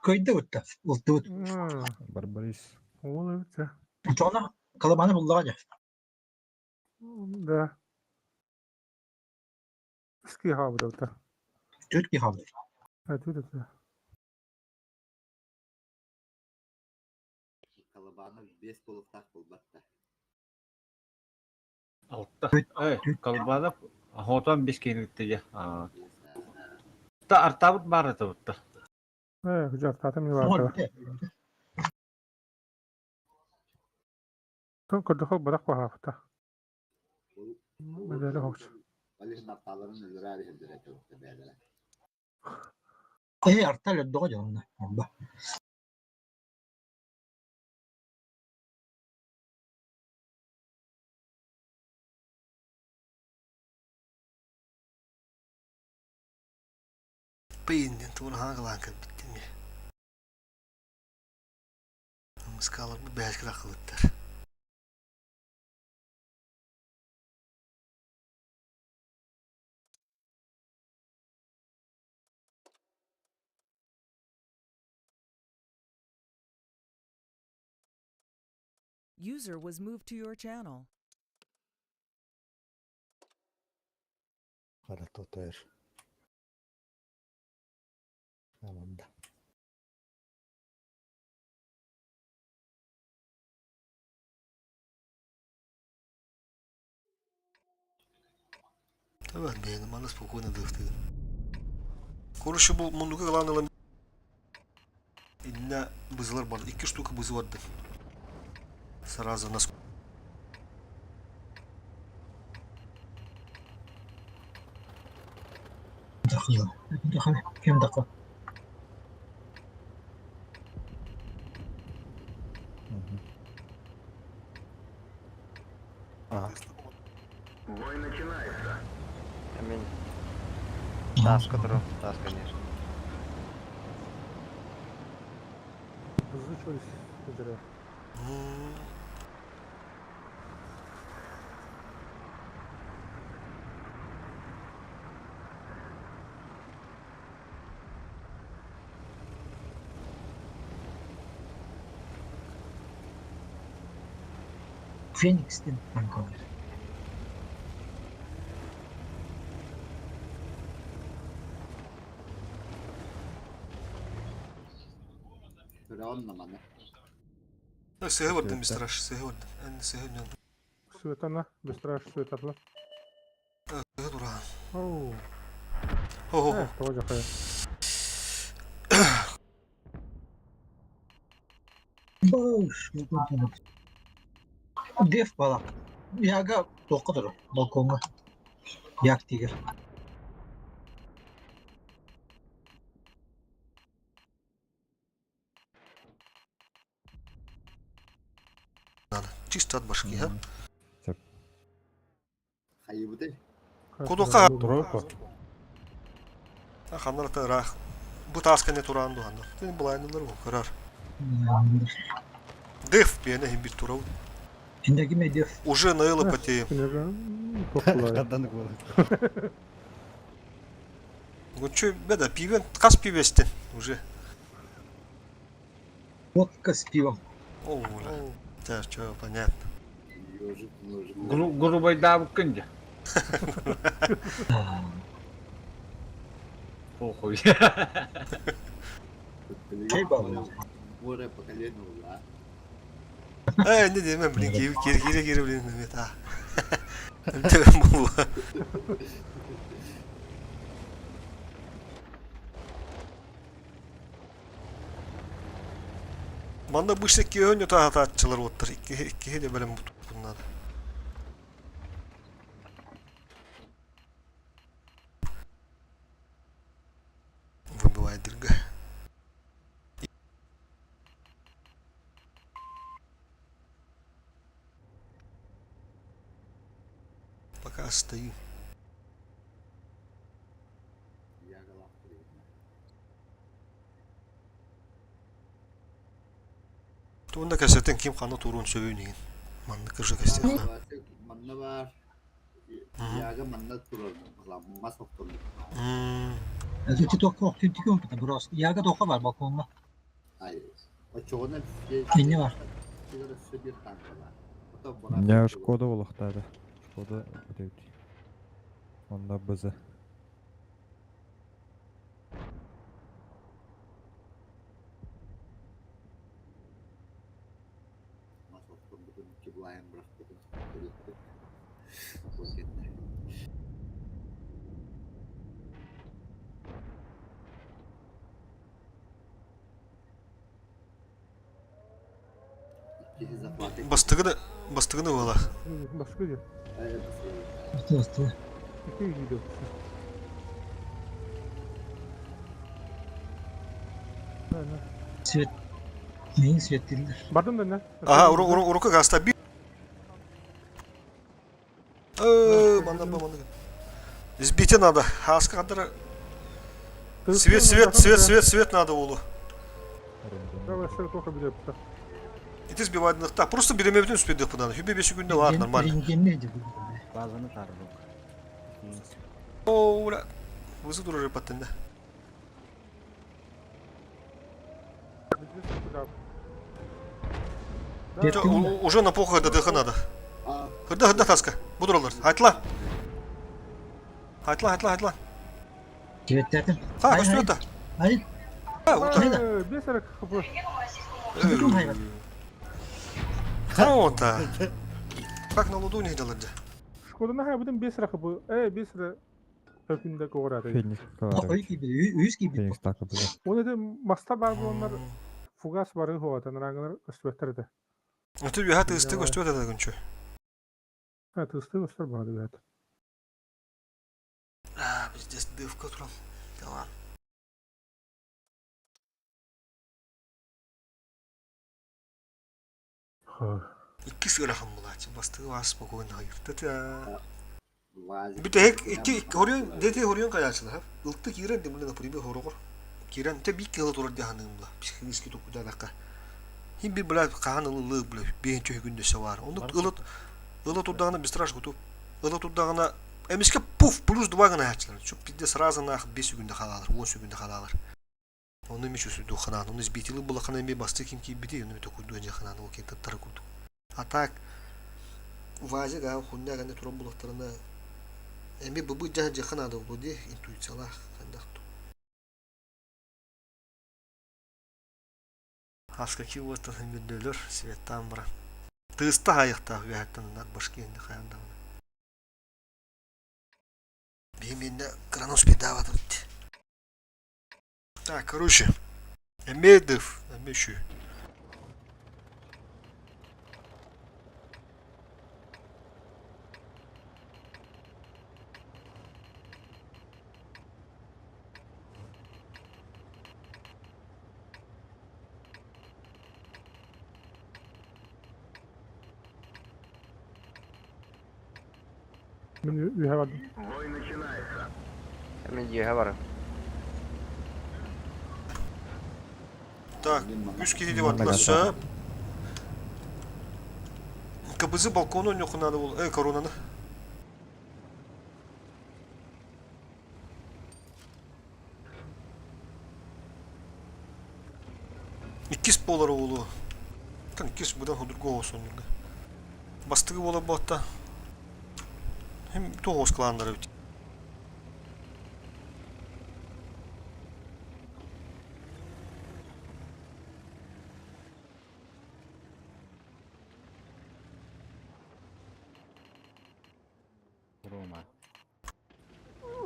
Кыйды бутта. Ултубут. Барбарис. Ол эбит. Чоҕуна калабаны буллаҕа дьэ. Да. Ски хаабыта. Түөрт киһи хаалбыт. Түөрт этэ. Колобанов 5 буолуохтаах буолбат да. Алта. Эй, Колобанов хотон бес киһини дьэ. Та артаабыт баар этэ бутта. Э, жартаатым не баата. Тон көрдөхө барах баһаабыта. Медали хокч. Алиһин артааларын өлөрөөр иһэллэр этэ бутта бээлэрэ. Э, арта өлөрдөҕө дьэ онно. Онба. Пейн диэн тугун хаҥа кылаан кэлбиттим ээ. Мыскааларбыт бэһэскэ таххыбыттар. User was moved to your channel. Хара тотер. Аманда. Давай, бэйэни манна спокойно дыхтыгын. Короче, бу мундуга главное инна бызылар бар. Икки штука бызы барды. Сразу нас Дахыл. Дахыл. Ким дахыл? Бой начинается. Аминь. Таска туру, тас, конечно. Бызы чөрүс көдөрө. Феникс диэн танковый. Көрөҕүн наманы. Сыһы бардым, мистер Аш, сыһы бардым. Эн сыһы ньон. Светана, быстраш светатла. Сыһы тураан. Оу. Хо-хо-хо. Э, того жахая. Бош. Деф бала. Яга тоққа тұр балконға. Як тигер. Надо. Чисто от башки, а? Хайыбыты. Кудука. Тройка. Ханнар рах. Бу таасканы тураан дуһанна. Тин булайнылар бу көрөр. Деф пиэне хим бир турау. Индеги деф. Уже наылы потеем. Хадан буолар. Ну чё, беда, пивен, хас пивестен уже. Водка с пивом. О, бля. Да, чё, понятно. Ежик нужен. Грубайдаабыккын дьэ. Похуй. Чай баллы. Море поколение ула. Э, не деме, блин, кири кири кири кири, блин, мета. Тебе була. Манна бу иште киһи өнө таатааччылар уоттар. Икки икки де бэлэм буннада. Выбивает дырга. Пока стоим. Туонна кэсэтин ким ханна туруон сөбүн иһин. Маннык кыжы кэстиэх. Манна баар Яга манна турар мас охторбут. Эти тоққа охтун тикөн пата брос. Яга тоққа бар балконга. Ай, очоҕуна Инне бар. өссө биир танка бар. Я Шкода олохтаады. Шкода өтөйт. Онда бызы. Мас охторбутун киблайын бырахпытын көрүөхпүт. Бу кэннэ. Иккиһи захваты. Бастыгыны, бастыгыны буола. Баскы диэн. Басты басты. Икки видео. Свет. Neyin свет dediler. Бардым да не? Ага, урука гаста би. Э, манна ба манна. Сбить надо. Хаска кадыр. Свет, свет, свет, свет, свет надо болу. Давай, все, только билет. Ити сбивать Так, просто биремебитин успедых пынан. Хүбе беши күндө бар нормально. Рентгенне dedi. Базаны тардык. О, ура. Вызы турар паттында. Уже на похуй ДДХ надо. Хырда хырда таска. Будуралар. Айтла. Айтла, айтла, айтла. Свет dedim. Ха, көстүрөтө. Hayır. Ha, ута. Бес эрэ хп. Круто. Как на ладони делать? Шкода наха будем бес эрэ хп. Э, бес эрэ хөкүндэ көҕөрөтө. Феникс Ой gibi, үс gibi. Феникс так бызы. Ол эти мастар бар буоланнар фугас бары хуатан раңылар көстүбэттэр этэ. Өтө бүйэ тысты көстүбэт это күнчү. Ha, тысты көстөр бары бэт. А, пиздец, дывка туран. Давай. Икки сырахан булаачы бастыгы вас спокойно айыртата. Бүтэһик икки хоруйун дети хоруйун каяачылар. Ылты киирэн димле например хорогор. Киирэн те бик кыла турар дьаһаныым ла. Психологически токудаанакка. Хим бир бля хаан ылы бля биһин күндө савар. Оннук ылы ылы турдагына бистраш гуту. Ылы турдагына эмиске пуф плюс два гына ачылар. Чуп пизде сразу нах 5 күндө халалар, 10 күндө халалар. Оны ми чусуйду ханан, оны избитилы була ханан би басты ким ки бити, оны токуйду же ханан, ол кен таттары курду. А так вазе га хуння гане туран булактарына эми быбы жа же ханада болду ди интуициялах кандакту. Хаска ки уоттан хэмбирдөлөр светтан бара. Тыста хайыкта үһәттен нар башки энди хаянда. Биминде кранос педава тут. Так, короче, Эмедов, эмещу. Мин үһэ бардым. Мен жиһэ бар. Так, үс киһи деп атласа. КБЗ балкону нюху надо было. Э, коронаны. Иккис болар олу. Тан иккис будан другого соннюга. Бастыгы бола батта. Хем тоғыз кландары бит. Рома.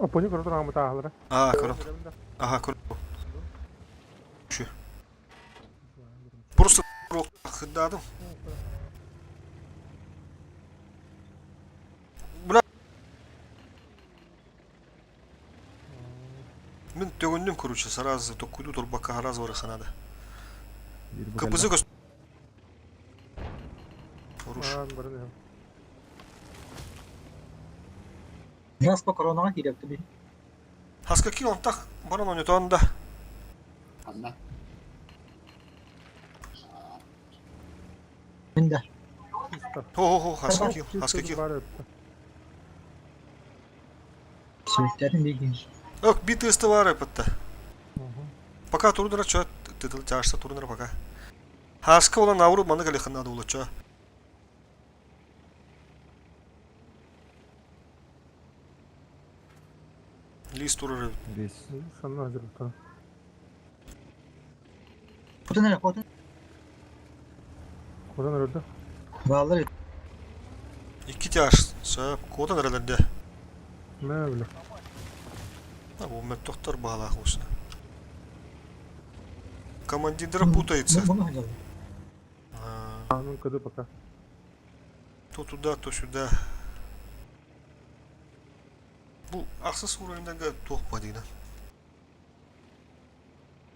Апони көрө туран мытаалара. А, корон. Ага, корон. Şu. Просто хыдадым. Бля. Мен төгүндүм, короче, сразу токуйду турбакка сразу бараханада. КПЗ көс. Хорош. Аан барын. Нас по коронаҕа киирэбит Хаска ки онтах баран ойнотоон да. Ханна? Мин да. Хо-хо-хо, хаска ки, хаска ки. Сүөттэрин билгин. Ок, бит тысты бар эппетте. Пока турдура чё, тытыл чашса турдура пока. Хаска olan авру маны калихын надо было чё. Лис турар. Лис. Санна hazırlıkta. Хотун эрэ, хотун. Кудан өлдү. Баалар Икки тяж. Сөп, куотан эрэлэрде. Мэ биле. Бу мөттөхтөр баалаах усна. Командирдара путается. А, ну кыды пока. То туда, то сюда. Бу ахсыс уровеньдага туох падина.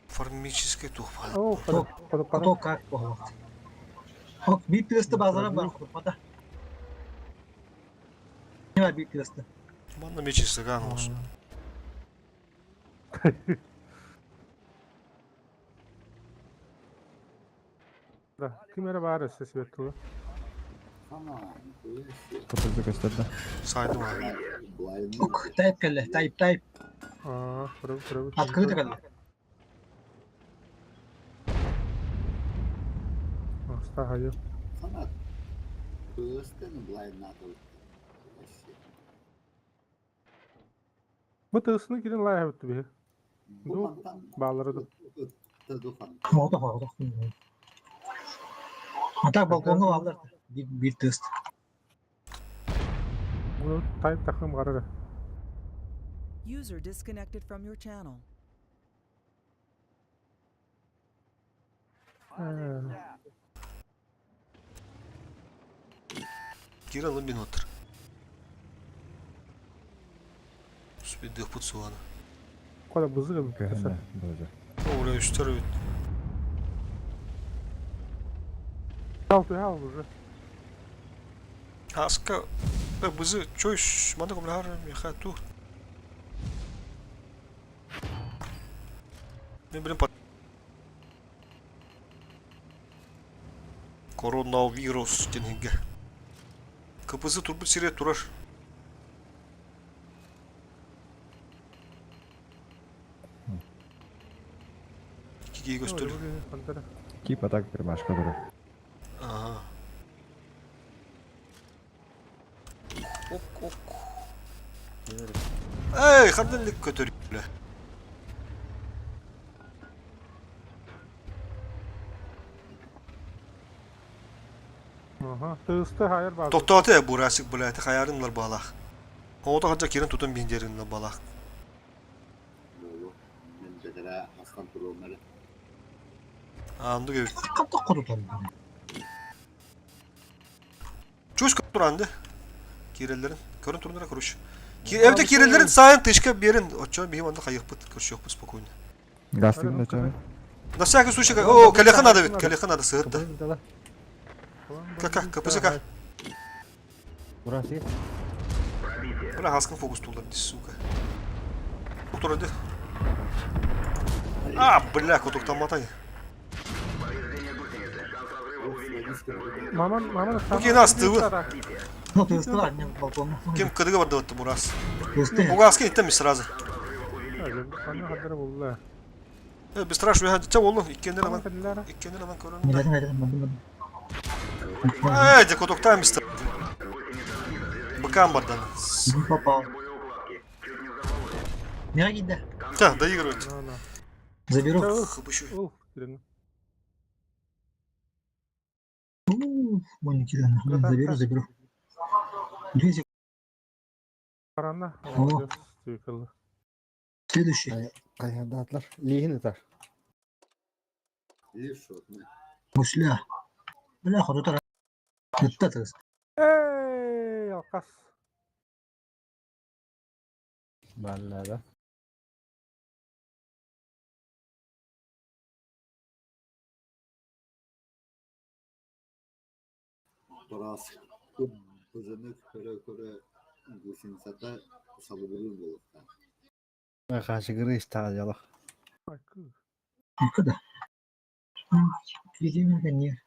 Формический туох падина. О, ходу, Хото как буолуохт. Ок, биир тыаста баазара бар хоппата. Не бар биир тыаста. Манна мечистаган olsun. Да, ким эрэ баар өссө свет тула. Капызы көстөрдө. Сайдым abi. Ок, тайп кэллэ, тайп, тайп. Аа, көрөбүт, көрөбүт. Открыто кэллэ. Оста хайы. Фанат. Көстен блайнатыл. Бу тысыны кирин лайа битти биһи. Ду баалары ду. Ото хото. А так балконга баалар. Биир биир тыаста. Бу тайп тахым гарара. User disconnected from your channel. Кира лабинотр. Спидых пуцуана. Кода бузы Көһөнө, бузы. Оля үстер бит. Ал туя уже. Хаска бызы чойш маны кымлар меха ту. Мен билем Коронавирус денеге. КПЗ турбут сире турар. Икиге көстөл. Кип атак примашка турар. Ага. Ок, ок. Эй, хандылык көтөр, бля. Аха, тысты хайыр бар. Тоқтауты бурасик, бля, это хаярынлар балах. Ота хаджа кирен тутун биндеринлар балах. Мен жагара астан туруумары. Анды гөй. Катта хотутар. Чуш туранды. Киреллерин. Көрін турунара көрүш. Evde kirellerin sayın тышка берин. Очо бихим анда кайыкпыт. Көрүш жокпу спокойно. Гастыгын да чабы. На всякий случай, о, калеха надо ведь, калеха надо сыгытты. КК, КПЗК. Бурасы. Бля, хаскын фокус тулдар, сука. Доктор, А, бля, кутуктан матай. Маман, маман. Бу нас тывы. Ну, тыаста бар, не балконга. Ким кыдыгы барды отты бурас. Тыасты. Бугаски иттем сразу. Аны хадыр булла. Э, быстраш ве хадча болду. Иккендер аман. Иккендер аман көрөн. Милетин айтам, мандым. Эй, де кутуктан мистер. Быкам бардан. Не попал. Не гиде. Да, доигрывать. Заберу. Хабышу. Мой кирен. Заберу, заберу. Две секунды. Парана. О. Следующий. Кайдатлар. Лихин этар. Мусля. Бля, хотутар. Ытта тыаста. Эй, алкас. Баллада. Турас. Бузыны көрө-көрө. Гусеницата салыбырыыр буолуохтаах. Хачыгыры истэҕэ дьоло. Куда? Видимо, нет.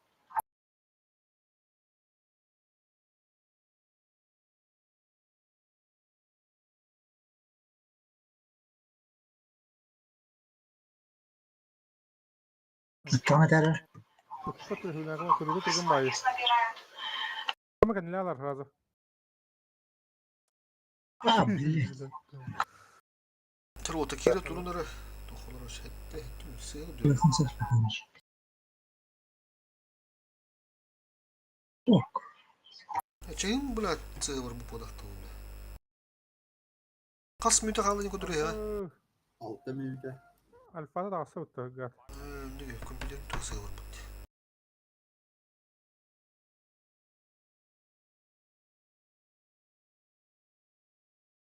Кама тарар? А, блин. Трота кира турунары. Тохолоро сетте сыгы Телефон Ок. Чейин блядь цевер бу подахтылды. Хас мүтэ хаалын кудур я. 6 мүнүүтэ. Альфада тахса бутта гад. Компьютер тусылар бут.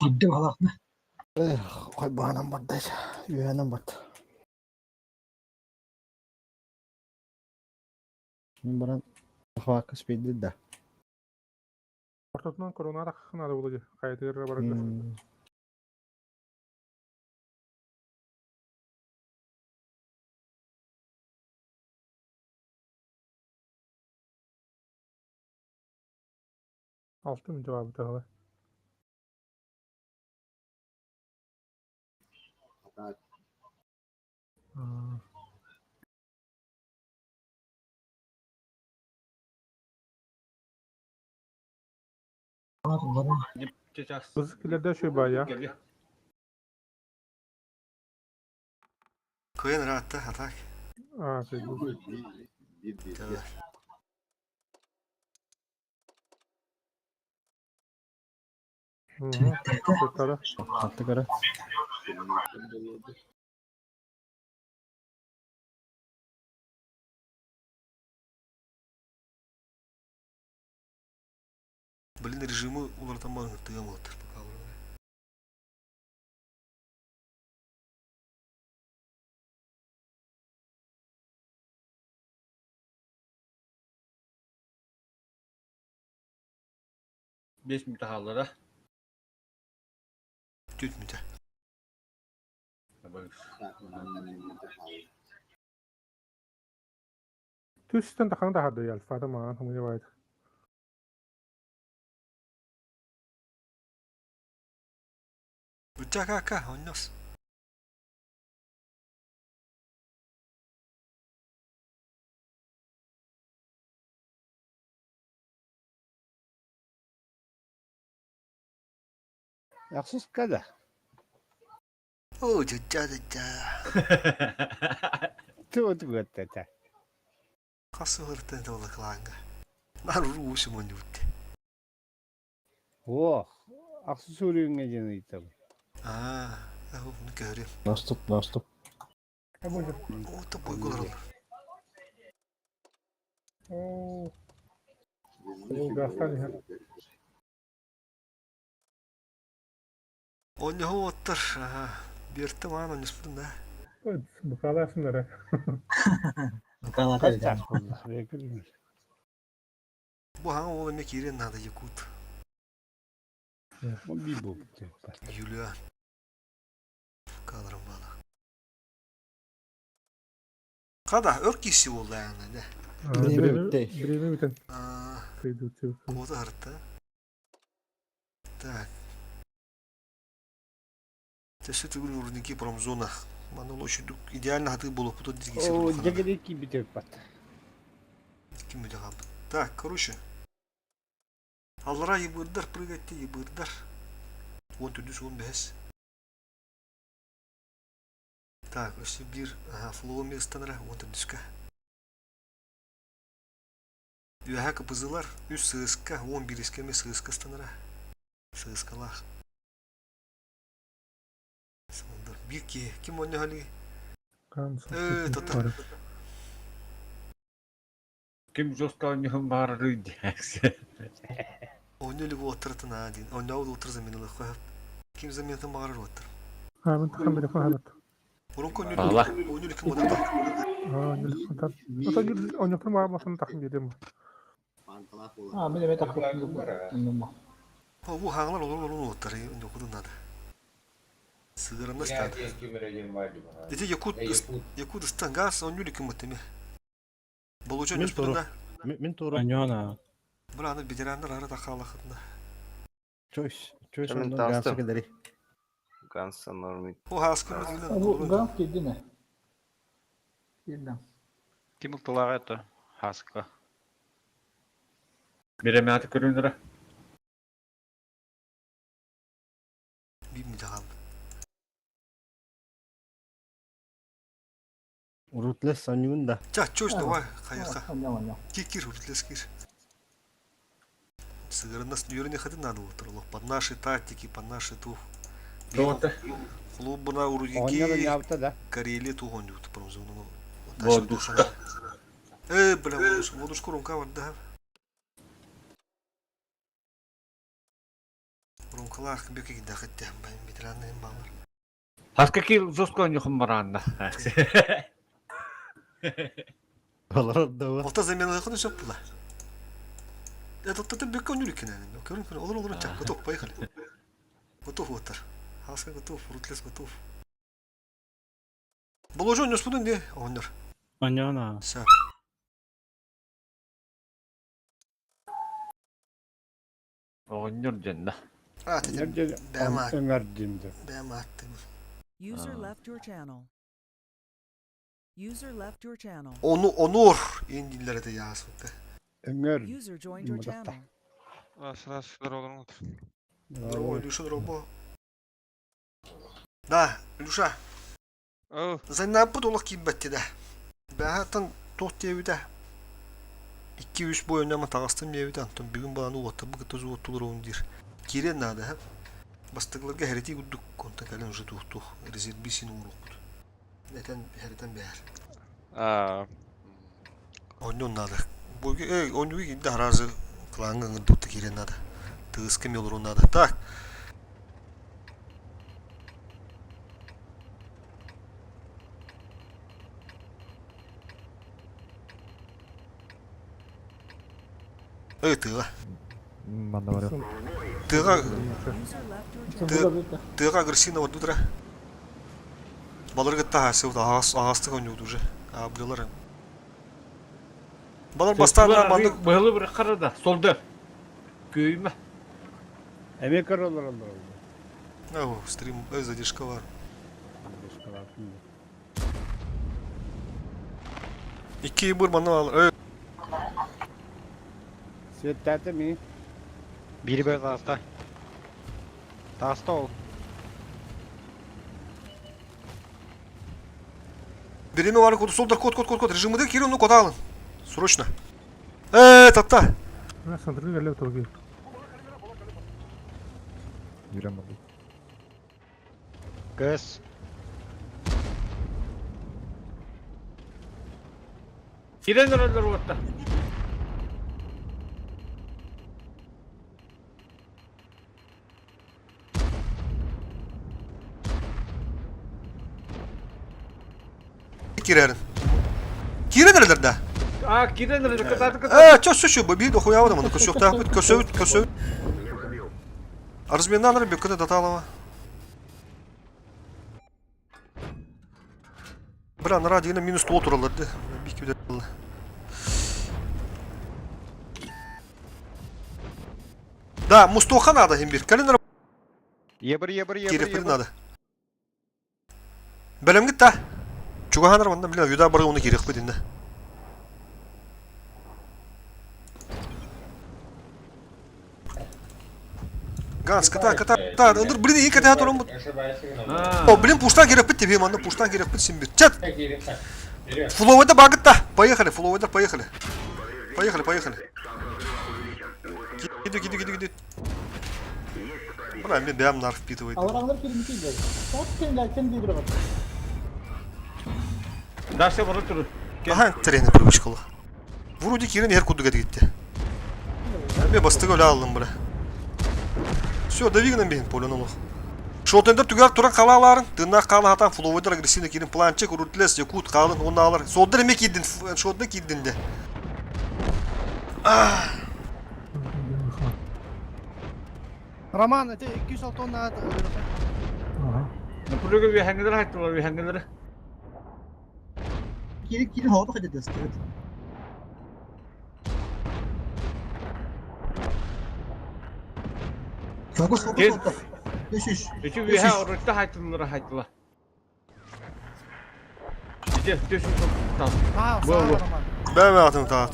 Дидде балахна. Эх, хайбаанан барда, үһэнэн барда. Мин баран хавака спейдит да. Ортотунан корона таххына да була хайытыгар барарга. Алты мүнүүтэ баабыта хала. Атаак. Быз килерде шөй бая. Кыйын ратта атак. А, шөй. Bir bir. Туттара. Атты кара. Блин, режимы улартаман тыгамылтыр пока. 5 мүнүүтэ хааллара. Түт мүтэ. Түстен тахана тахарды альфада маан хумуя байд. Бүтэ кака, оннос. Яхсыз када. О, жа жа. Ту ту та. Хасы хыртын тола кланга. Нар руусу монют. О, ахсы сүрүнгө жена итабы. А, я ну көрүм. Наступ, наступ. О, то бойголар. О, гастан Онньоһу оттар. Берті маан онньоспутун да. Букаласыннар. Букалата. Бу хаҥа ол эме киирен надо якут. Юлия. Каларым бала. Када өр киси болду аяна да. Время бүтте. Время бүтен. Кода харта. Так. Төсө түгүл урники промзона. Мана лошадь идеально хаты было путот дизгиси. О, жегеде битеп бат. Ким бүтө калды. Так, короче. Аллара ебырдар прыгать ебырдар. Он түдүс он бес. Так, өсө бир флоу местанара он түдүскө. Үһә кыпызылар, үс сыска, он бириске ме сыска станара. Сыскалах. Сондар бир ки, ким он хали? Э, тота. Ким жестко ойнуһун баарырый диэксе. Оннөлүг оттыртын а дин. Оннау отыр заменилы хап. Ким заменитын багарыр оттыр. А, мен тахам бери ханат. Урунку Бала. оннөлүг ким отыр. А, оннөлүг ханат. Ата оннөлүг ма масын тахам берем. Панталах А, мен эме тахам. О, бу хаҥалар олорон олорон уоттар, ньокудун надо. Сыгыранна стады. Ити якут, якут ыстан газ он юлик кыммыт Болуча Мин туру. да. Мин туру. Аньона. Бра, ветерандар ары тахалахытна. Чойс, чойс Мен оннун таастым. ганса кэлэри. Ганса нормит. О, хаскы Бу ганс кирдине. Кирдим. Ким ылтылаҕа это? Хаска. Биремяты көрүнүрэ. Бим дагал. Рутлес анюн да. Ча, чойс давай, хаяка. Кир, кир, рутлес кир. Сыгырынас ньөрүнэ хатын надо было под наши тактики, под наши ту. Тоҕо Клубына Оҕонньор уругики онньообута да. Карелия тухон дют промзону. Бодушка. Э, бля, водушку, водушку румка вот да. Румкалах бөкө гидахытты, ветераны балар. Хаска кил жестко нюхум баранна. Олорор да Олта заменалыкын өсөп була. Это тут бөкө нүрүкенен. Көрүн көрүн олор олор чак готов, поехали. Готов оттар. Хаска готов, рутлес готов. Боложон нөспүдүн де ооннор. Аньона. Са. Оҕонньор дьэннэ. А, Нерде Бэма. өҥөрдүм да. Бэма аттым. User left your channel. User left your channel. Ону онор индиллер это яасыты. Өҥөр. User joined your channel. Дорогой, Илюша, дорогой. Да, Илюша. Занаппыт олох киирбэтти да. Бэһаттан туох диэбитэ. 2-3 бой ойнама таҕыстым диэбитэ, онтон бүгүн баланы уоттарбы кытта уоттулар диир. Киирэн наада, ха. Бастакыларга хэрэтии курдук, онтон кэлин уже туох-туох резервисин уурукпут. Этэн, хэрэтэн бээр. Онньон наада. Бу эй, онньугу киирдэ аразы клаҥҥа ыҥырдыбыт киирэн наада. Тыыска эмиэ олоруон наада. Так. Эй, тыаҕа. Манна барыах. Тыаҕа User left your channel. тыаҕа агрессивно барбытыра. Балары кытта аһаасыбыт аһаҕас аһаҕастык оонньуубут уже. Аабылар. Балар бастаан маннык Быһылы бір қарада, солдар. Көйме. Эмиэ көр олороллор. О, стрим, эй, задержка бар. Икки быр манна ал. Эй, Светтаата ми. Бири бер тааста. Тааста ол. Береме бар код, солдар код, код, код, код. Режимыды кири, ну код алын. Срочно. Э, татта. Юрэн барды. Көс. Кирен өрөлөр уотта. Кирерин. Кирен эрелер да. А, кирен өрөлөр кытаты кытаты. Э, чё, чё, чё, бі дохуя вадам, көсөк тахпыт, көсөбүт, көсөбүт. Арызменнан бөккөтө даталама. Бра, нара дегенде минус 10 тураларды. Бик кебе. Да, мустоха надо им бир. Калин Ебір, ебір, ебір, Киреппин ебір. надо. Бэлэм гитта. Чугаһанар манна блин, юда бары оны кириэхпит иннэ. Ганс, ката, ката, та, ындыр, блин, и ката туран бут. О, блин, пуштан кириэхпит тебе, манна пуштан кириэхпит симбир. Чат! Фуловайда багытта. Поехали, фуловайда, поехали. Поехали, поехали. Киди, киди, киди, киди. Бра, мен бәм нар впитывает. Алараңдар кирмити дей. Тот кем кем дей бирок. Дальше бары туру. Ага, тренер привычкалы. Вроде кирен ер кудуга дигитти. Мен бастыгы өлө алдым бля. Все, давигнан бейін полен олох. Шотендер түгәр туран қалаларын, тыннақ қала хатан фловойдар агрессивно кирин планчик, рутлес, якут, қалын, оны алар. Соддар эме киддин, шотны киддин де. Роман, это 206 тонна Напрыга үөһэҥҥилэр хайттылар үөһэҥҥилэр. Кири кири хоото хадьадас кирит. Фокус фокус фокус. Үш үш. Үчү үөһэ орутта хайттылар хайттылар. Ити түс тал. Бу бу. Бэм атын таат.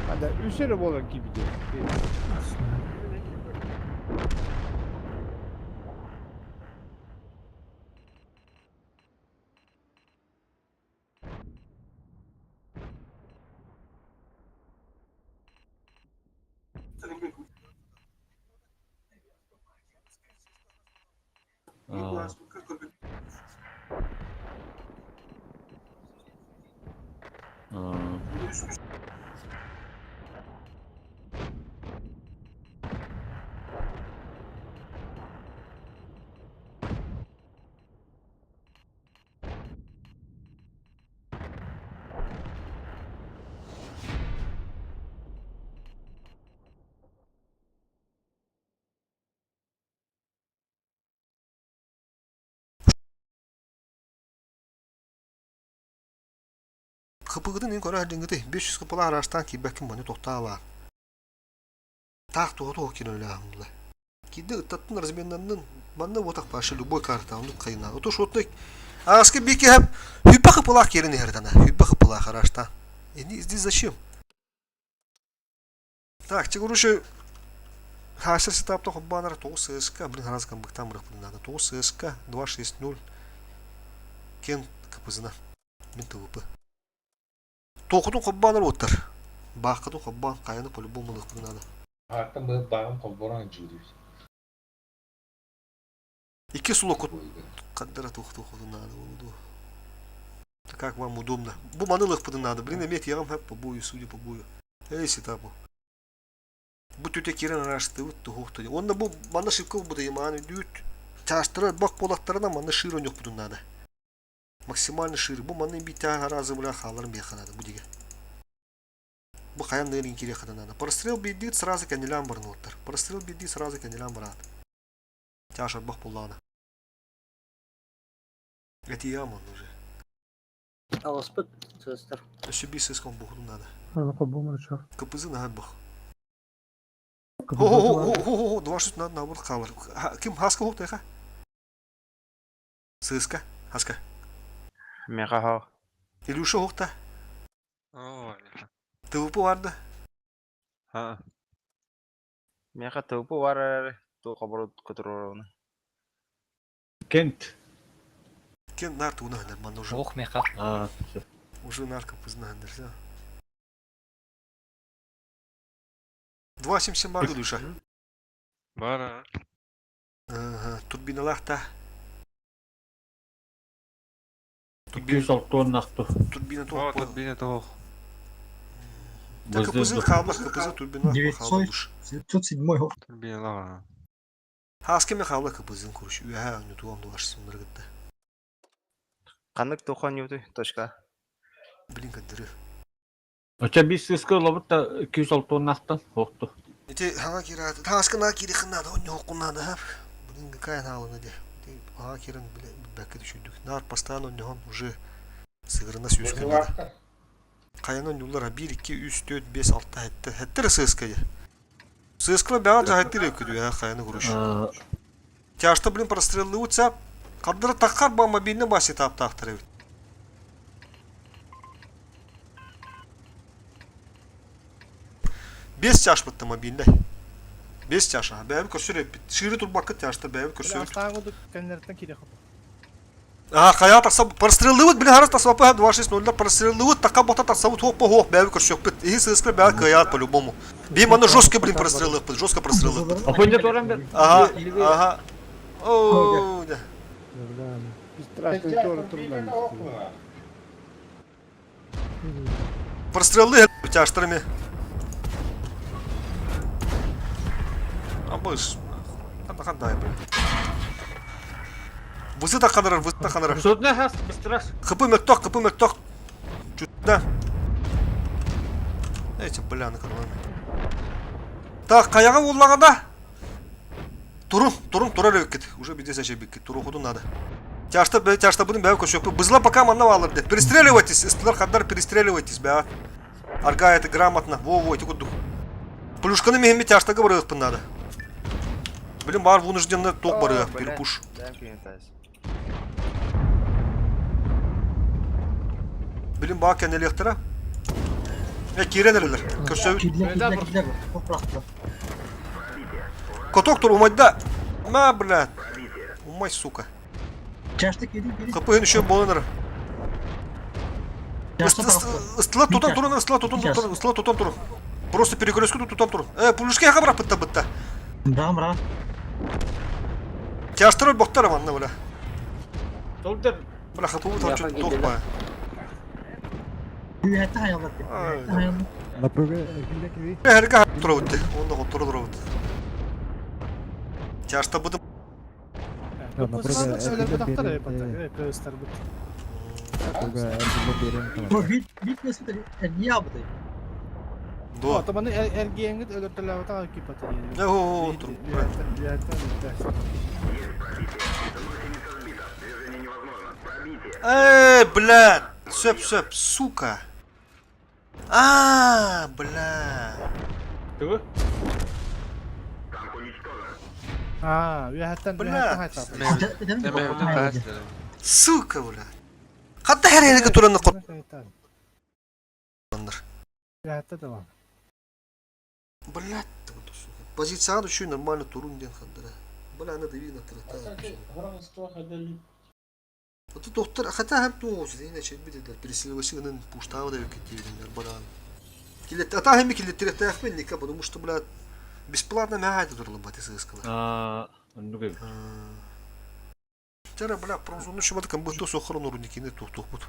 Hadi үсere болар gibi de. Хыпыгытын ин көрө дьиҥҥити 500 кыпыла араастаан киирбэккин маны тохтаалаан. Таах туһа туһа киирэн үлээһин Киирдэ ыттаттын разменнаннын манна буотах паша любой карта оннук хайына. Ото шотный ааска би киһэп хүппэ хыпылаах киирэн иһэр тана. Хүппэ хыпылаах араастаан. Ини здесь зачем? Так, чегуруши Хашер сетапта хоббанара 9 ССК, блин, раз камбыктан бырахпын надо. 9 ССК 260 Кен КПЗна. Мин ТВП. Туохутун хоббаанар уоттар. Бааххытын хоббаан хайаны по-любому ылыахпын надо. Ааттан быһып бааҕым холборон дьиирибит. Икки сулокут хандара туох-туохутун надо буолу Как вам удобно. Бу маны ылыахпытын надо. Блин, эмиэ тиэҕим хэп по бою, судя по бою. Эй, ситапу. Бу түтэ киирэн араастыыбыт туһуохту. Уонна бу манна шипка ылбыт ыйымаан үдүүт. Чаастара бак буолаттарына манна шиир ойнуохпутун надо. Максимально шире. Бу манна бииттээх араазы была хааларын биэххэ надо бу дигэ. Бу хайан нырын кириэххэ надо. Прострел биирдиит сразу кэннилээн барнуоттар. Прострел биирдии сразу кэннилээн бараат. Чааш арбах буллаҕына. Этиям он уже. Аҕыспыт сыастар. Өссө биир сыскан буһутун надо. Аны холбоомор чах. КПЗ наһаа бах. Хо-хо-хо-хо-хо, два штук надо наоборот хаалар. Ким хаска хоктайха? Сыыска, хаска. Меха хоо. Илюша охта. ТВП барда. Ха. Меха ТВП бар эрээри туох оборот көтөрөр Кент. Кен нар туна манна уже. Ох, меха. А, всё. Уже нарко познандар, все. 2.77 барды душа. Бар. Ага, турбиналахта. 206 тоннахту. Турбина тоқ. Турбина тоқ. Да КПЗ хаалла, КПЗ турбина хаалла душ. 907 год. Турбина Хаскеме хаалла КПЗ куруш. Үһә өнү туам дуашсыннар гытта. Канык тохон юты точка. Блин, кадыры. Оча бис сыска лобут та 206 тоннахтан хоқту. Ити хага кира, хаска на кири хна да онно хокуна да. Блин, какая наалына де. Хага кирен бәкке түшүдүк. Нар постоянно онно уже сыгырына сүүскөн надо. Кайынан юллар 1 2 3 4 5 6 хәтте. Хәттер сыска я. Сыскла бәга жахаттыр өкүдү я кайны куруш. Тяжто, блин, простреллыутся. Кадыр таккар ба мобильный баси таптактыр бит. Бес чаш бытты мобильный. Бес чаш, а бәбі көрсөр бит. Шири турбакы тяжты бәбі көрсөр. Астаагы кэннерттен кире хоп. А, хая тақса простреллыбыт, блин, харас тасвапы 2-6-0 простреллыбыт, такка бота тақсабыт, хоп, хоп, бәбі көрсөк бит. И сыскы бәбі кыят по-любому. Би маны жестко, блин, простреллык бит, жестко простреллык бит. Апынja торан бер. Ага, ага. О, да. Страшный тоже трудно. Простреллы тяжтырами. Абыс. Ханда ханда бля. Вызы да ханарар, вызы да ханарар. Судна хас, быстраш. Хыпы мөктөх, хыпы мөктөх. Чутда. Эти, бля, на Так, каяга уллаганда. Турун, турун, турар эбиккит. Уже биде сәшебиккит. Туру ходу надо. Тяжта, тяжта будем бәу көшөкпү. Бызла пока манна алыр деп. Перестреливайтесь, истылар хандар перестреливайтесь, бә. Арга это грамотно. Во-во, эти кудух. Плюшканы мехемме тяжтага барыгыппын надо. Блин, бар вынужденно ток барыгы, перепуш. Блин, баа кэннэлиэхтэрэ. Э, киирэн эрэлэр. Көрсөбүт. Коток тур умайда. На, блядь. Умай, сука. Капыһын еще буолан эрэ. Ыстыла тутан туран, ыстыла тутан туран, ыстыла тутан туран. Просто перекрестку тутан туран. Э, пулюшка яха быраппытта бытта. Да, бра. Тяжтыры боктар манна бля. Толдыр. Бля, хапы там что-то тохпа. Эрга турабытты. Онда хоттору турабыт. Тяжта бытым. Дуо. Маны эргиэҥҥит өлөртөлөөбөтөх кипата Оо, Эй, блядь! Сөп, сөп, сука! А, бля. Тугу? Аа, үөһэттэн Бля. Сука, бля. Хатта хәрәйрәгә тураны қоттаннар. Үөһэттэ да Блядь, сука. Позицияны еще нормально турун ден хандара. Бля, надо видно трата. Вот доктор, хотя hem туос, иначе бидер переселивасыгынын пуштавы да кетирдер баран. Килет, ата hem килеттирехтээхпин ника, потому что, блядь, бесплатно мяхайты турлы бати сыскала. Аа, оннук эбит. Тера, бля, промзону шыбаты камбыты сохран урникини тухтухпут.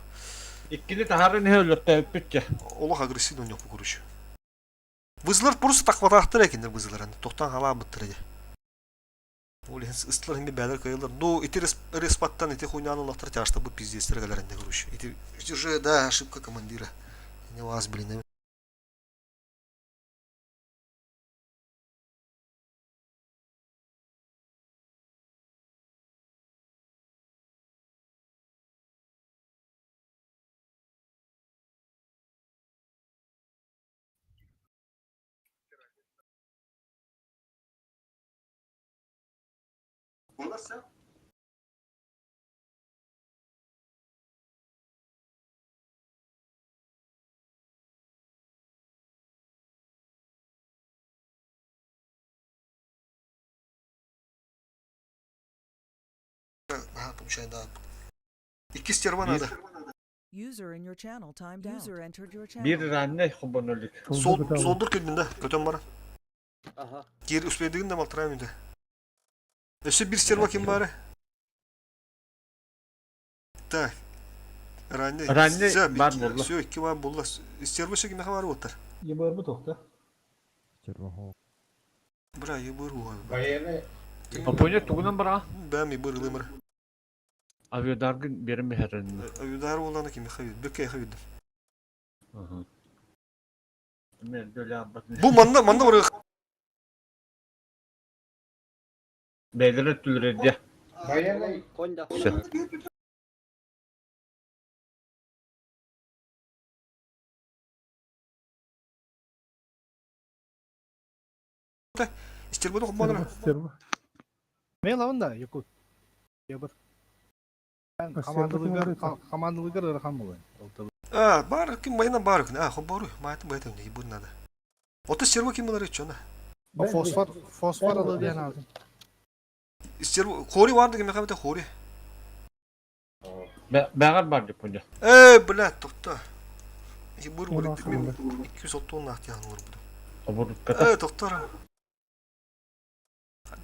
Иккини таһарын иһэ өлөртөөппүт Олох агрессивный у него, короче. Вызылар просто тахватаахтар экиннер вызылар, тохтан халаабыттар эде. Ол иһин ыстылар химби бээлер кыйылар. Ну, ити респаттан ити хуйняны улахтар тяжта бу пиздецтер галеренде, короче. Ити, ити уже, да, ошибка командира. Не вас, блин. Ага, получай, да. Икки стерва надо. User in your channel timed out. User entered your channel. Биир раннай хобонолик. Сол, солдур кэлбин да, көтөн бара. Кир успейдигин да малтырайм да. Өссө бир стерва ким бары? Так. Раннай. Раннай бар буолла. Все, икки бар буолла. Стерва сөги меха бар оттар. Ебарбы тохта. Бра, ебыр уга. Апоня тугунан бара. Бәм ебыр ылымыр. Авиадаргын берин бэхэрин. Авидар болланы ким хавид. Бөккә хавид. Мен дөлә Бу манна манна бар. Бэйдere түлрәдә. Все. Стерваны хоббаныр. Мен лавын да, Якут. Ебір. Командалыгар ырахан болайын. А, бар ким майна бар. А, хоббору. Майтым байтым не буд надо. Ота стерва ким булар чона. Фосфор, фосфор алы диэн алдым. Стерва хори бар деген мехамете хори. Бәгәр бар дип куйды. Эй, блядь, тохта. Ебыр бар 260 нахтян бар буду. Оборудката. Эй, тохтар.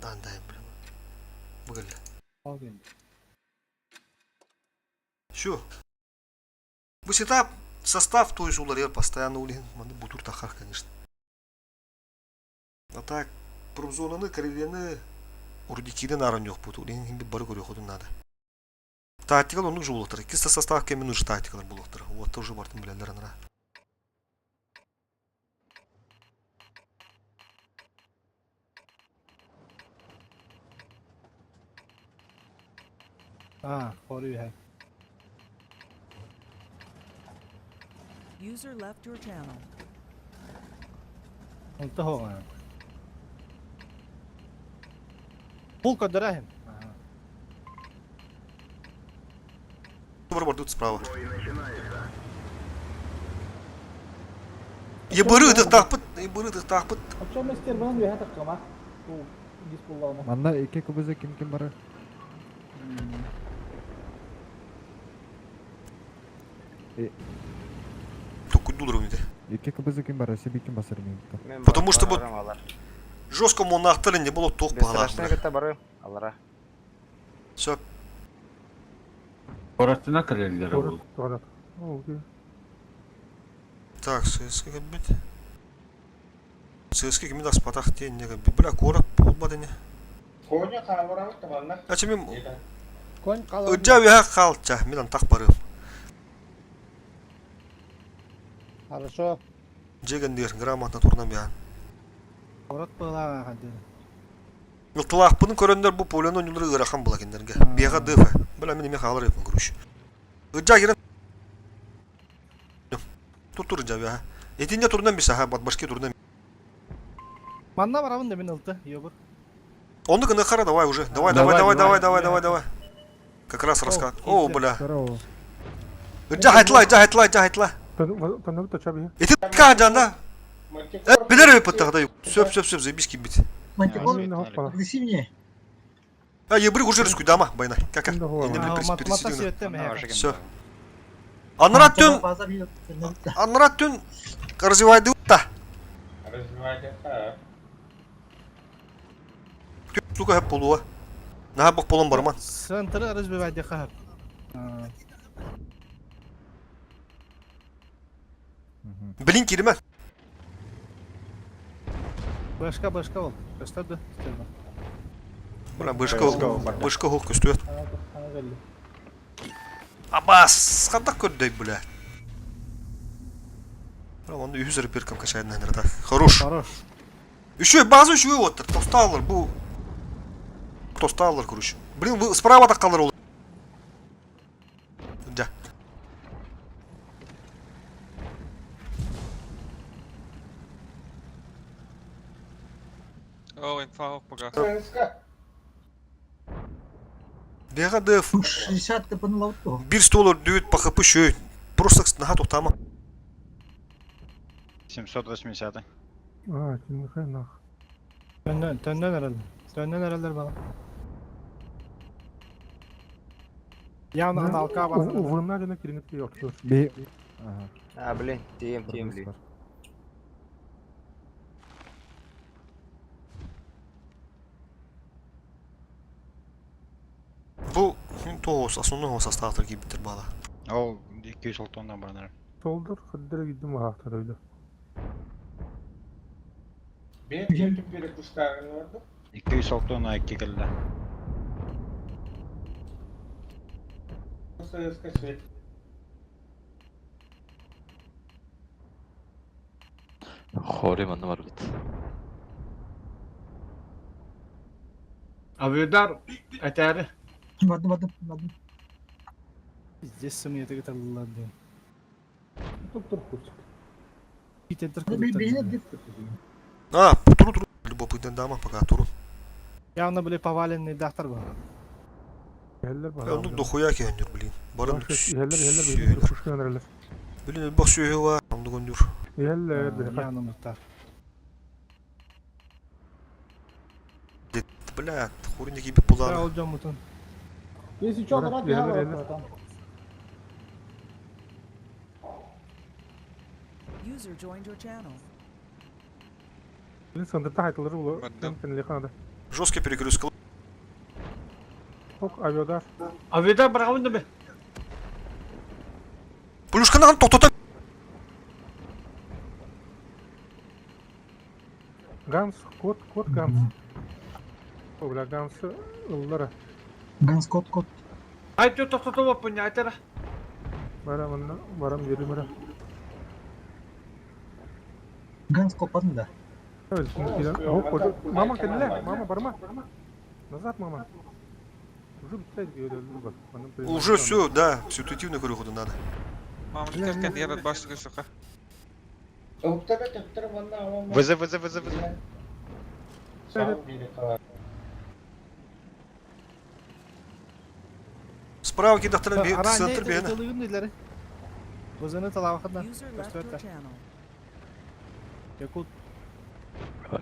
Дан дай, блин. Бүгүл. Şu. Bu сетап состав той же улар постоянно улин. Маны бутур тахар, конечно. А так. Промзонаны, Карелияны, Рудикины наар оонньуохпут. Ол иһин бары көрүөххүтүн наада. Тактикал оннук же буолуохтара. Иккис состав кэмин уже тактикалар буолуохтара. Уоттар уже бартын билэллэр анара. А, хору үһэ. User left your channel. Онто хоҕа. Пул көрдөрөһүм. Бар бардут справа. Ебыры ытыктаахпыт, ебыры ытыктаахпыт. Оччо мастер банан үөһэ таххама. Бу дис буллаҕына. Манна икки КБЗ ким ким барар? Токуйдулар үнүтэ. Икки КБЗ ким барар, себе ким басар миигиттэн. Потому что вот жестко монахтар не было туох Бесстрашный пагалаах. кытта бары алара. Сөп. Коротына кэлэллэр ол. Так, ССК кэлбит. ССК кими аспатах диэн не кэлбит. Бля, куорат буолбат ини. Коня хааларабыт таманна. Ачы мин Конь қалар. Ыдьа үһэ хаалча, мин антах барыым. Хорошо. Дьиэгэн грамотно турнам бяан. Корот быылааҕа хаддын. Ылтылаахпын көрөннөр бу полены онньулары ыарахан була кинилэргэ. Биэҕэ дыфа. Бля, мин эмиэ хаалар эбиппин, короче. Ыдьа кирэн Тур тур ыдьа бяха. Итинне турнам бисаха, башки турнам. Манна барабын да мин ылты, ёбур. Оннук ыныхара давай уже. Давай, давай, давай, давай, давай, давай, давай. Как раз раскат. О, бля. Ыдьа хайтла, ыдьа хайтла, ыдьа хайтла. Ити жанда. Билер өпөт тагда. Сөп, сөп, сөп, заебись кибит. Мантикор, агрессивнее. А, ебры уже рискуй, дама, байна. Как? Все. Анрат түн, анрат түн развивайды та. Развивайды та. Сука хеп полуа. Наха бак полон барман. Центры разбивайды хап. Блин, кириме. Башка башка ол. Көстөдү. Бля, бышка, бышка хук көстүөт. Абас, хантак көрдөй, бля. Он үһүс репиркам качает наверное, так. Хорош. Хорош. Еще базу еще вот, тосталар, бу. Тосталар, короче. Блин, вы справа так калар ол. Да. О, инфа пока. Бега деф. 60 кпн Бир стол өрдүүт по хп шөй. Просто наха тоқтама. 780. А, нах. Төннөн, төннөн эрэллэр. Төннөн эрэллэр бала. Явно аналка бар. Би... А, блин, тием, тием, блин. Бу тоғыз, основной состав кибитер бала. Ол 200 тонна баранар. Толдур, хаддара гиддим ахтар öyle. Бет жетип бере куштарын орду. 200 тонна икки келді. ССК свет. Хори манна бар бит. Авидар этәре. Бардым, бардым, бардым. Здесь сымыйы тагыталлар диэн. Тур курсик. Питер А, туру туру. Любопытно дама, пока туру. Явно были поваленный дахтар был. Оннук дохуя кеһөннүр, блин. Барын Иһэллэр, иһэллэр, Блин, бах сүйөһү ва, оннук өннүр. Явно муттар. Бля, хурин кибит буланы. Ол жомутун. Если что, давай там. User joined your channel. Жесткий перекресток. Авидар барабын да бе. Плюшканан тоқтота. Ганс, кот, кот Ганс. О, бля, Ганс ыллара. Ганс кот кот. Ай тө тохтото айтара. Бара манна барам берим ара. Ганс копатын да. Мама кэллэ, мама барма. Назад, мама. Уже Уже все, да, ситуативно көрүөхүтүн надо. Мама, я башты сука. ВЗ, ВЗ, ВЗ, ВЗ. Справа кидахтаран би центр биһэнэ. Бызыны талаахына. User left your channel. Якут.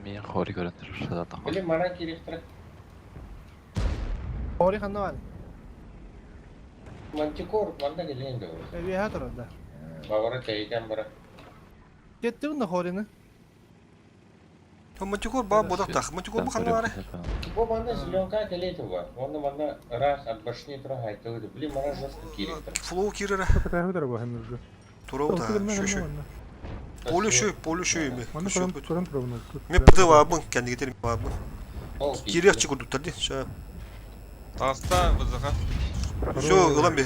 Мен хори көрөн турар Били мара кирихтер. Ори ханна бар. Мантикор манда келен да. Эбиһа турар да. Бавара тейден бара. Кетти унна хорины. Мантикор ба бодактах. Мантикор бу ханна бары. Бу манда зеленка келети бар. Онда манда раз от башни тура хайтылды. Били мара жестко кирихтер. Флоу кирера. Тура та шү шү. Поле шү, поле шү эми. Мен ПТ бабын, кәндиге терим бабын. Кирехчи курдуктар ди. Ша. Таста вызыга. Все, ылан бе.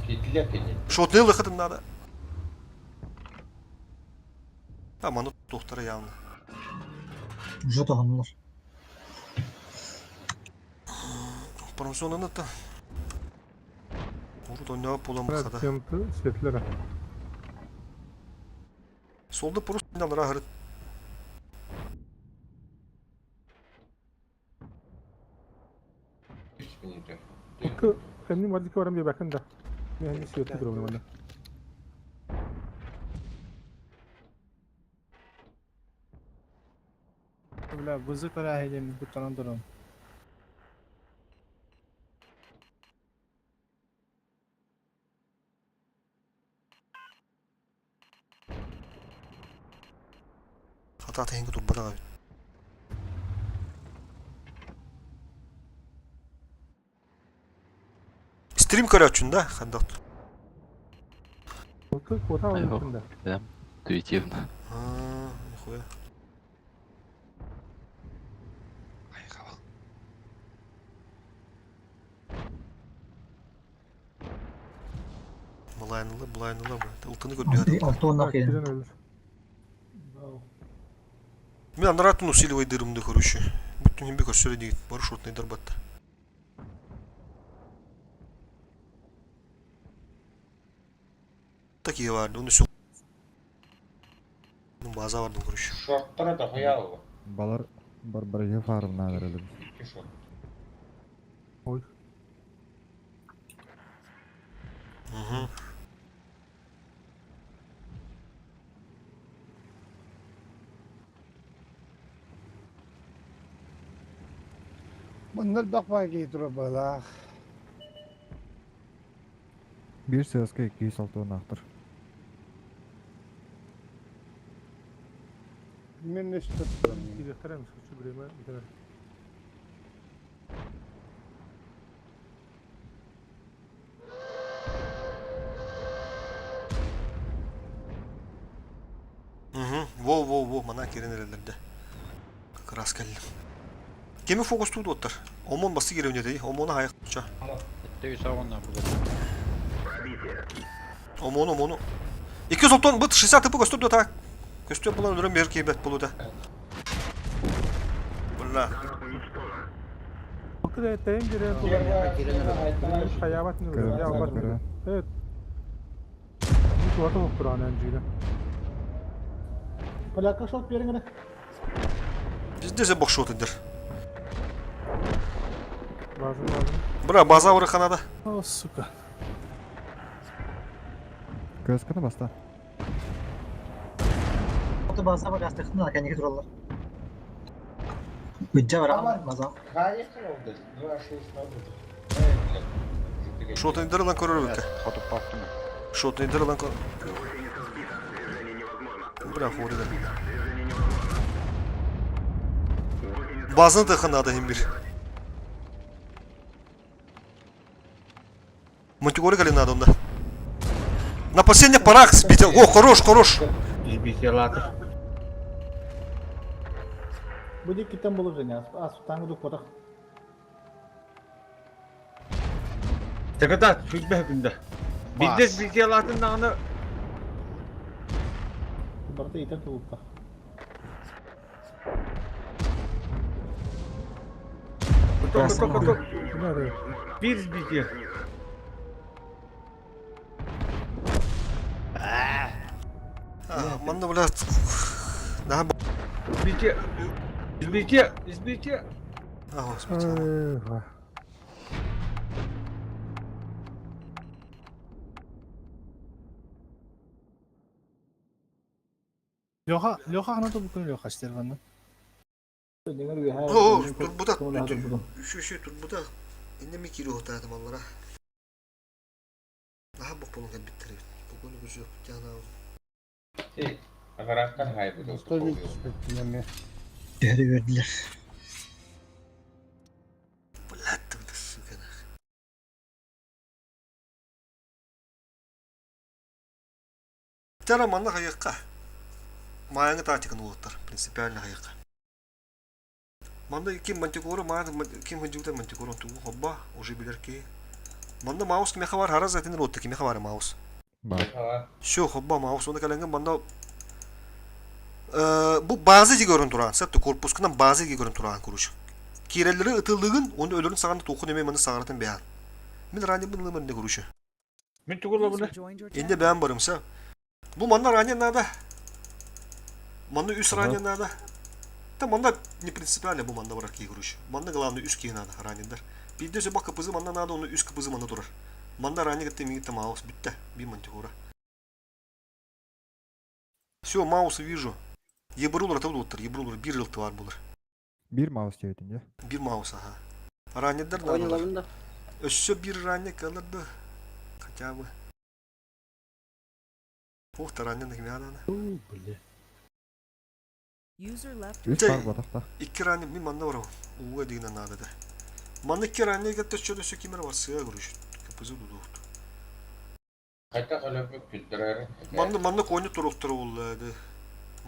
Кетилер кене. Шотны лыхытын надо. А ману тухтара явно. Уже тоһоннулар. Промсонаны та. Урут ойнап болам хада. Солда просто алара хырыт. Бля, бызы көрәһедем буттанан туран. Хата тәһинге турбада. Стрим көрөчүн да, хандат. Интуитивно. А, нихуя. Былайнылы, былайнылы, ылтыны көрдү. Алтуоннаах киирэн. Мен анаратын усиливай дырымды көрүшү. Бүтүн химби көрсөрө дейт, бары шотный дарбатта. Такие барды, оны сө. База бардым көрүшү. Шорттара да хуялы. Балар барбарыга фармна берелим. Шорт. Ой. Угу. Bunlar bakma giydirip balak. Бир сөзгө 206 актыр. Мен işte. Угу. Во, во, во, мана керенерелерде. Как раз келдим. Кеми фокус туду оттар. Омон басы керевне дей, омона хаякча. Омон, омону. 200 тонн быт 60 тп көстөр так. Көстөр булан өлөрөн бер кейбет болу да. Була. Поляка шот бериңер. Бизде же бокшот эдер. Бра, база орыханада. О, сука. Көз кына баста. Ото база бар астыхтын кәнеге тураллар. Үджә бар база. Конечно, oldu. 2-6 oldu. Шотный дырлан көрөр бекке. Шотный дырлан көр. Бра, хорида. Базаны тыхынада хим бир. Мантигоры надо онда. На последних порах сбител. О, хорош, хорош. Избителатор. Бу диккиттен булur Женя. Ас таңы дукпатах. Тагата сүлбэ күндэ. Билдес билтиялаатын даҕаны Барыта итен тулупта. Ток ток ток. Бир битие. Манна, блядь, наһаа Битие. Избитие, избитие. А, господи. Леха, Леха хана тобукун Леха Стерванна. О, турбута, үшү турбута. Инде ми кири отаатым аллара. Наһаа боппонун кэлбиттэр эбит. Бүгүн күсү тяна. Агараттан хайбыт. Төһөрү бердилер. Блядь, ты, сука, нах. Тара манна хайыкка. Маяңы тактиканы уоттар, принципиально хайыкка. Манна ким мантикора, маа ким хынжыбыта мантикора тугу хобба, уже билер ки. Манна маус кимеха бар, хараз затин ротты кимеха бар маус. Все, хобба маус, оны каленген манна бу база диге көрөн туран, сәтті корпускынан база диге көрөн туран короче. Кирелleri ытылыгын, оны өлөрүн саганда тоқун эме маны сагаратын бәян. Мен ранее bunu не короче. Мен тугула буны. Инде бәян барымса. Бу манна ранее надо. Манна үс ранее надо. Та манна не принципиально бу манна барар короче. Манна главное үс кии надо ранендар. Бирде өсө бак кыпызы манна надо, оны үс кыпызы манна турар. Манна ранее гетте мигитте маус бүтте. Би мантикора. Все, маусы вижу. Ебрулар табылып ебрулар бир жыл бар булар. Бир маус диэбитин дии. Бир маус, ага. Раннердер надо. Өссө бир раннер калырды. Хотя бы. Ух, та раннер кime надо. User left your Үс бар батахта. Икки раннер мин манна бар. Уга дигән надо да. Манна икки раннер гетте чөдө сөкимер кимер бар сыга көрүш. Капызы дудукту. Қайта қалып күлдірер. Манна манна койну туруктур булды.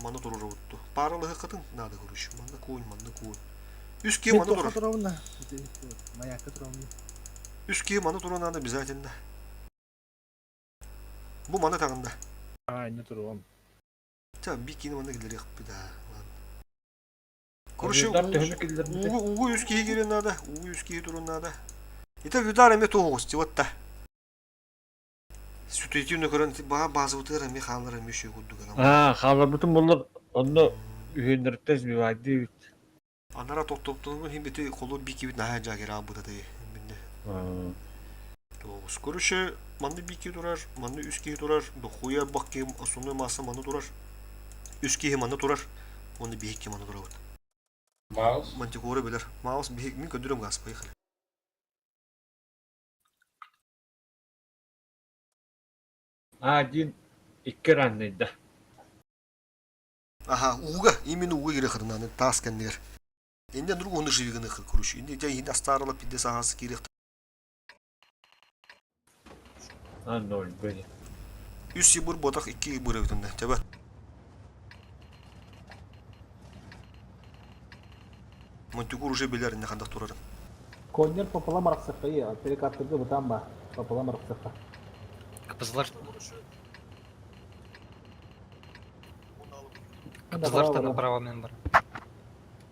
Манна турur утту. Паралы хакытын надо көрүш. Манна койн, манна койн. Үс ки манна турur. Туравна. Маякка туравна. Үс ки манна турur надо обязательно. Бу манна тагында. А, не турам. Та би кини манна килер якпы да. Короче, угу үс ки кирен надо, угу үс ки турун надо. Ите видар эме тоғыз, вот та. Сүтетүнө көрөн баа базы утыр эме халлар эме шүй кудду гана. Аа, халар бүтүн булар онно үһүннэртес бивайды бит. Анара токтоптун хим бити колу бики бит нахая жагер абыда де. Минне. Тоғыз. Короче, манны бики турар, манны үс ки турар, дохуя бакки основной масса манны турар. Үс ки манны турар. Оны бики манны турар. Маус. Мантикора билер. Маус бихик мин көдүрөм газ, поехали. Один икки ранныйда. Ага, уга, именно уга керек хырнаны тас кеннер. Инде друг оны живиганы хыр короче. Инде жай инде астарылып инде сагасы керек. А, ноль, блин. Үс ебур ботак икки ебур өтүндө. Жаба. Монтикур уже билер инде кандак турарын. Коннер пополам арақсаққа, перекаттырды бұтан ба, пополам арақсаққа. Кыпызлар. Кыпызлар направо мен бар.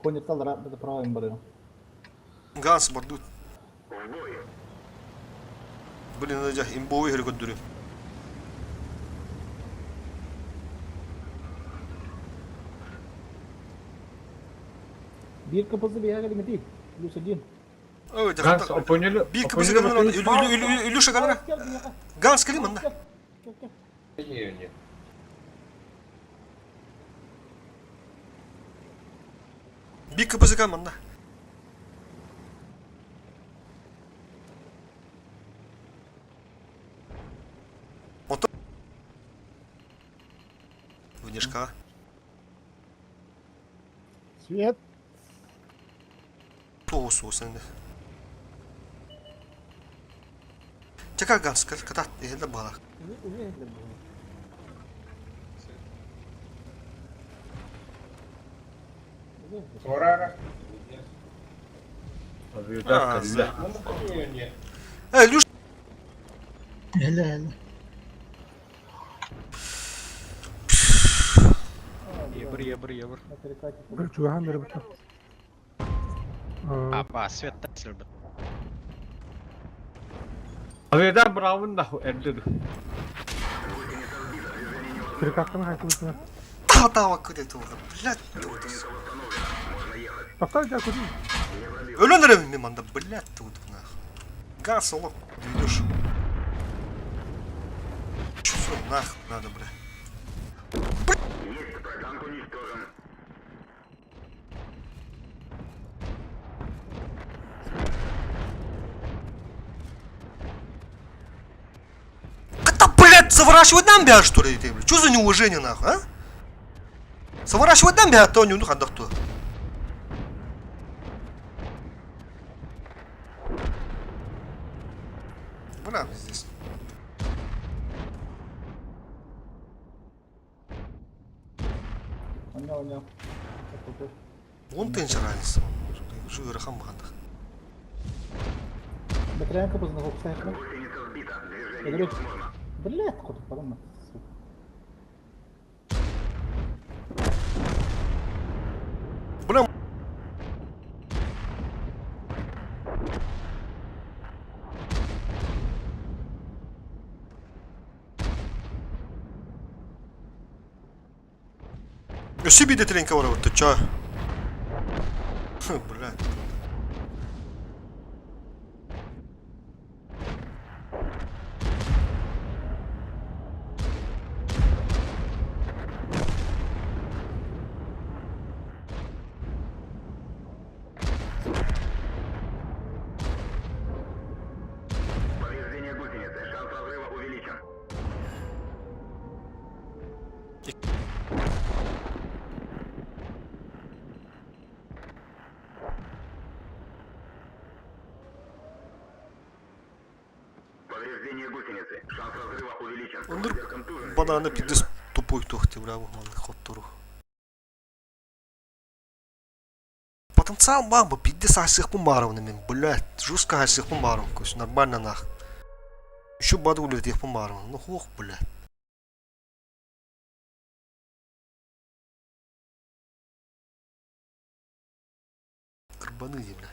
Коннер талдара право им барыгым. Ганс бардут. Блин, жа имбовый хер көдүрү. Бир кыпызы бияга лимити, плюс один. Ой, Ганс, опоняли? Бир кыпызы гана Илюша гана. Ганс кели манна. Бир кыпызы гана манна. Ото. Внешка. Свет. Тоғыз осынды. Чака Ганс, ката, эхелде бала. Туорара. Авиадар кэллэ. Э, Люш... Эле эле. Ебыр, ебыр, ебыр. Чугахан бері бұта. Апа, свет тасылбыт. Авиадар бравын да эрдэ. Перекаттан хайты Та-та, кыды туға, блядь, тут. Тоқта жа көдін. Өлөн эрэ мен манда, блядь, тут, нахуй. Газ, олох, ведешь. Все, нахуй надо, бля. Это, блядь, заворачивать нам, бля, что ли, ты, блядь? Что за неуважение, нахуй, а? Заворачивать нам, бля, то не ну, хандахту. Бля, здесь. Оня, оня. Вон ты разница. Жу рахам бахандах. Батарейка поздно хопсайка. Блядь, куда подумать. Бля, Өссө биде тренка бар вот ча. Блядь. Ондур бананы пидес тупой тухти, бля, манны хоттору. Потенциал бамба, пиздец асыхпын баровны мен, блядь, жестко асыхпын баром, көс, нормально нах. Еще баду улетехпын баровны, ну хох, блядь. Карбаны, бля.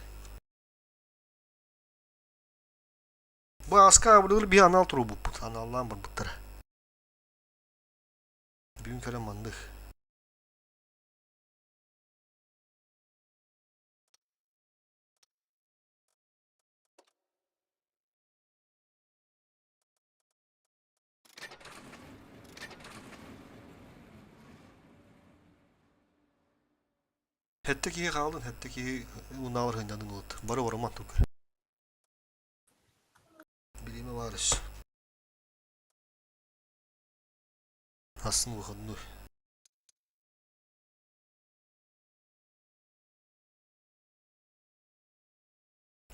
Ба, аска булыр би анал трубу пут, аналлан бар буттара. Бүгүн кэлэн мандых. Хэтте киһи хаалын, хэтте киһи унаалар хыннанын улут. Бары ороман тугар. Билиме барыш. Асын выходной.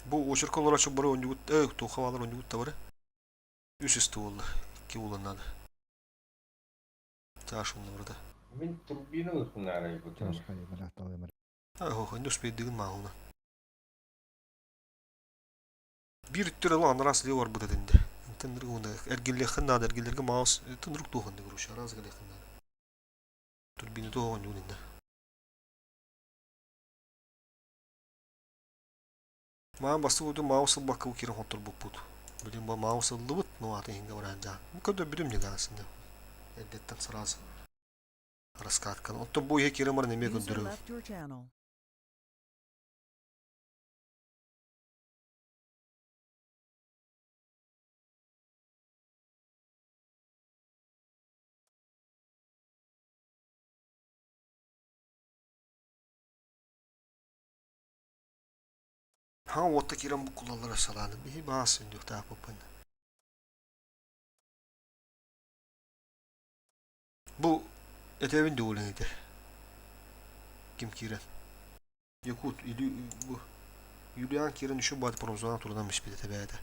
Бу очерк олорачы бары ондугут, э, тухавалар ондугут та бары. Үс исти болду. Ки уланнады. Таш онны burada. Мин турбина ылхынаарай бутун. Ах, не успейдигин мағылна. Бир түр ала анрас ле бар буда денде. Тындырг уны эргиллехин нада эргиллерге маус тындырг туһун дигер раз галехин нада. Турбина туһун юнинда. Маан басты уду маус бакы кирен хотор буппут. Билим ба маус лыбыт но аты хинге баран жа. Көдө билим не гасын. Эдеттен сразу. Раскаткан. Отто бу хе кирен бар неме User көндөрү. left your channel. Ха отта кирен бу кулалар саланы. Бихи баасын дюк та попын. Бу этебин дуулен ите. Ким кирен? Якут или бу Юлиан кирен еще бат промзона турдан миш бит тебәдә.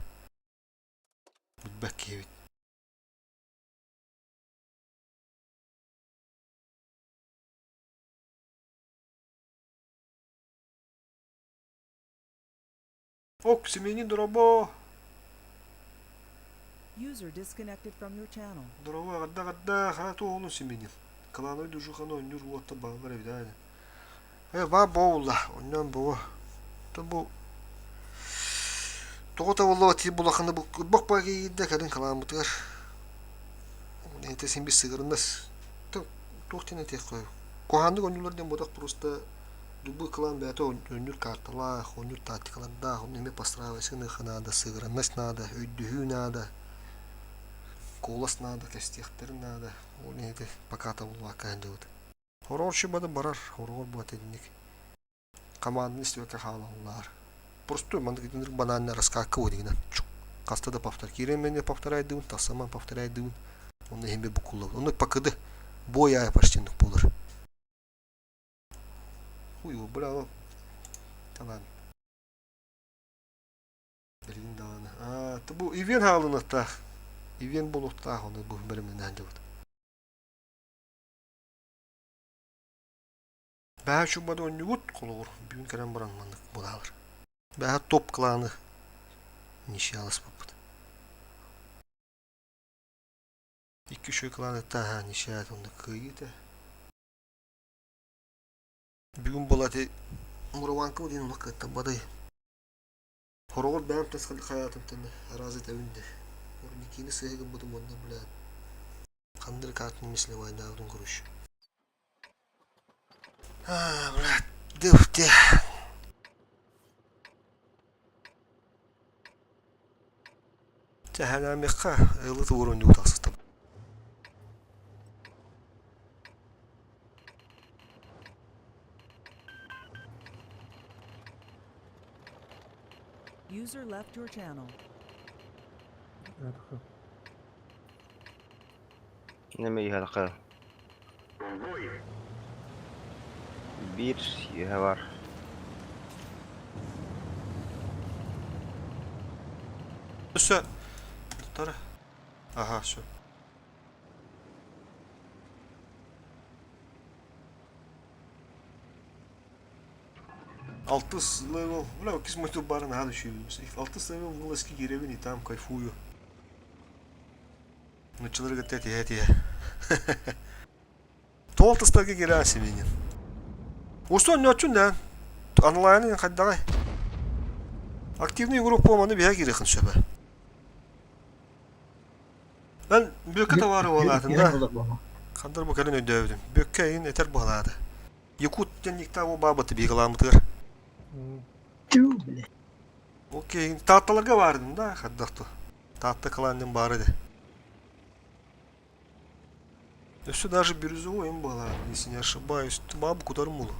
Битбәк кебит. Ок, Семенин дорообо! User disconnected from your channel. Дорообо, аҕырда аҕырда, хара туох ону Семенин. Клановый дужуханы онньуур уоттар бааллар эбит аа. Э, баа буолла, онньоон буо. То бу тоҕо табыллыбат тиий булаханы бу бок баа киирдэ кэлин кылааммытыгар. Это син бис сыгырыннас. Туох диэн этиэх Куһааннык онньуулар диэн ботох просто Любой клан бэйэтэ оонньуур карталаах, оонньуур тактикалардаах, онно эмиэ постраивайся гыныахха наада, сыгыранность наада, өйдөһүү наада, куолас наада, кэстиэхтэрин наада. Ол иһин ити пока табыллыбакка сылдьабыт. Хороҕор шибада барар, хороҕор буолат итинник. Команданы истибэккэ хаалаллар. Просто маннык итинник банальная раскатка вот чук хаста да повтор киирэн мэнэ повторяйдыбын, тахсаман повторяйдыбын. Онно иһин буккуллабын. Онно покыды бой аайы почти буолар. Хуй его, бля, талан. Билигин даҕаны. Аа, бу ивент хаалыныахтаах. Ивент буолуохтаах, ону бу бэлэмнэнэн дьабыт. Бэһэ чуммады онньугут, холобур, бүгүн кэлэн баран маннык буолаалар. Бэһэ топ кланы нищаласпыппыт. Икки үчүгэй кланы таһа нищаат онно кыайыыта. Бүгүн буола ити Мурованка диэн улах кыаттарбатай. Хороҕор бэйэм тас хайаатым тэнэ араас этэбин да. Урникины сыыһа гыммытым уонна блядь ханна картаны мисливайдаабытын короче. А, блядь, дыфте. Тэһэнээмиэххэ ылы тугур онньуу тахсыстым. User left your channel. Неме иһэлхэ. Биир иһэ бар. Өссө туттара. Аха, все. Алтыс левел, бля, кисмотил бары наһаа үчүгэй. Алтыс левел вылазки киирэбин и там кайфую. Нуччалары кытта этиһэ-этиһэ. Тоҕо алтыстарга киирэн симиинин. Устун онньооччун да, онлайны хайдаҕай? Активный группа маны биһэ киириэхин сөбө. Мен бүөккэ товары буолаатын да. Хандар бу кэлин өйдөөбүтүм. Бүөккэ эйин этэр буолаата. Якут диэн никта бу баабыты биһигаламмытыгар. Окей, таатталарга баардым да, хардахту. Таатта кылааннын баар этэ. Өссө даже бирюзовой им была, если не ошибаюсь. Бабу кутарым булу.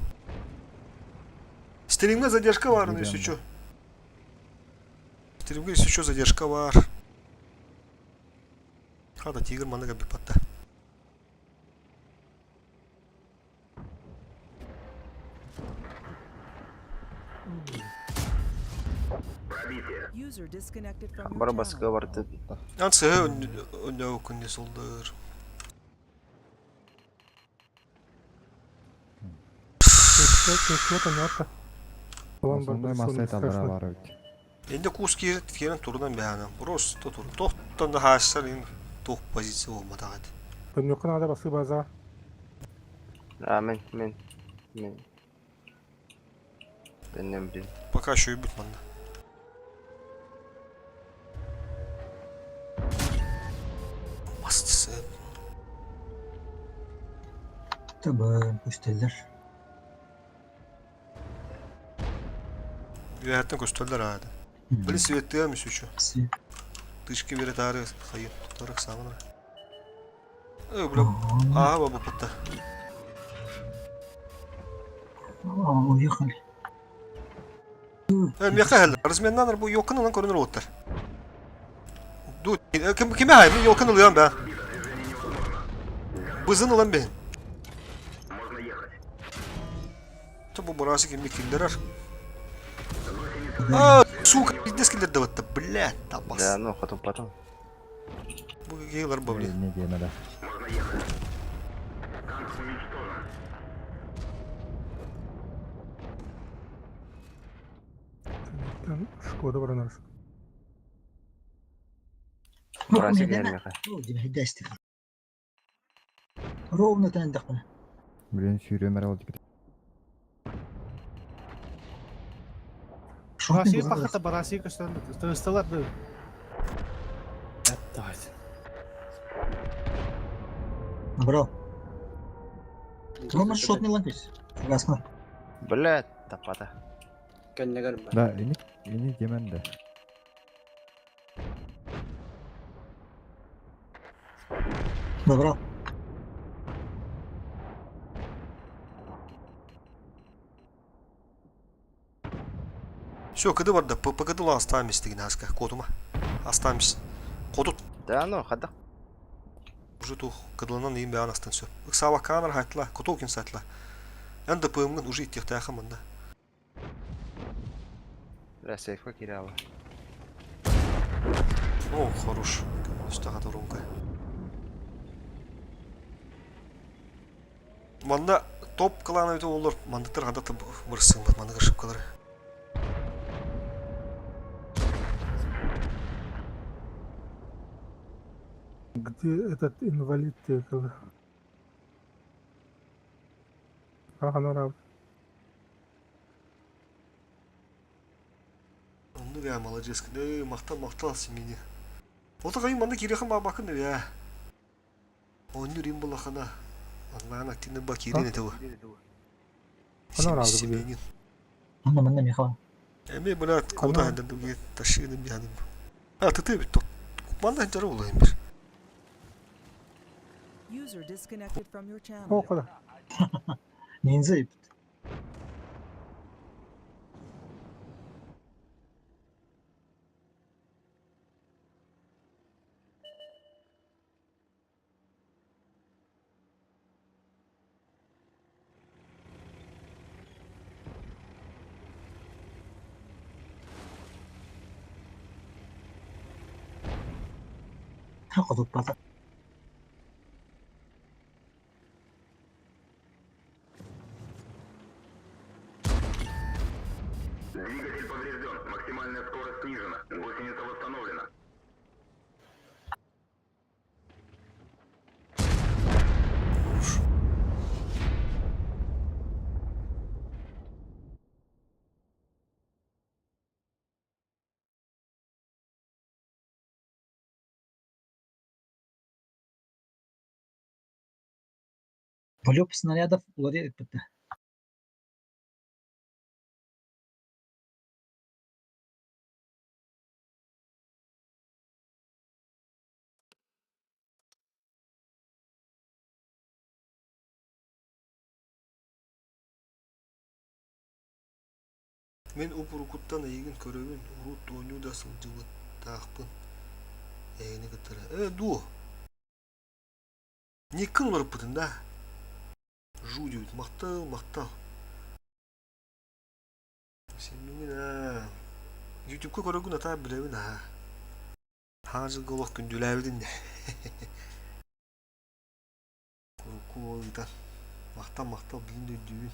Стримге задержка бар, если что. Стримге если что задержка бар. Хада тигр маны бипатта. User disconnected from your Бары баскы channel. барды. Ан сыһы өндөв күнне солдыр. Основной масса талара бар бит. Энде кус киирэн турунан бэһээнэ. Просто турун. Тохтон да хаашсар ин туох позиция болматаҕат. Төннүөххэ наада басы база. А, мен, мен, мен. Төннөм блин. Пока еще ебут манна. Мастысы. Табы көстөллөр. Үөһэттэн көстөллөр аады. Били светтыам үсүчү. Тышки бере тары хайын тутарак саамана. Э, бля, ага, баба патта. Уехали. Э, меха хәл. Разменнан бу йокын ылан көрүнөр оттар. Ду, ким киме хай, мен йокын ылыам ба. Бызын ылан бен. Бу бурасы кимми киллерер. А, сука, пиздец киллер даватта, блядь, табас. Да, ну, потом, потом. Бу гейлар бу, блин. Не диэмэ да. Там Шкода баранар. Братик Ровно тендахпын. Блин, сүүрүөм эрэ ол дикит. Барасия пахата барасия көстөн тыстылар да. Бро. Номер шотный лампис. Согласна. Блядь, таппата. Да, ини, ини демен да. Добро. Все, кыды барда, ППК остаемся деген аска, кодума. Остаемся. Кодут. Да ну, хада. Уже тух, кыдылынан иин бэйэн астан сөп. Ыксаба камера хайтла, котокин сайтла. НДПМ-гын уже иттиэхтээхэ манна. Бля, сейфка киряла. О, хорош. Үстаға турунка. Манна топ кланы өтө олор мандыктар ханда бырсың маннык ошибкалары. Где этот инвалид текал? Ага, Онну бя молодец. Э, мактал мактал семени. Ота кайын манна кирехан ба бакын бя. Онну рим булахана. Онлайн активный ба кирен это. Семенин. Манна манна Михаил. Эми блядь, куда хандан дуги ташыны бяным. А ты ты бит тот. Манна жары булайым бир. User disconnected from your channel. О, Ниндзя. Хотут бата. Двигатель поврежден. Максимальная скорость снижена. Гусеница восстановлена. Хорош. Полёп снарядов уларыйбыт. Мен упурукуттан эйигин көрөбүн, урут оонньуу да сылдьыбыттаахпын. Эйигини кытары. Э, дуо. Никкин уларыппытын да. Жу диэбит. Махтал, махтал. Сен миҥин аа. Ютубка көрөгүн атаа билэбин аа. Хаҥа дьылга олох күндүлээбитин Курукку уол ыытан. Махтал, махтал, билин да өйдүүбүн.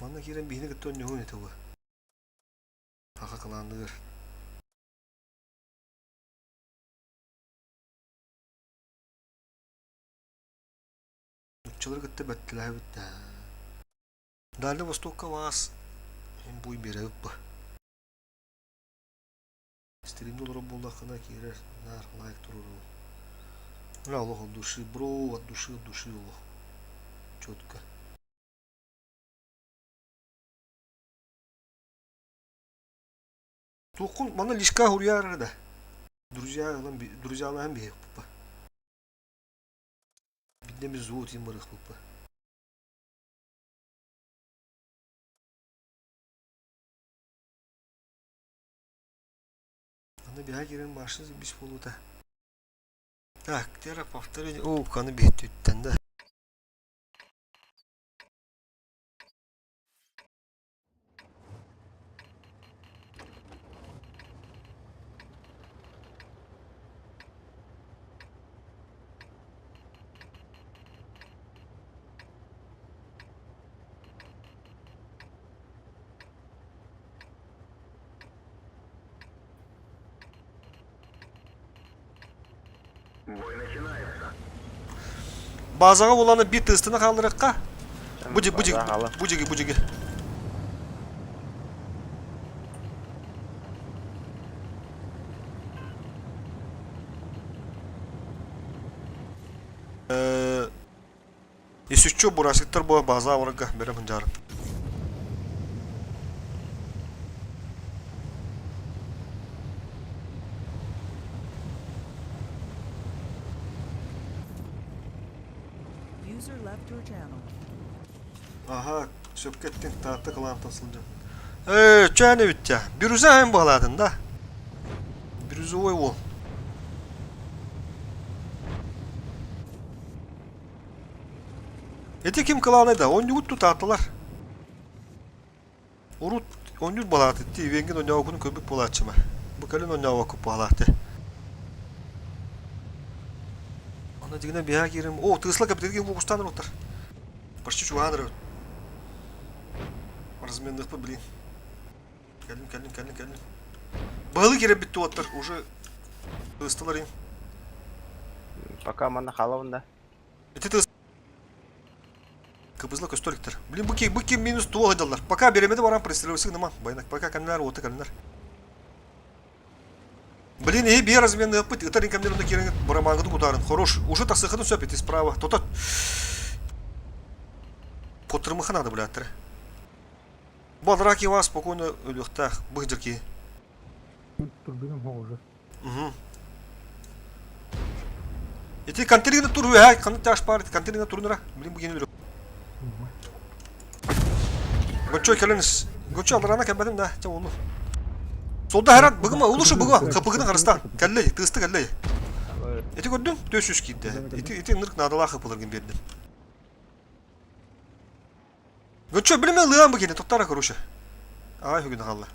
Манна киирэн биһини кытта оонньоһуон этэ буо. Саха кылаанныгар. Нуччалары кытта бэртэлээбит да. Дальний Востокка баас буй биэрэбит бу. Стримде олорор буоллаххына киирэр наар лайк туруорабын. Бля, олох от души, бро, от души олох. Четко. Туоххун манна лишка хуруйаар да. Друзья, друзьялаһан биһиэхпит Бидде biz зуут им барыахпыт Аны биһа киирэн башны бис буолута. Так, тера повторение. О, каны биһиттүттэн да. Базаҕа уланы биир тыстыны хаалларыахха. Бу бу бу дьиги бу дьиги. Исүччү бурасиктар бу база барга берем хынжарын. User left your channel. Аха, сөпкө эттиҥ, Таатта кылаантан сылдьан. Ээ, чээн эбит дьэ. Бирюза эн баҕалаатын да? Бирюзовой уол. Ити ким кылаанай да, онньугут тутаатылар. Урут онньур балааты ти Венгин онньоокуну көрбүт буолааччыма. Бу кэлин онньообокку буолааты. Аны дигинэ биһа киирим. О, тысла капиталги фокустаан оттар. Почти чугаан эрэ. Разменных блин. Кэлин, кэлин, кэлин, кэлин. Баһылы киирэрбит туоттар уже ыстылар им. Пока манна халабын да. Ити тыс Кыбызла көстөр Блин, бу ким, бу ким минус туох дьаллар. Пока беремеде баран пристрелился нама. Байнак, пока кэннилэр уота кэлиннэр. Блин, и биир разменный опыт, ытар инкамнер онно киирэн барамаангытын кутаарын. Хорош. Уже тахсыхатын сөп ити справа. Тото. Куттарымыха надо, блядь. Бу адраки вас спокойно өлүөхтээх. Быһдьыр киһи. Турбинам уже. Угу. Ити контейнер тур үһэ, ханнык тяж паар контейнер турунара. Блин, бу генер. Гочо кэлэн Гочо аларана кэлбэтим да, ча ону. Солда хэрат быгыма улушу быгыма хапыгын харыстан. Кэллей, тысты кэллей. Ити көрдүм, 400 киирде. Ити ити ынырык наадалаах хапыларгын бердим. Гочо билме лыам бу кини тоттара короче. Ай хүгүн хаалла.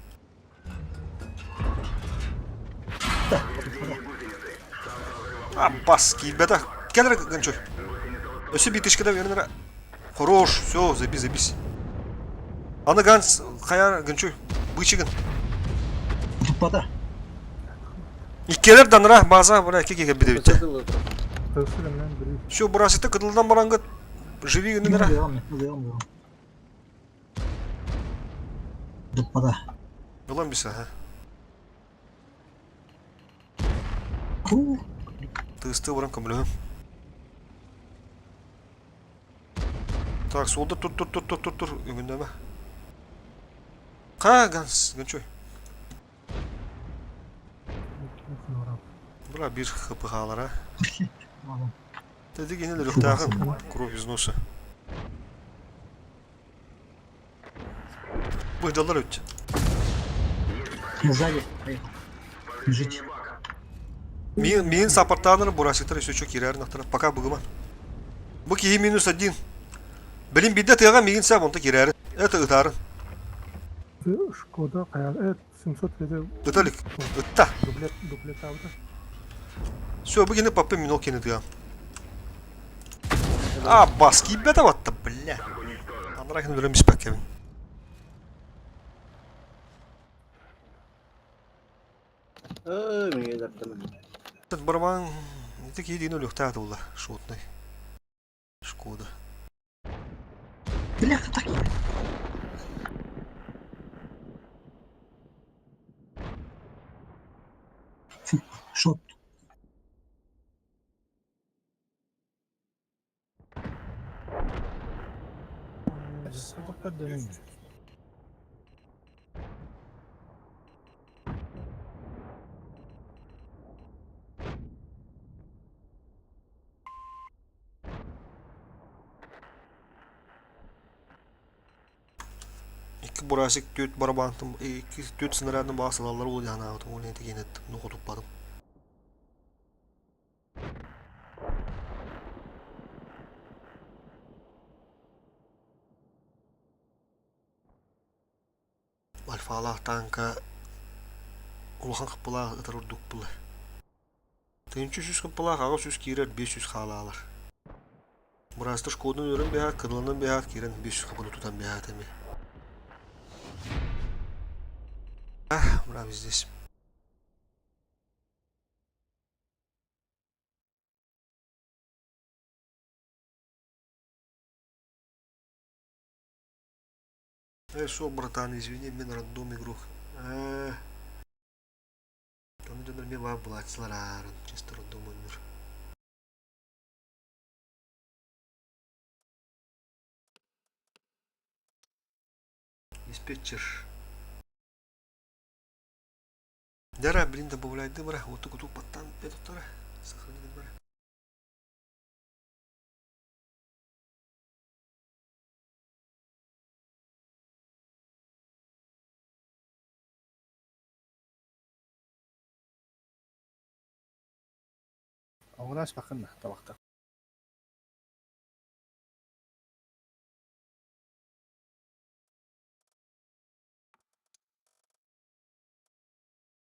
Аббас киирбэтэх. Кэл эрэ Гончой. Өссө биир тышкада вернера. Хорош, все, забись, забись. Аны Ганс хайа Гончой бычыгын. Туппата. Иккелер данра база бара икки киһи битебитте. Все, бурасыты кыдылдан барангыт живи гыннара. Туппата. Булан биса, ха. Тысты баран көмөлөһөм. Так, суолда тур тур тур тур тур тур үгүннәмә. Ха, Ганс, Ганчой. Була бир хпхалара. Теди генел рөхтәгын кровь из носа. Быдалар өтті. Сзади. Поехал. Бежите. Мин, мин саппортаныр бурасыктар еще чо кирер нахтара. Пока быгыма. Бу киһи минус один. Блин, бидде тыга мигин сәп онта кирер. Это ытарын. Шкода каяр. 700 это Ыталик. Ытта. Дуплет, дуплет аута. Все, бу кини папы минол кини тыга. А, бас кийбете батта, бля. Андрахин өлөм испәккебин. Барман, ити киһи диин өлүөхтээх тула, шотный. Шкода. Бляха, так. Шот. Икки бурасик түөрт барабантым, икки түөрт снарядын баа сылаллар ол диһанаабытым, ол ити киэнэт нохотуппатым. Альфалаах тааҥка улахан хаппылаах ытар ордук была. 1300 хаппылаах 800 киирэр 500 хаалаалар. Быраастар школаны үөрэн биһаат, кыдыланан биһаат киирэн 500 хапыны тутан биһаат эми. Браво здесь. Э, шо, братан, извини, мен рандом игрок. Э, Ону дьоннор эмиэ баар булааччылар ааран, чисто рандом ойнуур. Диспетчер. Дара, блин, добавляйды бара, вот кутук баттан петуттара. Сохранить бара. Оҥунаас бакын табахта.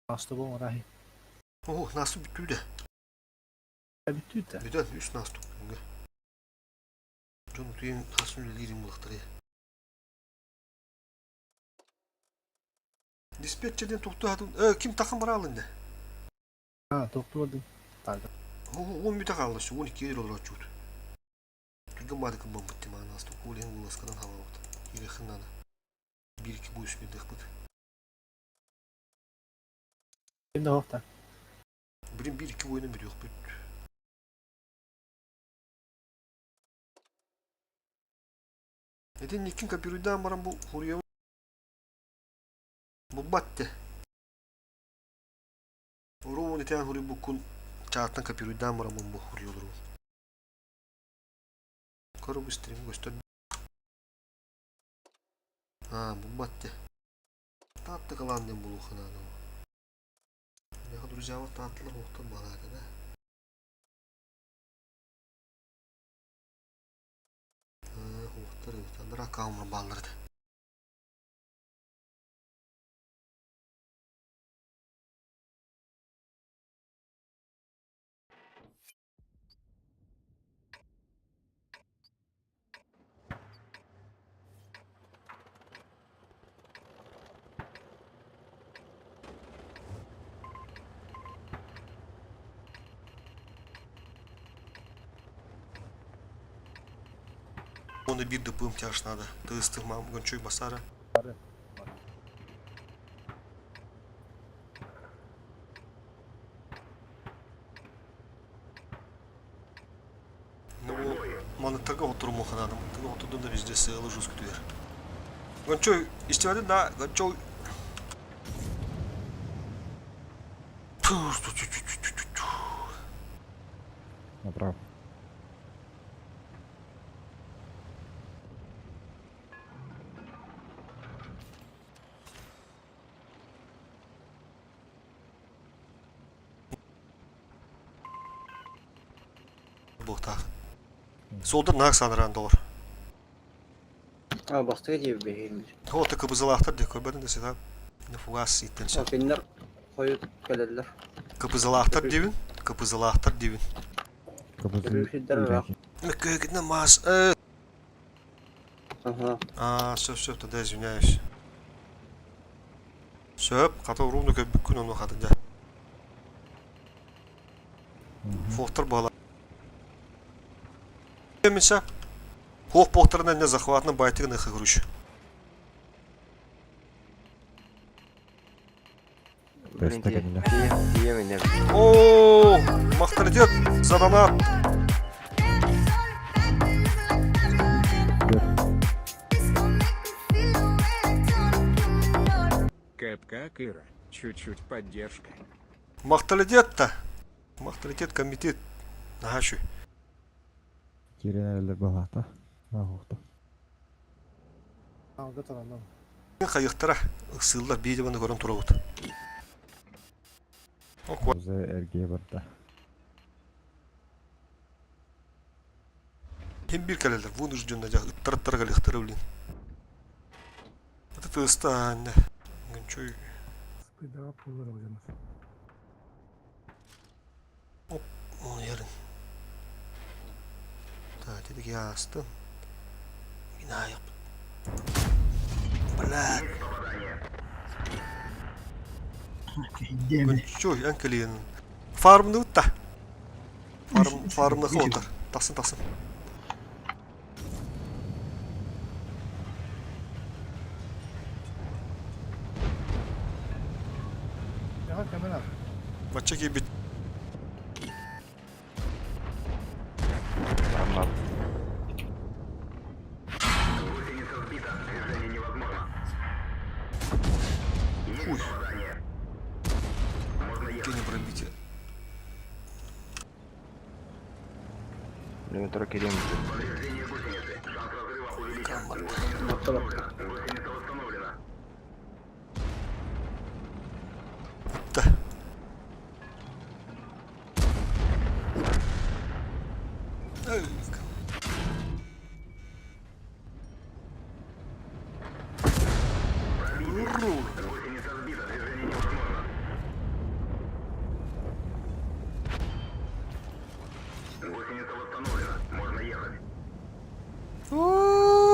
Настубу оҥораһый. О, наступ бүттүүдэ. Бүттүүтэ. Бүтэн, үс наступ күҥҥэ. Дьон утуйан хасын үлэлиирин булахтарый. Диспетчерден туохтуу э, ким тахын бараалын да? А, туохтуу бардым. Тага. Он бүтэ хаалла, сугун икки олороччут. Түргэн баадыкын баммыт тимаан астук куулиһин вылазкадан халабыт. Ирехин надо. Бир ики буйус бирдехпыт. Ким да хоқта. Билин бир ики буйна бүтүөхпүт. Этин иккин копируйдаан баран бу хуруйа булбат те. Уруун итэн хуруйбуккун чааттан копируйдаан баран бу хуруйолору. Көрө быстрым көстөр. А, булбат те. Таатты калаан диэн булуоханааны. Миэхэ друзьялар тааттылар уохтан балаата да. Уохтар эбит. Анараа аккаунтум бааллар этэ. Оны биир дыппыым тяж надо. Тыыстых мам гончуй басара. Ну, маныттарга отурумуха надо. Мантыга отурдум да везде сыалы жестко түһэр. Гончой, истибэтин да, Гончой. Направо. Буохтаах. Суолдар наах санараан доҕор. А, бастыга диэби бэһиэммит. Ол та кыбызалаахтар диэ көрбөтүн да сыта фугас иттен сөп. Кинилэр хойут кэлэллэр. Кыбызалаахтар диэбин, кыбызалаахтар диэбин. Көрүүсүдэр ыраах. Мөккөһүгүнэ маас. Ага. А, сөп сөп, тогда извиняюсь. Сөп, хата урууну көрбүккүн ону хата дьэ. Фохтар буола. Миша, хуох буохтарына не захватны байтыгын ыхы груч. О, махталитет за донат. КПК Кыра. Чуть-чуть поддержка. Махталитет-то. Махталитет комитет. Наһаа үчүгэй. Киирэн эрэллэр балаата. Ааһуохта. Алга таранан. Хайыхтара ыксыыллар биир көрөн турабыт. Уже эргийэ барда. Ким бир кэлэллэр вынужденно дьэ ыттар-ыттар кэлиэхтэрэ блин. Это тыста анне. Гынчуй. Спыдаға пуллар алганыз. Оп, оны ярын. Так, дедик яастын. Бина Блядь. Гынчуй, эн кэлиэн. Фармны та. Фарм, фармны отар. Тахсын, тахсын. Бачча киирбит. Хуй. Кине пробитие. Метро кирем. Да.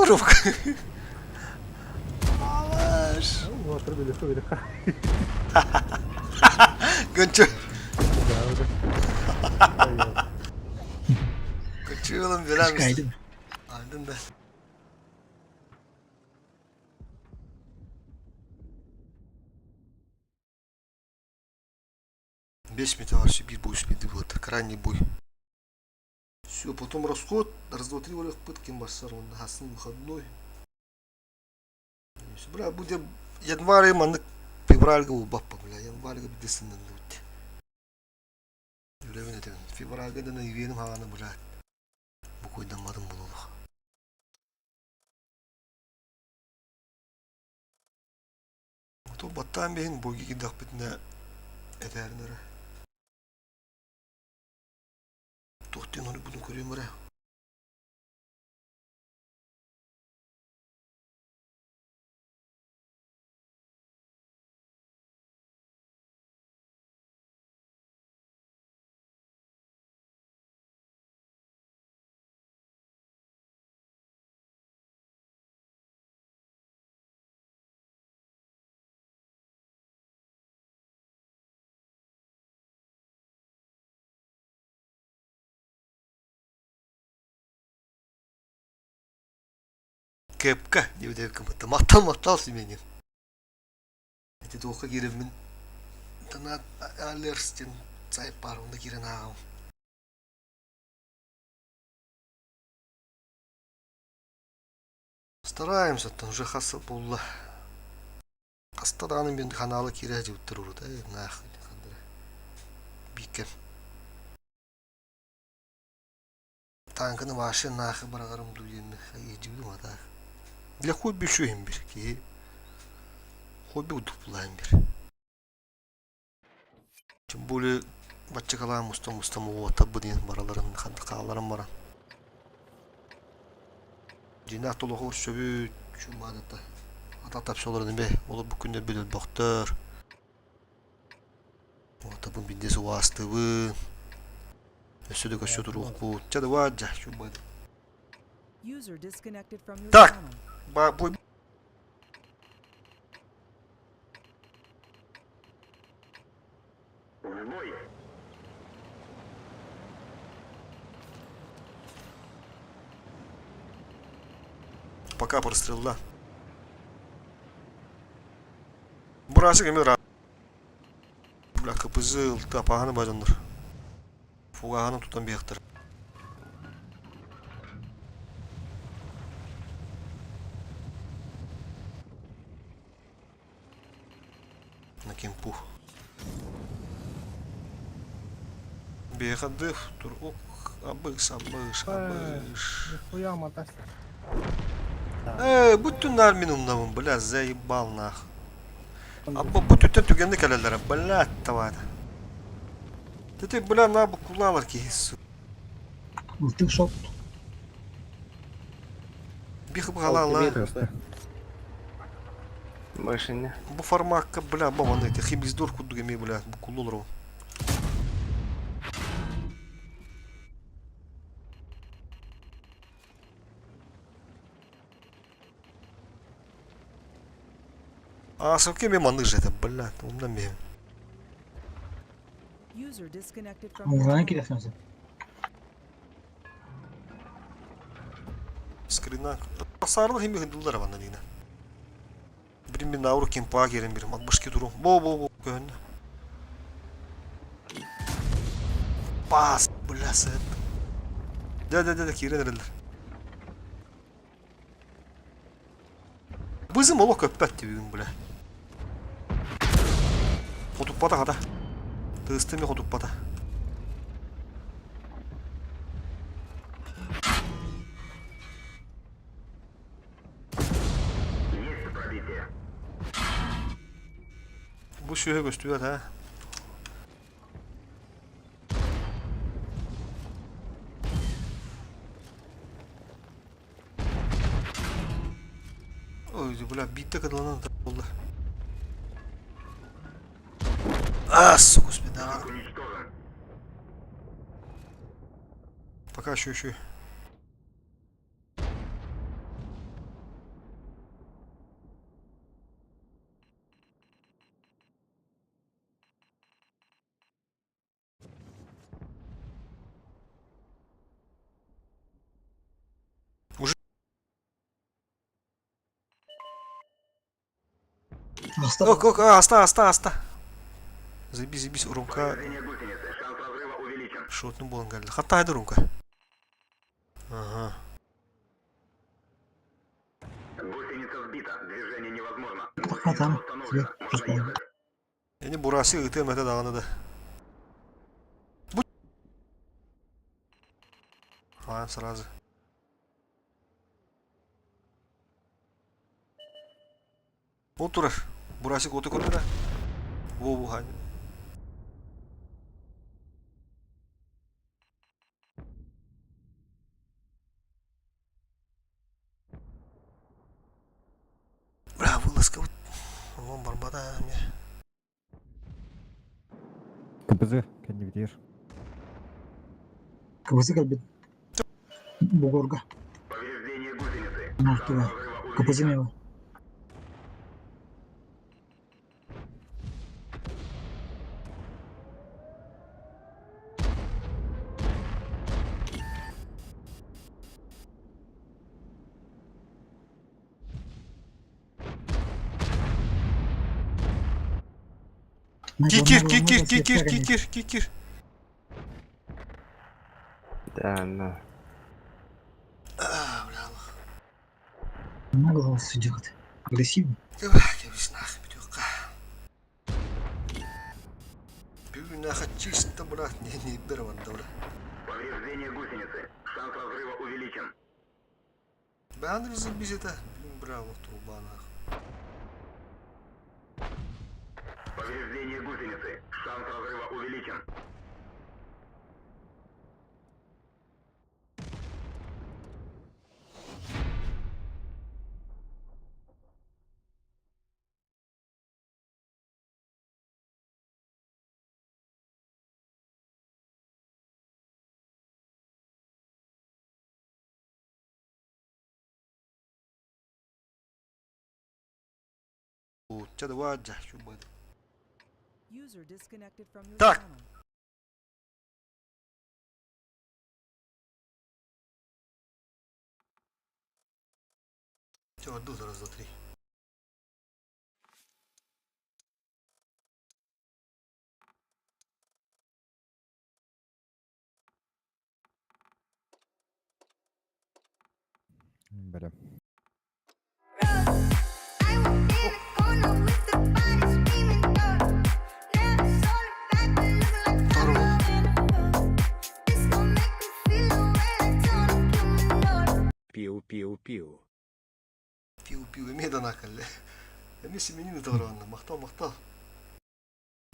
Ровка. Малыш. Гончо. Kaçıyorum birer misin? Aydın da. Бес металл, bir бой успели вот, крайний бой. Все, потом расход, раз, два, три, валях пытки массар, он хасын выходной. Бля, будет январь, маннык февральга баппа, бля, январьга бидесиннен дут. Үлэбин этэн, февральга да ивеним хааны, бля. Бу койдаммадым булулух. Ото баттаан бэһин бойга кирдэхпитинэ этээрин эрэ. Туох диэн хоруйбутун көрүөм эрэ. Кэпка диэбит кыбытта махтал махтал Семенин. Ити туохха киирэммин Донат Алерс диэн сайт баар онно киирэн ааҕабын. Стараемся, оттон уже хас булла. Хаста даҕаны мин ханаала киирэ сылдьыбыттар урут ээ наах бииккэм. Тааҥканы вообще наахы быраҕарым дуу диэммин иһдьибитим а так. Для хобби үчүгэйим бир киһи хобби курдук булаайым бир. Тем более баччакалаан мустан-мустан уоттарбыт диэн бараларын хаалларан баран. Дьиҥнээх толоҕу көрсөбүт, чумаадата ата тапса олорон эмэ олор бу күннэр өлбөхтөр. Уотабын биирдэ сылаастыбын. Өссө да көрсө туруохпут. Чэ давай дьэ, чумаада. User disconnected from your Так, channel. ба бу Пока прострелла. Бурасык эмир Бля, КПЗ ылта паһаны бадьаннар. Фугаһаны тутан биэхтэр. На кемпу. Бэхэдых тур ок абыш абыш абыш. Нихуя мотас. Э, бүтүн мин умнабын, бля, заебал нах. Абба бу түттен түгенде кэлэллэрэ, бля, тавата. Тете, бля, на бу кулалар киһи. Ылтык шот. Бихы баҕалаала. Машина. Бу формакка, бля, бабаны, эти химиздор курдук эми, бля, бу куллолор. А с кем я же это, бля, умна мен. User disconnected from your Оңғанан channel. киресің Скрина. Сарлы хими хындылдар ванна дина. Бирин бин науру кемпа керен бирим. Атбаш туру. Бо бо бо көн. Пас, бля, сыт. Да, да, да, да, киирэн эрэллэр. Бызым олох көппөт бүгүн, бля. Хотуппата хата. Тыысты ми хотуппата. Бу сүөһү көстүбэт ha. Ой, бля, биирдэ кыдаланан буолла. А, сука, спина. Пока еще еще. Уже Ок, ок, а, аста, аста, аста. Заебись, заебись, урумка. Шотный буолан кэллэ. Хаттаайды урумка. Ага. Там, Эни бураси ытыам этэ даҕаны да. Бу Хаан сразу. Ол турар. Бурасик оту көрдүрэ. Во бу хаан. Бля, вылазка Онон барбата эмиэ. КПЗ кэннибитигэр. КПЗ кэлбит. Бугорга. Мартыга. КПЗ мева. Кикир, кикир, кикир, кикир, кикир. Да, на. А, бля. Нагло идет. Агрессивно. Кэбис нах, бүтүөххэ. Бүгүн наха чисто, брат, не не бер бля. Повреждение гусеницы. Шанс разрыва увеличен. Баандыр забись это. Блин, браво, труба нах. Повреждение гусеницы. Шанс разрыва увеличен. User disconnected from your Так. channel. Все, одну, раз, два, три. Бля. Пиу-пиу-пиу. Пиу-пиу, эмиэ да накалле. Эмиэ семенин толоронна. Махтал, махтал.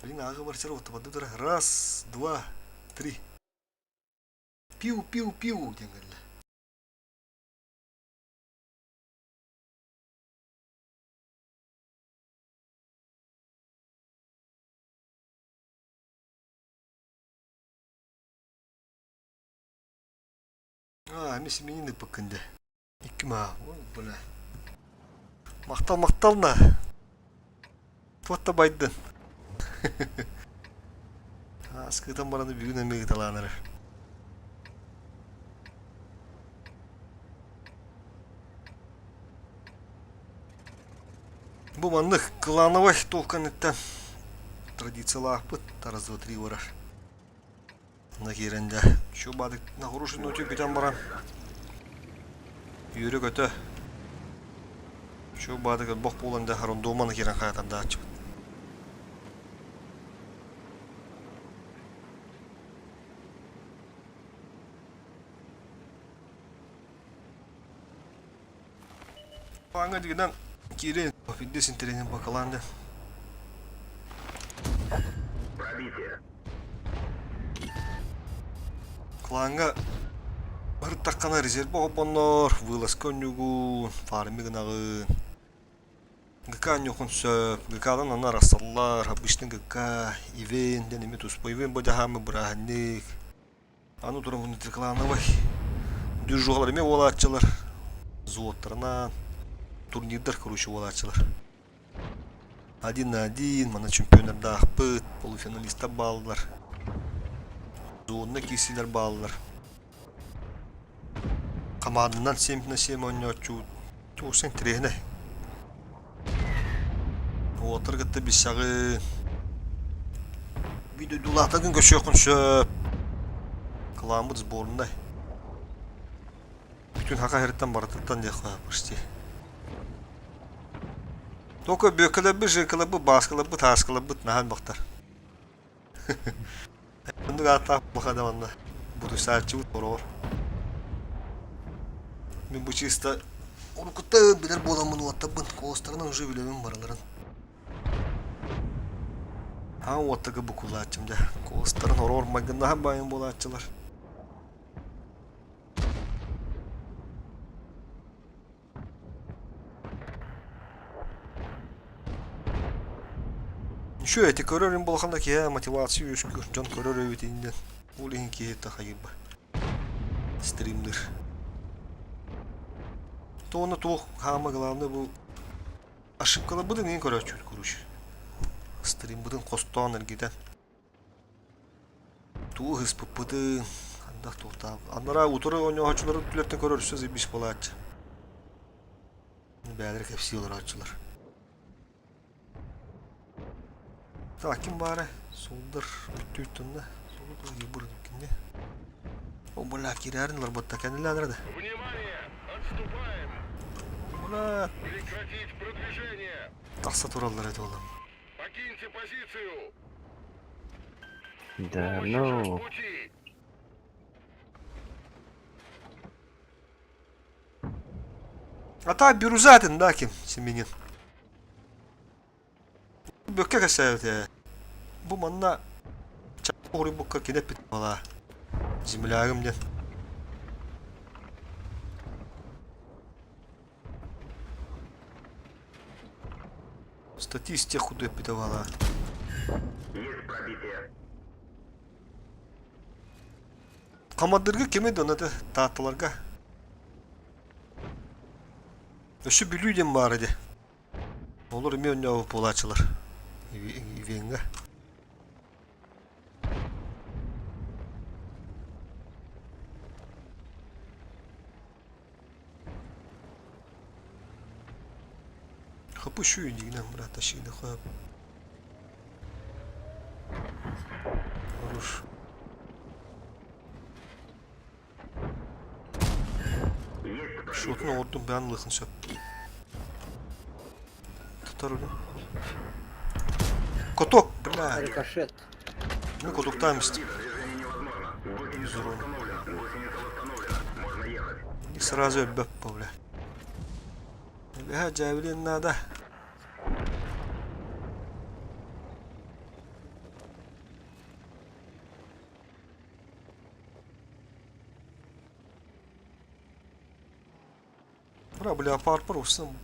Блин, ага барсер вот Раз, два, три. Пиу-пиу-пиу, диэн кэллэ. А, эмиэ семенин ыппыккын дэ. Икки маа. Ой, бля. Махтал, махтал на. Туотта байдын. Аскытан бараны бүгүн эмиэ ыталаанары. Бу маннык клановай толканыттан традициялаахпыт раз, два, три барар. Онно киирэн дьэ, чу баадык нагруженный бүтэн баран үөрэ-көтө чу баадык өлбөх буолан дьэ рандоманы киирэн хаатардааччыбыт. Аҥа дигинэн киирэн фиддес интэриэһин бакалаан да. Клаҥҥа ырыттаххына резервэ холбоннор, вылазка онньугун, фарми гынаҕын. ГК онньуоххун сөп, ГК-дан онно арахсаллар, обычный ГК, ивент диэн эмиэ туспа. Ивент бу дьаһааммы бырааһынньык. Аны туран внутриклановай движухалар эмиэ буолааччылар. Взводтарынан турнирдар короче буолааччылар. Один на один, манна чемпионнардаахпыт, полуфиналистар бааллар. Зонна киирсиилэр бааллар. Хамаанданан 7 на 7 оонньооччу туохсан интэриэһинэй. Уолаттары кытта билсэҕин. Биир дойдулаахтаргын көрсүөххүн сөп. Кылааммыт сборнай. Бүтүн Саха сириттэн барытыттан диэххэ почти. Только бүөккэлэрбит, жинкаларбыт, бааскаларбыт, ааскаларбыт наһаа элбэхтэр. Оннук ааттаах буха да манна бутуйсааччыбыт сороҕор. Мин бу чисто уруккуттан билэр буоламмын уоттарбын куоластарынан уже билэбин барыларын. Аан уоттарга букулааччым дьэ. Куоластарын ороор майгыннаһан баайын буолааччылар. Үчүгэй ити көрөр им улахан да киһи мотивация үөскүүр, дьон көрөр эбит иннин. Ол иһин киһи тахайырба. Стримнир. То уонна туох хаама главное бу ошибкаларбытын иһин көрөөччүбүт короче. Стримбытын хостоон эргитэн. Тугу ыһыспыппытын, ханна туохтаах. Анараа утары оонньооччулары түлэртэн көрөр өссө заебись буолааччы. Бээлэр кэпсии олорооччулар. Так, ким баара? Сулдар бүттүүт тунна. Сулу ебыр кинне. О, бля, кирярин ларботта кэннилээнэр да. Внимание! Отступаем! Бля. Прекратить продвижение! Тахса тураллар это олам. Покиньте позицию! Да ну. Пути! А та Бирузатын, да, ким Семенин. Бөккө кэсээбит Бу манна чаҕыруйбукка кинэппит буолаа. Землягым диэн. Статистика худой эппитэ буолаа. Есть пробитие. Хамадырга кими донаты таатталарга. Өссө Бүлүү диэн баар ити. Олор эмиэ онньообут буолааччылар. Ивеҥҥэ. Хапышу инигинэн брат тащины хап. Хорош. Шотун оҥордум бэйэн ылыаххын сөп. Тутар үлэ. Каток, бля. Рикошет. Мы катоктаем Из урона. И сразу өлбөппө, бля. Бля, джавелин надо. Бра, бля, пар-пар усым.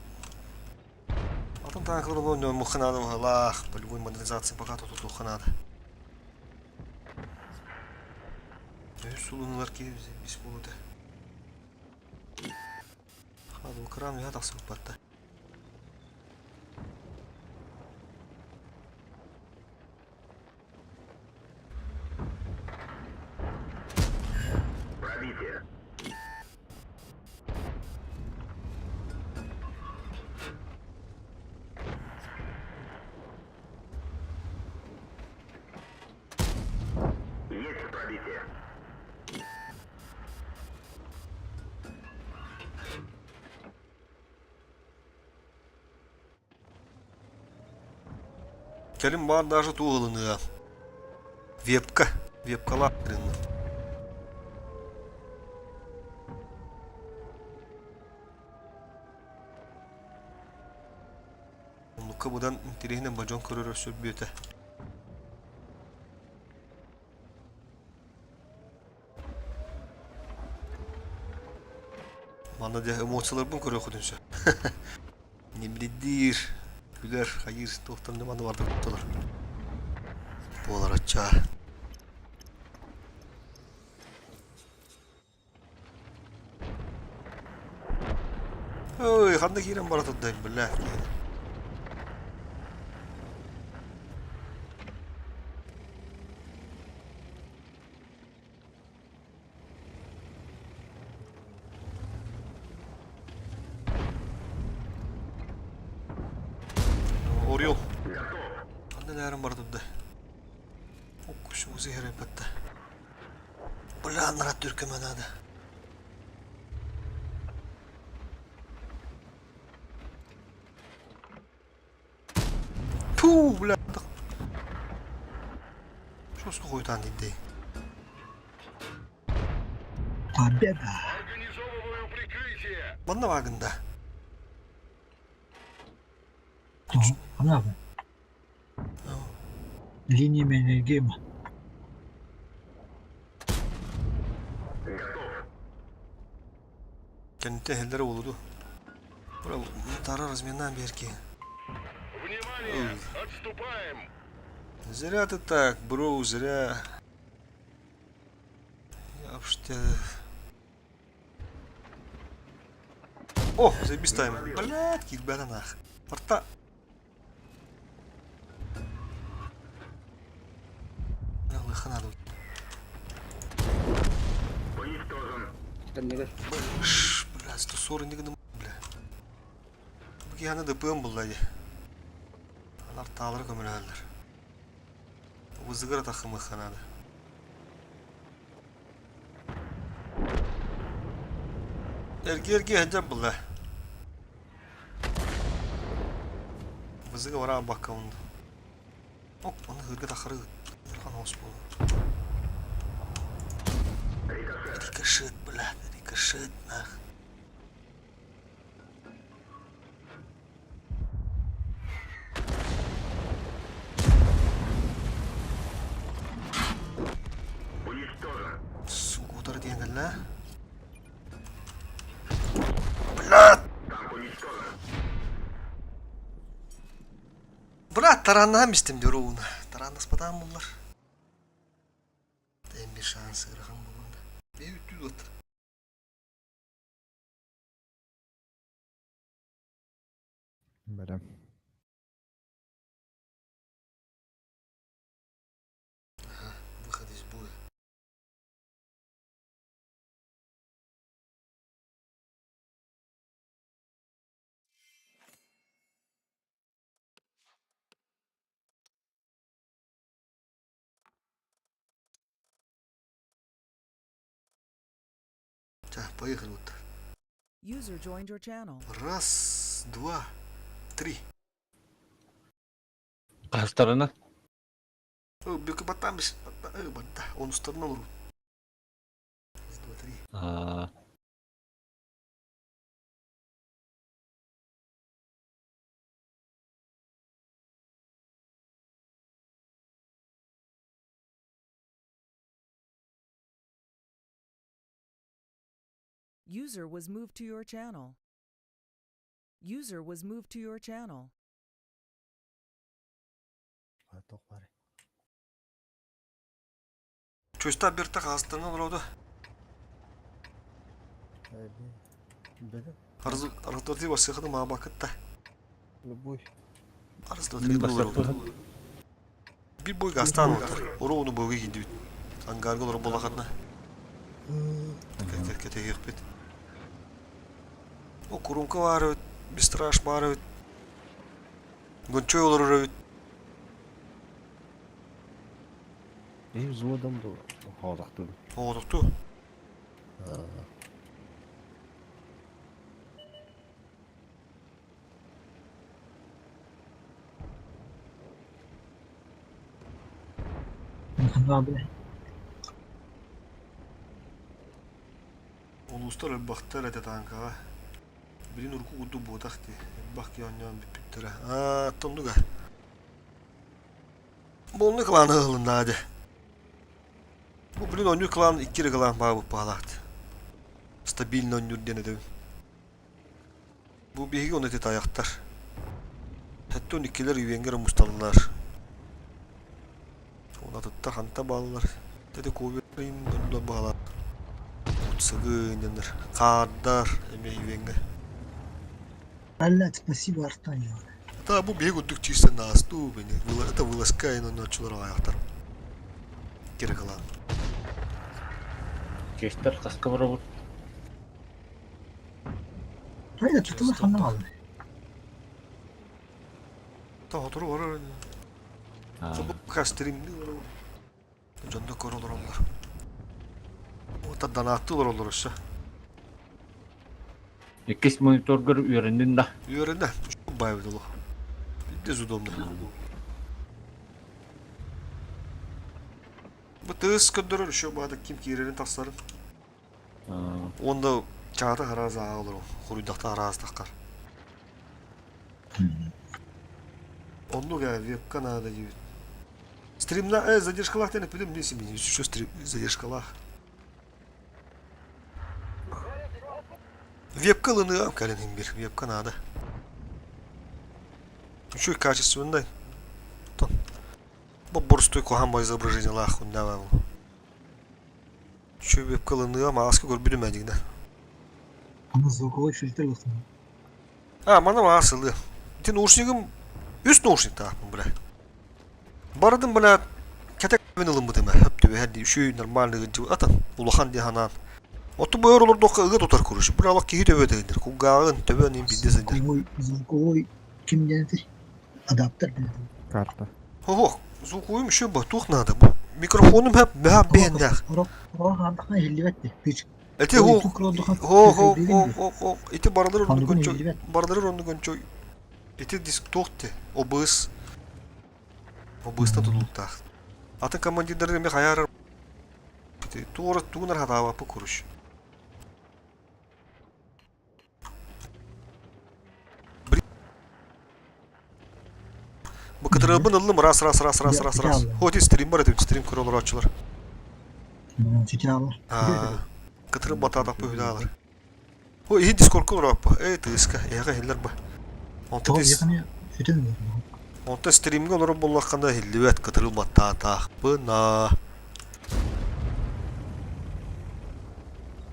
Атын танклар онно муха надо быһалаах. Полевой модернизация пока тут туха надо. Өс сулунулар киһи бис буолута. Хады кран я тахсыбыт батта. Пробитие. Есть пробитие. Кэлин баар даже туоһуланыа. Вебка. Вебкалаах гынна. Оннукка быдан интэриэһинэн бадьон көрөр өссө бүөтэ. Манна дьэ эмоцияларбын көрүөххүтүн сөп. Ньимнидиир, күлэр, хайыыр, туохтан да манна барда тутталар. Буолар аччаа. Ой, ханна киирэн бара турдайым, бля. Орел. Ханна нээрин бара турда. Оккушугуз иһэрэ батта. Бля, нарат түркөмө надо. Фу, бля. Жестко хуйтан дей. Победа! Манна вагында. Ана бу. Линия Маннергейма. Кэннитэ эһэллэрэ буолуду. Тара разминаан биэрки. Внимание! Отступаем! Зря ты так, бро, зря. Я вообще... О, заебись тайм. Блядь, килбэта нах. Порта. Лыха надо. Ш, бля, 140 нигде, бля. Бу киһи ДПМ булла дии. Алар таалары көмөлөһөллөр. Вызыгыра тахымыхха надо. Эрги-эрги сылдьар булла. Вызыга бараа бакка онду. Оп, оны хырга тахары хан ос буолу. Рикошет, бля, рикошет, нах. Сука, утары диэн кэллэ. Блядь! Брат, тараннаһан истим диор ууну. Тараннаспатаан буллар. Тэн bir шанс ыарахан буолла. Бэйүттүү дуоттар. Бэрэ. Ага, выход из боя. Так, поехали вот так. User joined your channel. Раз, два, три. Хастарына. Бүкү баттаан бис. Батта. Онустарынан олору. Раз, два, три. Аа. User was moved to your channel. User was moved to your channel. Туох баар. Чуста бирта хастарынан олорду. Бэрэ. Раз, раз, два, три, басыханы маабакытта. Любой. Раз, два, три, олору. Bir boy gaztan олор. Ору ону бойга киирдибит. Ангарга олору буолахатына. Кэтэһиэхпит. О, курумка баар эбит, бистраш баар эбит. Гончой олорор эбит. Эй, взводом ду. Хоодохту. Оҕотохту. Улуустар ылбахтар этэ тааҥкаҕа. Билин урукку курдук буотах дии. Элбэх киһи оонньоон бүппүттэрэ. Аа, оннуга. Бу оннук кланы ыһылыннаа дьэ. Бу билин оонньуур клан икки эрэ клан баабыт баалаат. Стабильно оонньуур диэн этэбин. Бу биһиги ону ити тайахтар. Хэттон иккилэр үөҥҥэр мусталлар. Унатыттар ханта бааллар. Тэти куберин онно баалар. Утсыгы ненер. Хаардар эмиэ үөҥҥэ. Блядь, спасибо, Артан. Та бу биһиги курдук чисто наастуу бини. Это вылазка ин оччолор аҕайахтар. Кирикалаан. Честер хаска барабыт? Hayda tutulur anlamadım. Та хотору барар. Бу кастримни барар. Дьонно көр олороллор. Ота данаатты олороллор өссө. Иккис мониторгар үөрэннин да. Үөрэнэ. Баайбыт олох. Пиздец удобно. Бу тыыс көрдөрөр еще баада ким киирэрин тахсарын. Онда чаата хараас ааҕа олорон, хоруйдахта араас таххар. Оннук ээ, вебка надо диэбит. Стримна, задержкалаах диэн эппитим, не семени, еще стрим задержкалаах. Вебка ылыныам кэлин иһин бир, вебка надо. Үчүгэй качественный. Бу боростуой куһаҕан бай изображениелаах уннаа Үчүгэй вебка ылыныам, ааска көрбүтүм ээ дигинэ. Аны звуковой фильтр ылсын. А, маны маас ылыам. Ити наушнигым үс наушниктаахпын, бля. Барытын, бля, кэтэ ылыммытым ээ. Хөп түбэһэр дии, үчүгэй нормальный гынчыбыт атын, улахан дии санаан. Оттон бу өр олордоххо ыга тутар короче. Бля, олох киһи төбө тыгыннар. Кулгааҕын, төбөн иһин биирдэ сылдьар. Звуковой, звуковой ким диэн этэй? Адаптер диэн. Карта. Ох, звуковым еще ба, туох надо бу. Микрофонум хэп бэһэ бэһэннээх. Орох аандахна иһиллибэт дии. Пич. Эти хо хо хо хо хо хо ити барылар оннук ончо барылар оннук ончо ити диск туох те обыс обыстан тутулуктаах. Атын командирдары эми хайаарар туора тугунар хатаабаппы куруш. Быкытырыабын ыллым раз раз раз раз раз раз. Хоть и стрим бар этим стрим көрө олорооччулар. Кытырып батаатахпы үһүдаалар. О иһин дискордка олорооппу. Эй тыыска, эһэҕэ иһиллэр ба. Онтон Онтон стримҥэ олорор буоллаххына иһиллибэт кытырыл баттаатаахпына.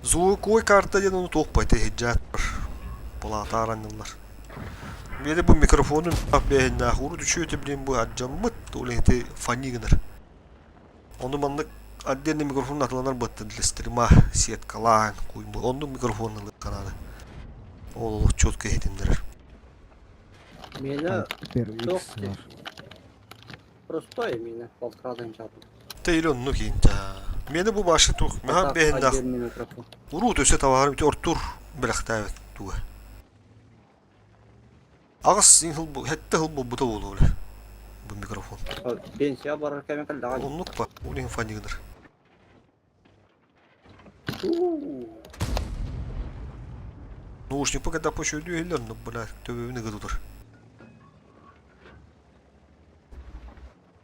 Звуковой карта диэн ону туох бай иһирдьээт палата араннылар. Миэнэ бу микрофонун бэһиннээх урут үчүгэй этэ билин бу алдьаммыт, ол иһити фони гынар. Ону маннык отдельный микрофон атыланар быаттан для стрима сеткалаан куйму оннук микрофон ылыахха наада. Ол олох четко иһитиннэрэр. Миэнэ туох Простой миэнэ полторадан чаатын. Тэ или оннук иинтэ. Миэнэ бу башы тух меха бэһиннэх урут өсө табаарым ити ортур бэлэхтээбит туга. Аҕыс сыл хэттэ сыл буолбута буолуо бile бу микрофон. Пенсия барар кэми кэллэҕэ. Оннук ба, ол иһин фанигыныр. Наушникпа когда почуйду иһиллэр, ну бля, төбөбүн ыга тутар.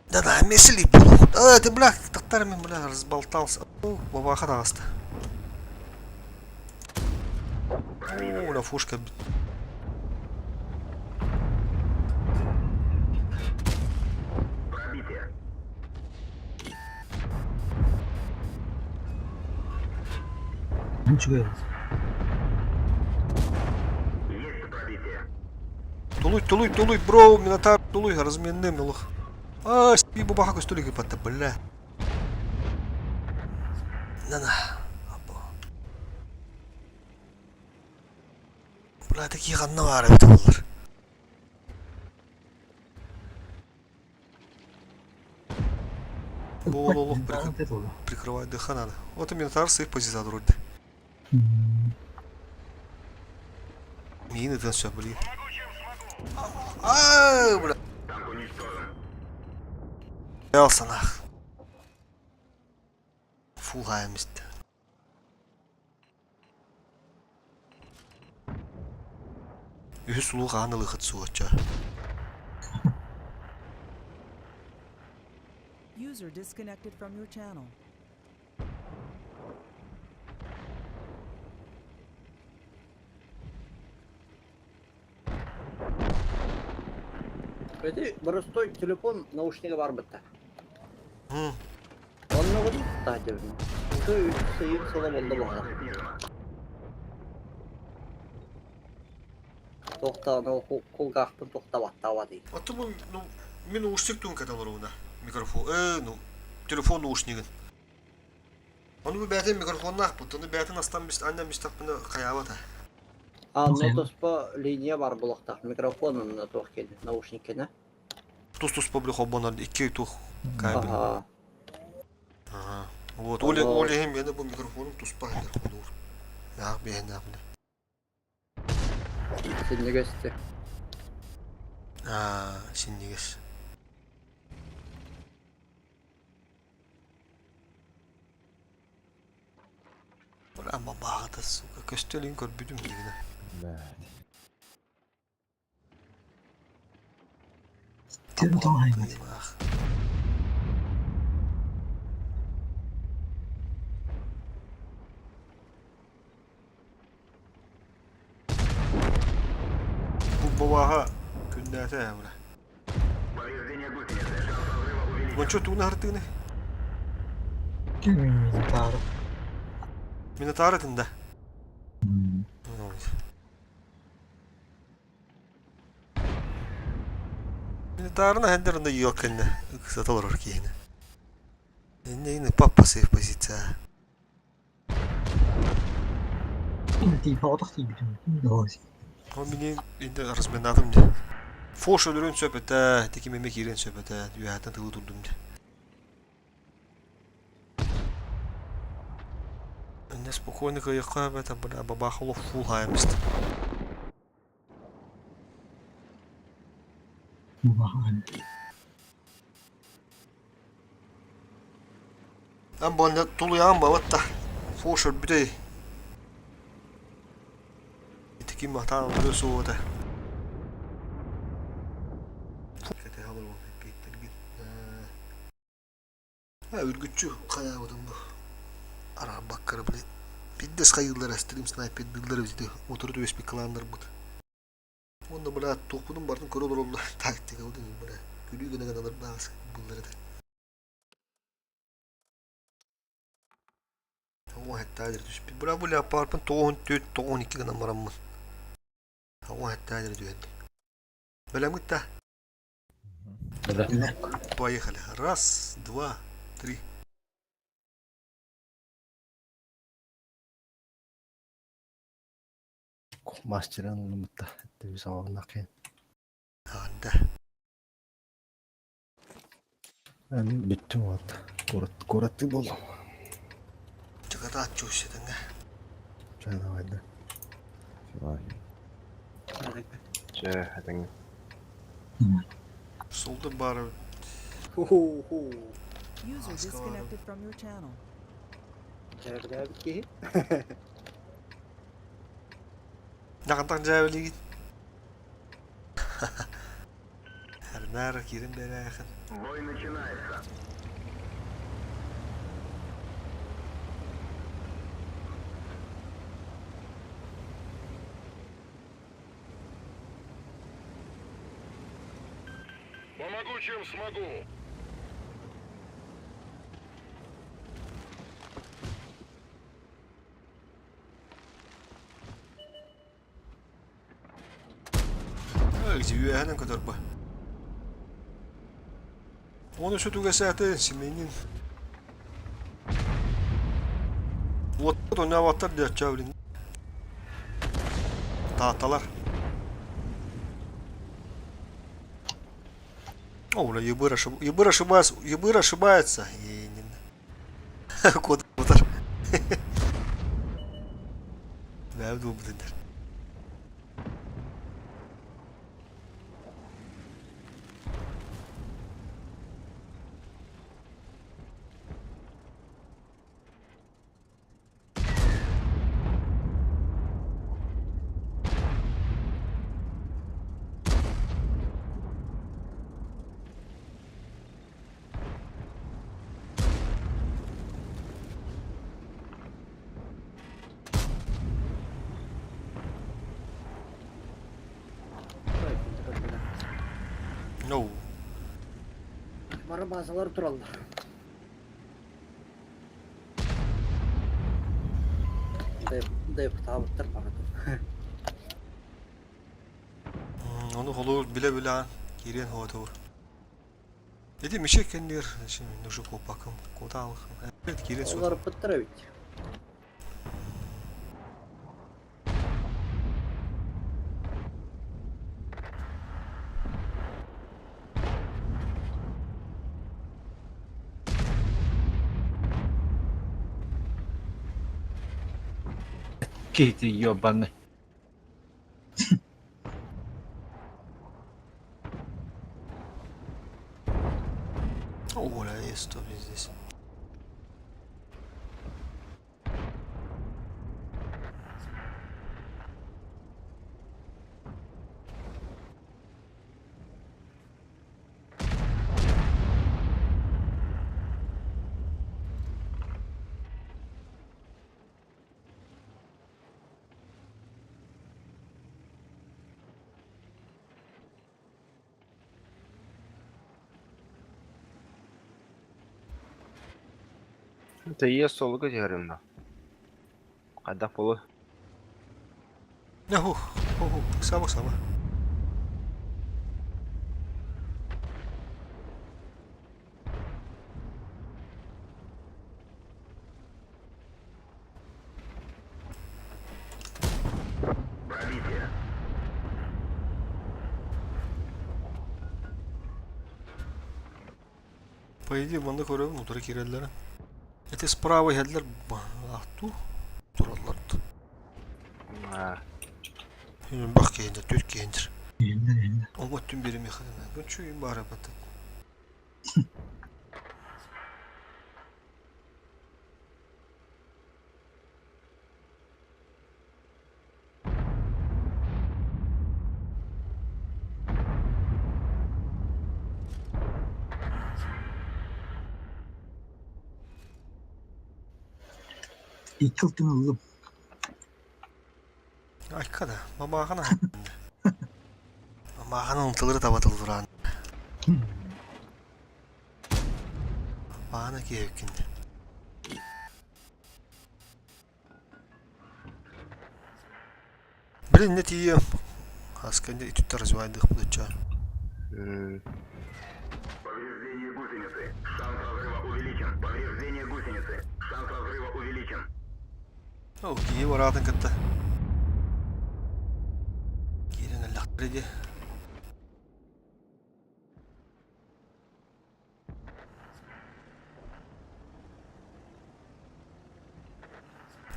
Да-да, месили буолуох. А, ты, бля, тахтар мен, бля, разболтался. О, бабаха таҕыста. О, бля, фушка. Үчүгэй. Тулуй, тулуй, тулуй, бро, Минотавр, тулуй, разменным, олох. А, спи бабаха көстөлүгү патта, бля. На-на. Бля, такие ханна баар эбит буоллар. Ол олох прикрывать дыха надо. Вот и Минотавр своих позиция вроде. Мины все, блин. А, бля. Боялся нах. Фул хаамист. Үһүс улуу хаан ылыхыт суоча. User disconnected from your channel. Эти простой телефон наушнига бар бытта. Онно вот таатебин. Үс сыйын сыла болду буһара. Тохтааны кулгаахпын тохтабаттаабат. Оттон бу ну мин уустук туун кэтэн олоруна микрофон ну телефон наушнигын. Ону бу бэйэтин микрофоннаахпыт, ону бэйэтин астан анньан бистахпына хайаабата. А, ну туспа линия бар булуохтаах. Микрофон онно туох кини, наушник кини. Тус-туспа били холбонор икки тух кабель. Ага. Ага. Вот, ол ол иһин миэнэ бу микрофонум туспа иһэр холуур. Наах биэһинээх били. Синньигэсти. Аа, синньигэс. Бля, бабаҕата, сука, көстөлүн көрбүтүм дигинэ. Тыылаах. Бу бабаҕа күннээтэ ээ бля. Мунчу тууна хартыыны? Минотавр. Минотавр этин да? Минотаврын аһындар онно йок кэннэ ыксата олорор киһини. Инне папа сейф позиция. Тиийбэҕотох тиийбитим. Ол мини инде разминатым дии. Фош өлөрүн сөп этэ, тики меме киирэн сөп этэ, үөһэттэн тылы турдум дии. Инде спокойно кыайыахха эбэтэ, бля, бабаха олох фул хаайаммыст. Эн буонна тулуйаҕын бабатта. Фош өлбүтэй. Ити ким атаан өлө суоҕа Кэтэһэ олоруом эппиэттэргин. Үргүччү хайаабытым бу. Араарбаккара били пиздец хайыыллара стрим снайпердыыллар эбит утары түбэспит кланнарбыт. Уонна бля туохпутун барытын көрө олороллор тактикабытын бля күлүү гына гыналар баас буллар этэ. Оҕо хэттаадыр түспүт. Бля бу леопарпын 94 92 гынан бараммын. Оҕо хэттаадыр түһэрдим. Бэлэмҥит да? Поехали. Раз, два, три. Мастеран ылыммытта эттеби саҕаланнаххин. Анда. Эн бүттүм уолта. Куорат куораттыы буоллум. Чакатааччы усетеңе. Чэ давай да. Чэ, этэҥҥэ. Солдун баары Ху-ху. User disconnected from your channel. Дьээбэлээбит киһи. Дьаҕантах дьээбэлиигит. Эрнаар киирэн бэрээхин. Бой начинается. Помогу, чем смогу. Үөһэнэн көтөр бу. Оны сүтүгэсээтэ Семенин. Вот ойнаабаттар диэччэ блин. Таатталар. О, бля, Ебыр, ошиб... Ебыр ошибается, Ебыр ошибается. И не... Код утар. Бәбі дубдыдыр. Бары базалар тураллар. Дэп таабыттар баҕатым. Ону холуур билэ-билэҕин киириэн хоотуур. Ити мишек кэннигэр нужу куоппаккын куотаалыххын. Киириэн суох. Олорпуттар эбит. Киһити ёбаный. Оля, есть здесь. Ты солга деревна. Когда полу. Ху, ху, сама сама. Пробитие. По идее, манна көрөбүн, утары киирэллэрэ. Эти справа иһэллэр ахту тураллар. Бах киһиндер, түр киһиндер. Оҥо түн бири механина. Күнчү бары баты. Икки алтын ыллым. Айка да, мамаҕана. Мамаҕана унтылыры табатылдыран. Баана киһеккинде. Блин, не тиийиэм. Хасканде итүттэр развайдых будучча. Повреждение гусеницы. Шанс разрыва увеличен. Повреждение гусеницы. Шанс разрыва увеличен. Ол киһи бараатын кытта. Киирэн эллэхтэр ди.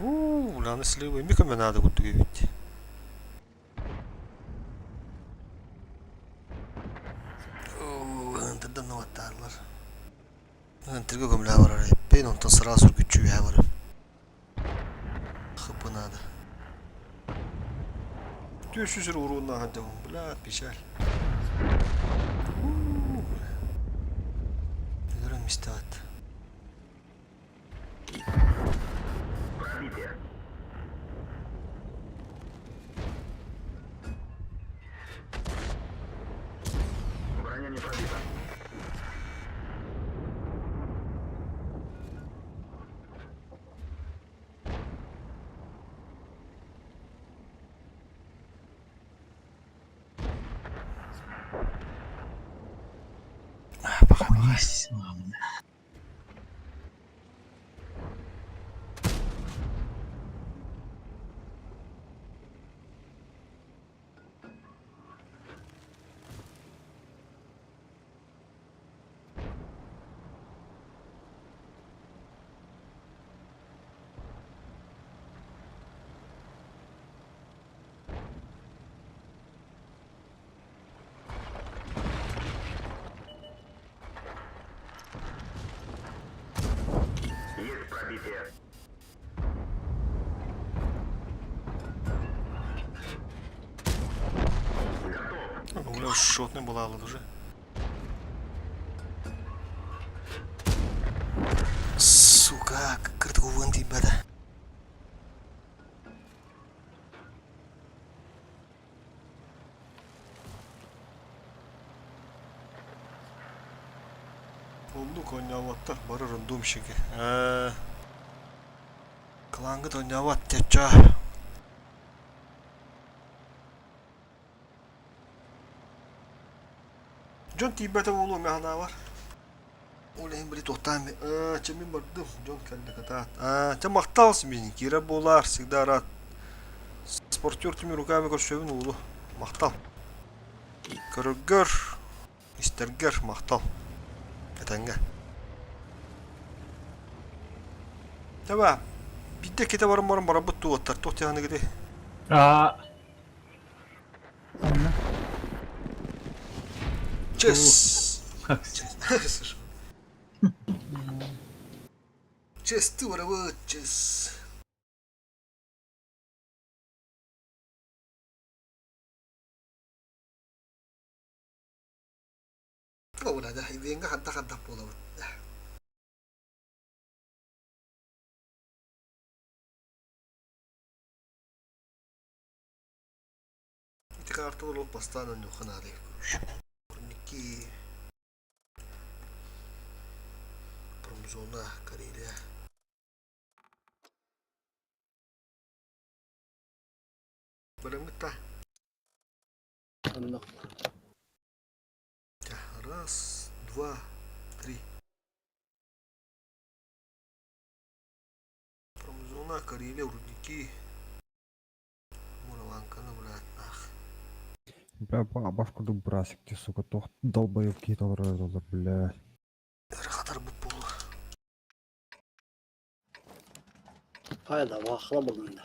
Уу, улааны сливы эми көмө наада курдук эбит. Ынтырдан нуаттаарлар. Ынтырга көмлää барар эппин, онтон сразу күчүүһэ барым. Хыпы надо. Түөсүсүр уруунна хаддабын, бля, печаль. Өлөрөн мистебат. Пробитие. Броня не пробита. Есть, ладно. Есть пробитие. Бля, шотный была уже. Сука, кыртугун тибада. Оннук оонньооботтор, бары рандомщики. Ээ, Клаҥҥыт оонньообот чачча. Дьон тиийбэтэ буолуо мин санаабар. Ол иһин били туохтаан ээ, чэ мин бардым, дьон кэллэ кытаат. Аа, чэ махтал мин киирэр буолаар, всегда рад. Спортер тими руками көрсөбүн уулу. Махтал. Көрөргөр, истэргэр махтал. Этэҥҥэ. Таба, биирдэ ките баран баран барабыт туоттар, туох тиһаныгыты? Аа. Чес. Чести барабыт, чес. Оҕула ивенга хадда-хаддах буолабыт. Ити карталар ол бастаан онньуохха наада Турники, промзона, Карелия. Бөлөммүт да? Оннук. Раз, два, три. Промзона, Карелия, рудники. Мураланканы блядь, Бля, баш курдук брасик ти, сука, тох долбоеб киһи толорор бля. Хатар бут буолу. Хайда, баахыла булунда.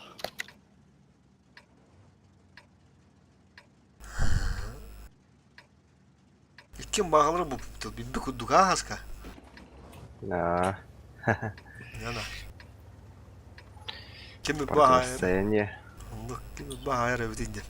Иккин бааҕалары буппут билби курдук ааһаска. Да. Яна. Ким баҕайар? Противостояние. Оннук ким баҕайар эбитин диэн.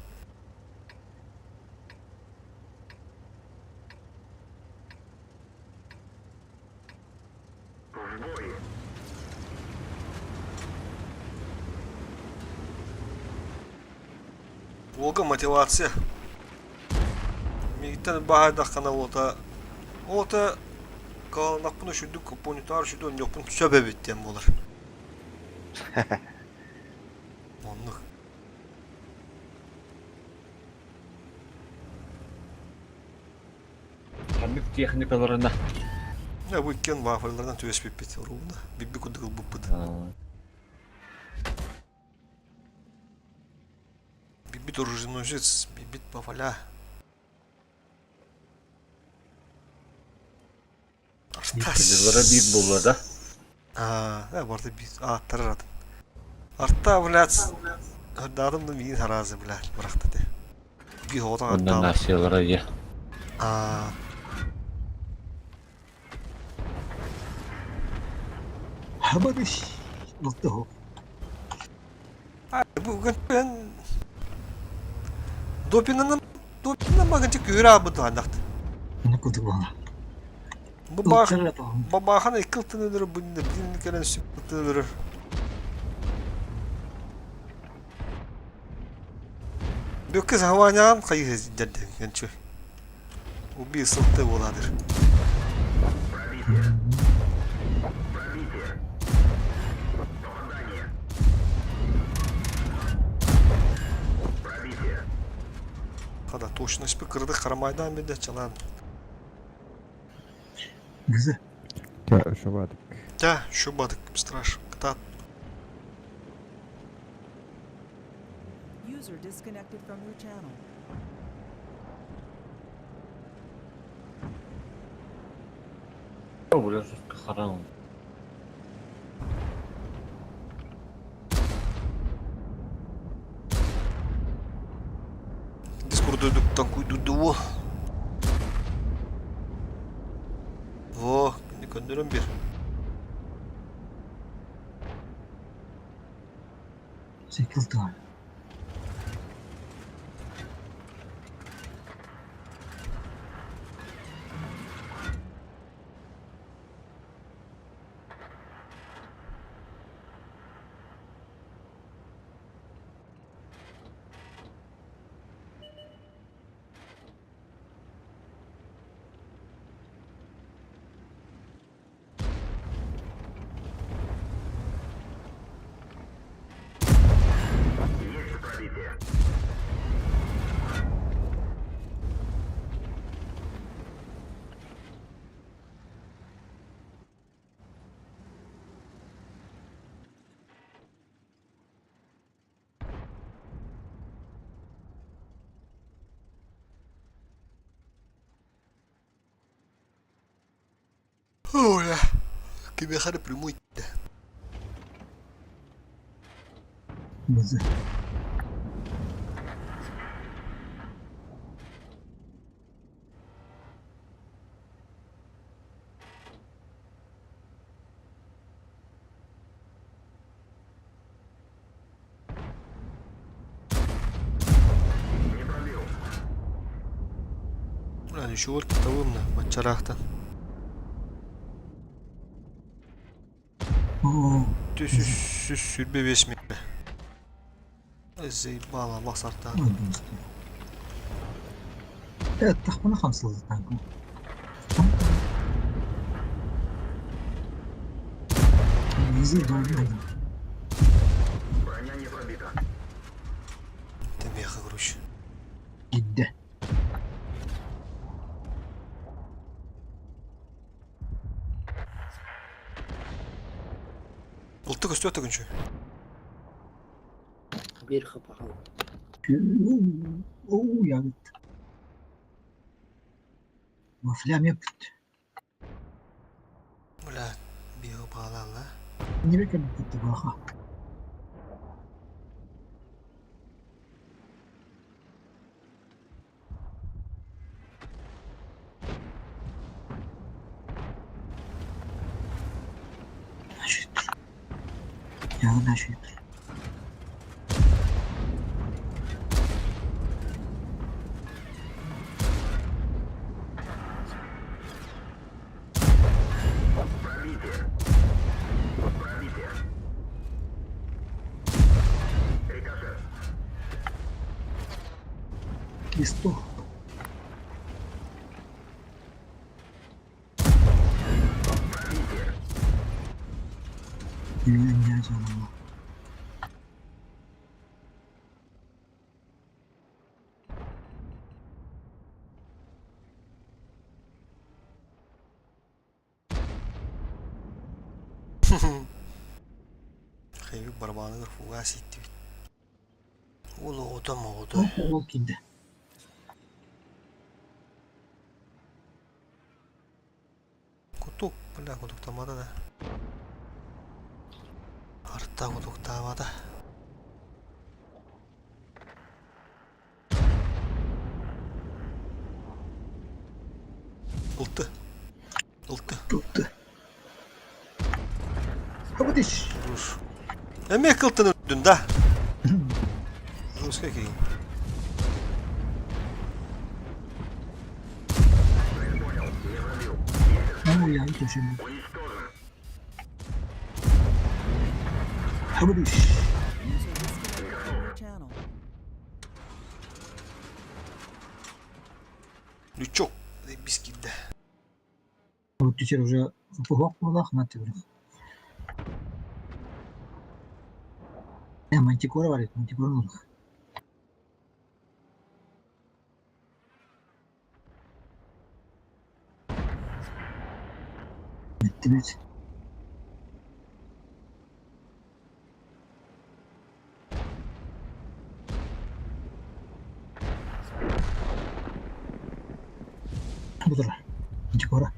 Уолга мотивация. Миигиттэн баһайдаххына уота уота кааланахпын үчүгдүк куппунутаар үчүгдүк онньуохпун сөп эбит диэн буолар. Оннук. Ханнык техникаларына? Я бу иккиэн вафляларынан түбэспиппит оруобуна. Бибби курдук ылбыппыт. Биббит оруженосец, биббит вафля. Кызыллара биир буолла да? Аа, барда биир ааттары атын. Арта, блядь, ырдаатым да миин хараазы, блядь, бырахта те. Биир оҕотон Онно аттаабыт. нациялара дьэ. Аа, Хабарыш. Алтыһо. Бүгүн допинынан допинынан магынчы күүр аабыт туһаннахт. Оны кудук буола. Бу бабаахан икки ылтын өлөрөр, бу бин кэлэн сүп өлөрөр. Бүккэ сахаваняан хайы дэрдэ гэнчү. Убий сылты буоладыр. Хада точность бы кырдык карамайдан бирде чалан. Гызы. Тя, шубадык. Тя, шубадык, страш. Кытаат. User disconnected from your channel. Бля, харам. Дискурдуйдуктан куйдурдубу. О, көндөрөн бир. Секилтан. Ой, кимиэхэ эрэ прямой Бызы. Бля, ничего китовымна, маччараахтан. Түс сүрбе бес метр. Заебало, басартан. Тахпана хамсылды танкым. Визы долгий. Броня не пробита. Ты меха, короче. Гидде. Ылты көстүө төгүнчү. Бир хапахал. Оо, ягыт. Вафлям yapıt. Бля, био баалаала. Не кэлбит баха. Значит. Я значит. Пробитие. Пробитие. Рикошет. Листу. Пробитие. Не знаю. Хайбик барбааныгар фугас иттибит. Ол оҕото моҕото. Ол кинде. Кутук, бля, кутуктамада да. Арта кутуктаабата. Ылты. Ылты. Ылты. Хабытыш. Руш. Эмиэ кылтын үрдүн да. Русская киин. Ну, я не тоже. Хабытыш. User disconnected from your channel. Лючок. Бискидде. Вот теперь уже пухок была, на тебе. Мантикора варит, мантикора нужно. Бит. Бутура. Мантикора.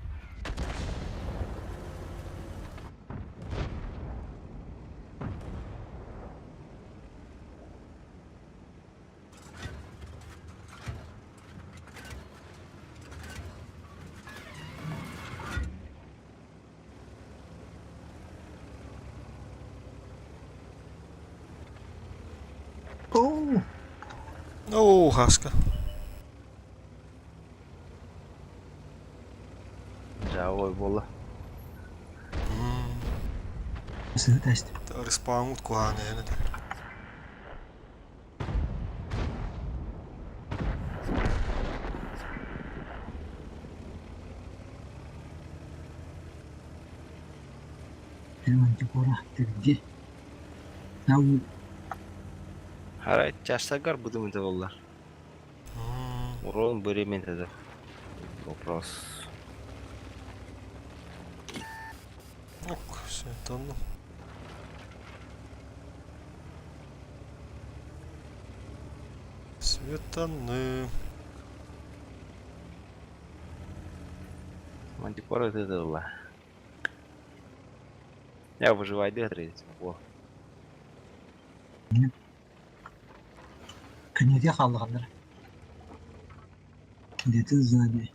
Оу! Оу, хаска. Жа ой буолла. Тест. Респаунут куһааны это. Мантикора, ты где? Ау, Хара часагар будем это волла. Урон беремен это. Вопрос. Ок, все, это ну. Светаны. Мантикора это волла. Я выживай дытрить. Во. Көнүтэ хааллаҕаллар. Где-то сзади.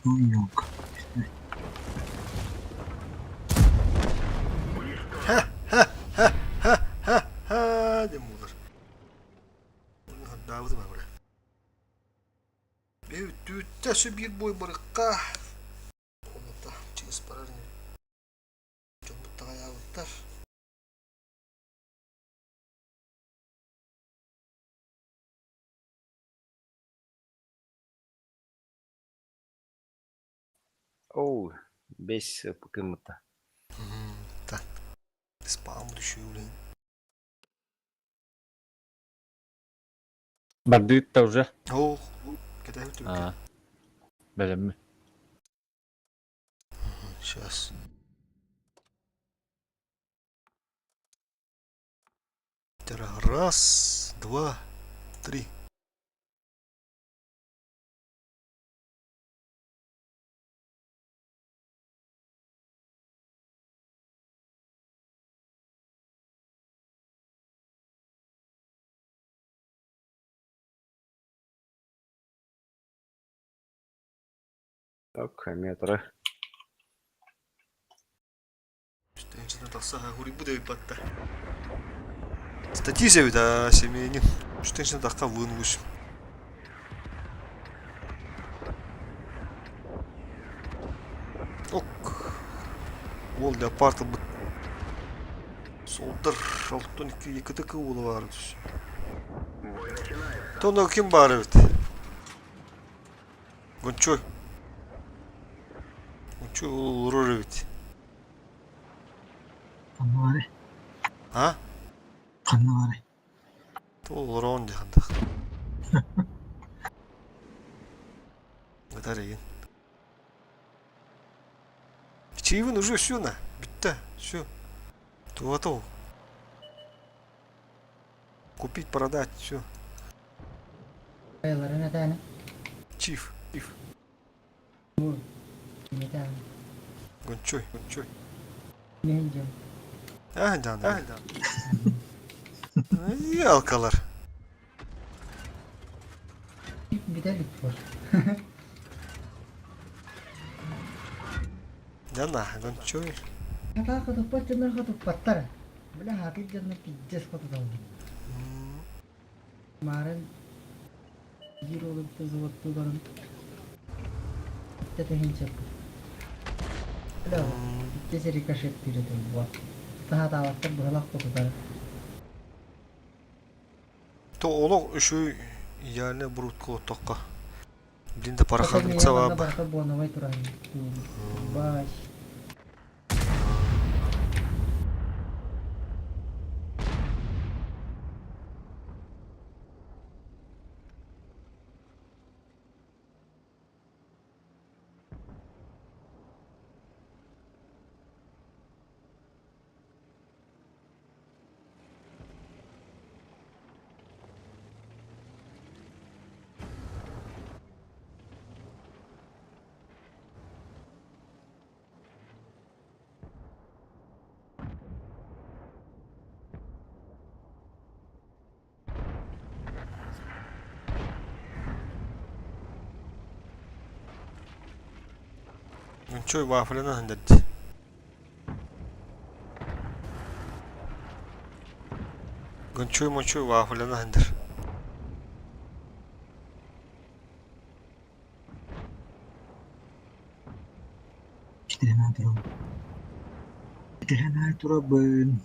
Ой, ёлка. Ха-ха-ха-ха-ха диэн буолар. Даабытым абыра. Бүттүүттэ өссө биир бой барыкка. Онута чыыс барар ини. Дьоммут таҕайаабыттар. Оу, бес кымыта. Так. Спам düşüyor. Бардыыт да уже. Оо, кэтэһэр түбүккэ. Аа. Бэлэмми. Сейчас. Раз, два, три. Так, метры. Үстэнчитин тахса хури бу батта. Статья да семейнин. Үстэнчитин тахка вынуш. Ок. Ол леопард бут. Солдар алтын iki КТК уолу бар түс. Тоно ким бар эбит? Гончой. Гончой олорор эбит. Ханна бары. А? Ханна бары. Толорон дихандах. Гатар еген. Чивин уже все на. Битта, все. Готово. Купить, продать, все. Байларын этәне. Чиф, чиф. Ким этәне. Гончой, гончой. Мен дем. А, да, да, да. Ялкалар. Бүтәлик бар. Да на, гончой. Хата хотуппат дьоннор хотуппаттар. Бля хатык дьоннор пиздец хотуталлар. Марын биир уолу заводтуу баран тэтиһин Бля пиздец рикошет тиретен буа. Таһатаабаттар быһалах хотутар. То олох үшүй идеально брутко тоққа. Блин да парахалница Манна бар. барыта буонавай туран. Баш. Гончой вафляна хандат. Гончой мончой вафляна хандар. Китэһэнэ турабын. Китэһэнэ турабын.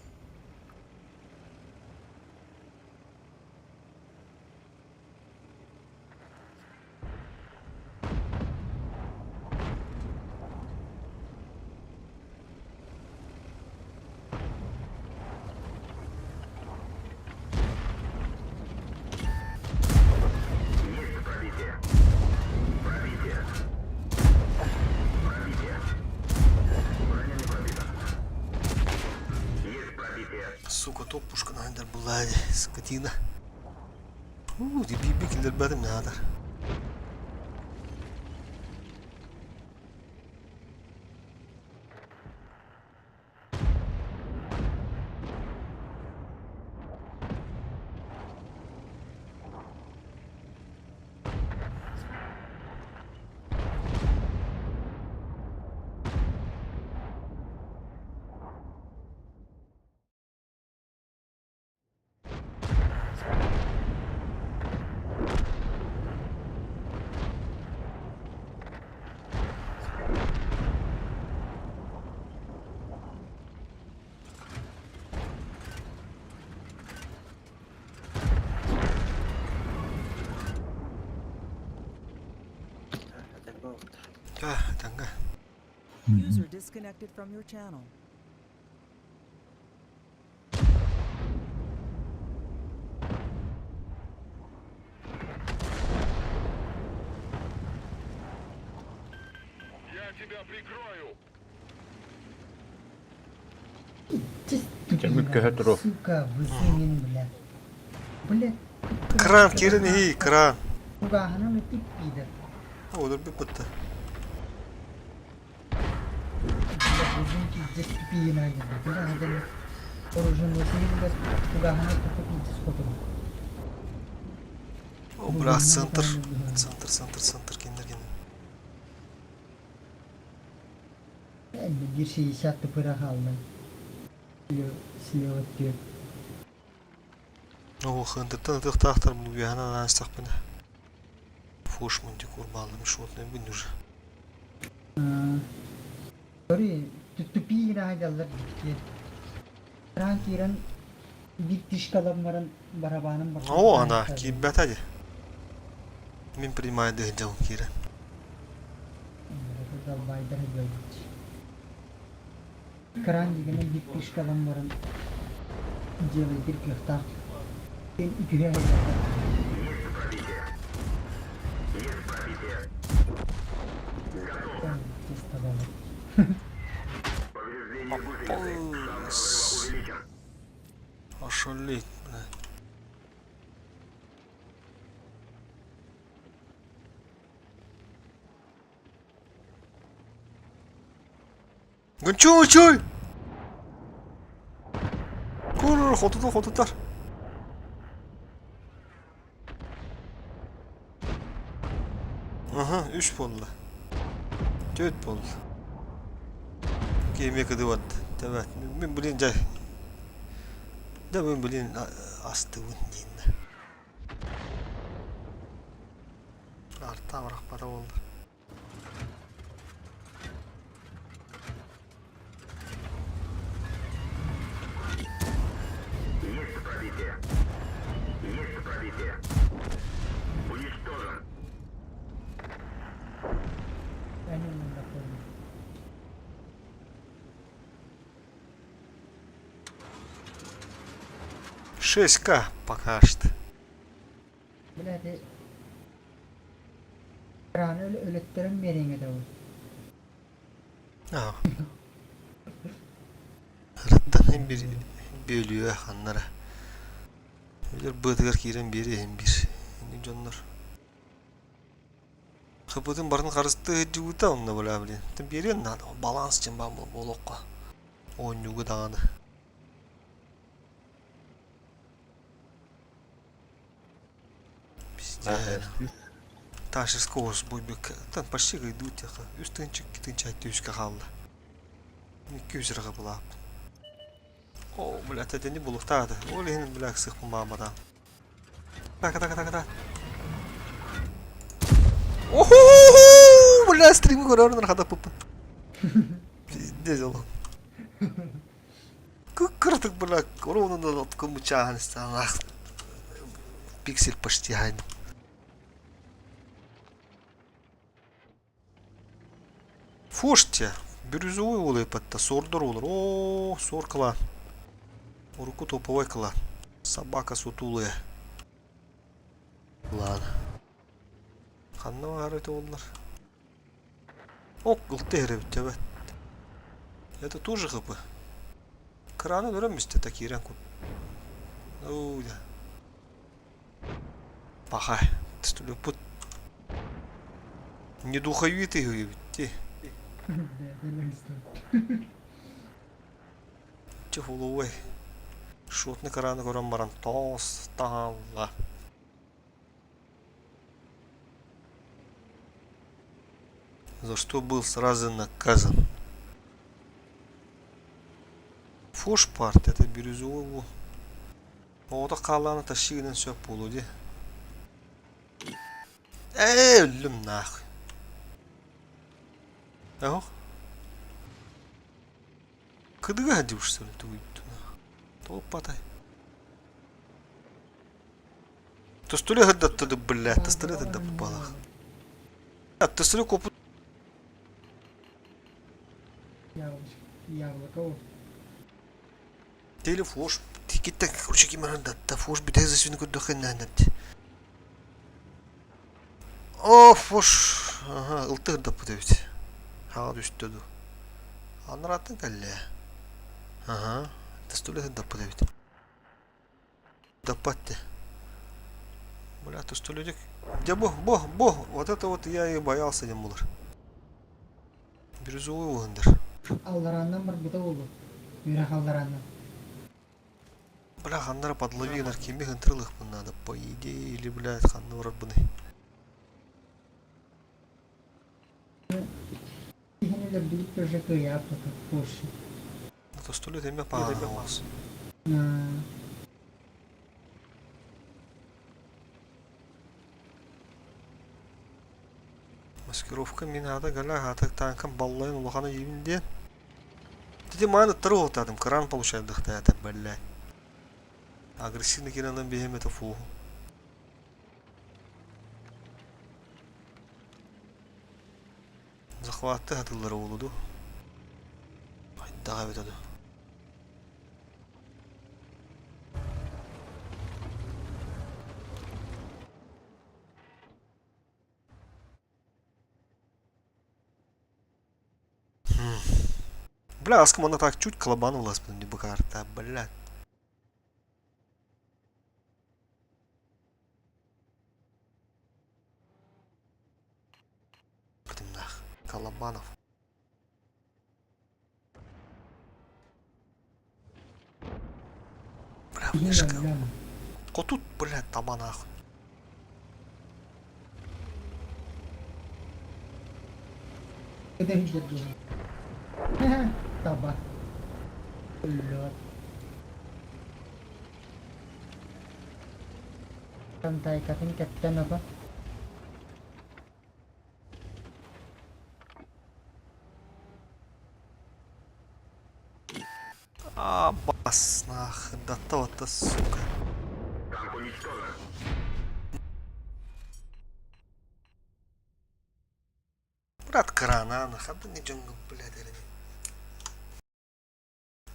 Есть пробитие. Пробитие. Пробитие. Броня не пробита. Есть пробитие. Сука, топ пушка на была, скотина. У, дебибик лербетим надо. User disconnected from your channel. Я тебя прикрою! Чемик көһө туру. Сука, высунен, бля. Бля. Кран кирин иһий, кран. Угаһынан ытык пидор. Олор бүппүттэ. Бля, пиздец тупее надо. Бля, надо оруженосный, бля, угаһынан тупо пиздец хотугу. О, бля, центр. Центр, центр, центр, киндер, киндер. Биир 60 тупыра хаалла. Слева түөрт. Оо, хантыттан ытыахтаахтар үөһэн анаастахпына. Фош мунтикур бааллым шотный бин уже. Сори, тупие гына дьиктиэн. Раан киирэн биир тишкалан баран барабаным бар. Оо, ана, киирбэтэ дии. Мин принимаю дыһдьал киирэн. Далбайдар Кран дигэнэ биир тишкалан баран делайдыр кыахтаах. Эн үтүһэ Есть пробитие. Готов. Повреждение гусеницы. Шанс разрыва увеличен. Ошалеть, бля. Гүнчүү чүй! Кур, хотутар, хотутар. Аха, үс буолла. Түөрт буолла. Киэмиэ кыдыбат. Тэбэт. Мин блин дьэ. Да мин блин астыбын диин. Арта барахпата буолла. Есть пробитие. Есть пробитие. Уничтожен. 6К пока что. Блядь, Раны өлөттөрөн биэриҥ этэ ол. Аа. Ырыттан bir бөлүө ханнара. Билер быатыгар киирэн биэриэһин биир. Ини дьоннор. Хапытын барын харысты дьуута онно бля блин. Тым биэриэн надо. Баланс чем баан буолуохха. Оонньууга даҕаны. Пиздец. Ташевского буйбек. Там почти идут тихо. Үс тынчык тынча үскэ хаалла. 200 лираға булааппын. О, бля, тэтини булуктаады. Ол иһин, бля, сыхпын баамата. Так, так, так, так. Оху, бля, стримы көрөрүн хата пуппун. Пиздец ол. Кыртык, бля, ровно на кымычааһын станах. Пиксель почти хайдым. Фоште, бирюзовый улайпатта, сордор олар. О, сор клан. Урукку топовой клан. Собака сутулая. Клан. Ханна баар это олар. Ок, ылты эребит Это тоже хп. Краны көрөмүстэ такирен кут. Оу, да. Паха. Түлүппут. Не духовитый ти. Чехуловой. Шотный краны көрөн баран тоос таалла. За что был сразу наказан. Фошпарт это бирюзовый Оҕото хааллаҕына тащи гынан сөп буолуо дии. Ээ, өллүм нахуй. Оһох. Кыдыга дьыбышсыбын тугуйдуна. Тооппатай. Тустуле хырдаттады, блядь, тустуле хырдаппыт буолах. Тустуле копут. Яблоко ол. Телефош тикиттен короче ким датта фош битэ засвин көрдөххө нәнәт. О, фош. Ага, ылтыгыр даппыт эбит. Хаҕа түстэ ду. Анараттан кэллэ. Ага, тастуле даппыт эбит. Даппат те. Бля, тустуледик. Де бу, бу, бу. Вот это вот я и боялся дем булар. Бирюзовый уһундар. Алларааннан барбыта буолуо. Үөрэх алларааннан. Бля, ханнара подловилар, кими хынтырылыхпын надо, по идее, или, блядь, ханна барарбыный. Киһини өлөрдүбүт тоже кыайааппыта позже. Тостулет эме паанаас. Маскировка мин аата галя аата танкам баллайын улахана диибин диэн. Тити маан ыттары уолтаатым, кран получайдахтаата, блядь. Агрессивный киранан биһим это фу. Захватты хатыллара уолуду. Хайдах эбит ону. Бля, аскым она так чуть колобанулась, блин, не бакарта, бля. Нах, Колобанов. Бля, мышка. Котут, бля, таба нахуй. Таба. Өллөт. Тантайкатын кэттэн ото. А, бас, нахуй, да то-то, сука. Танк уничтожен. Брат крана, нахуй, да не джунгл, блядь, или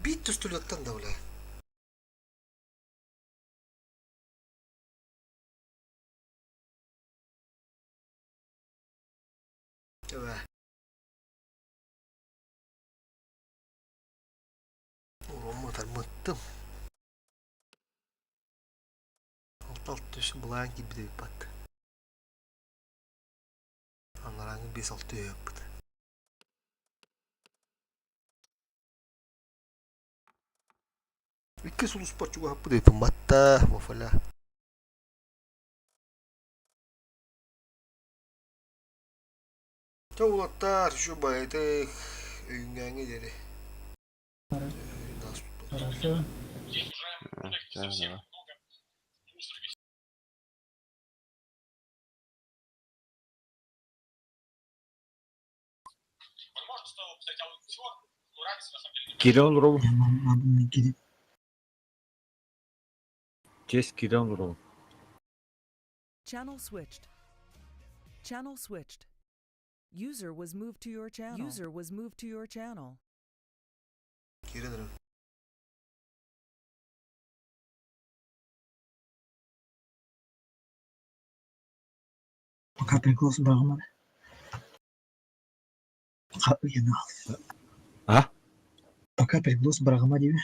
Бит түстүлөттен да, бля. Төбә. Уроммутар мыттым. Алта алты түс былаан киирбит эбит бат. Анарааҥы биэс алты өйөппүт. Икки сулуспар чугаһаппыт эбиппин батта, Вафаля. Чэ уолаттар, еще байытык, өйүҥҥээҥҥэ диэри. Хорошо. Кирилл Ру. Честь Кирилл Ру. Channel switched. Channel switched. User was moved to your channel. User was moved to your channel. Кирилл Ру. Пока приглас браҕымар. А? Пока приглас браҕыма диибин.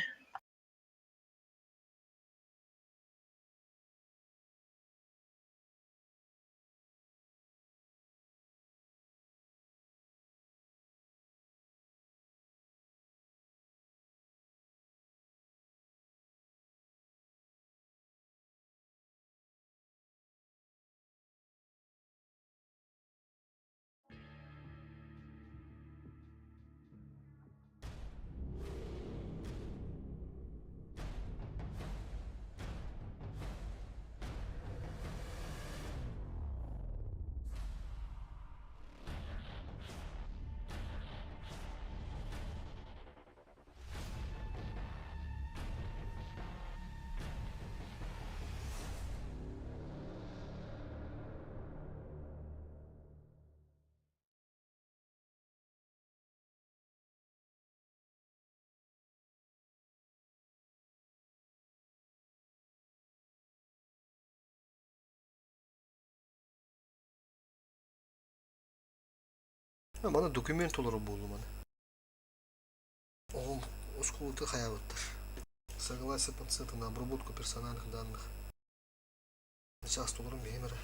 Мана документ толору буоллу маны. Оҕом оскуолаты хайаабыттар. Согласие пациента на обработку персональных данных. Сейчас толорум бэйэм эрэ.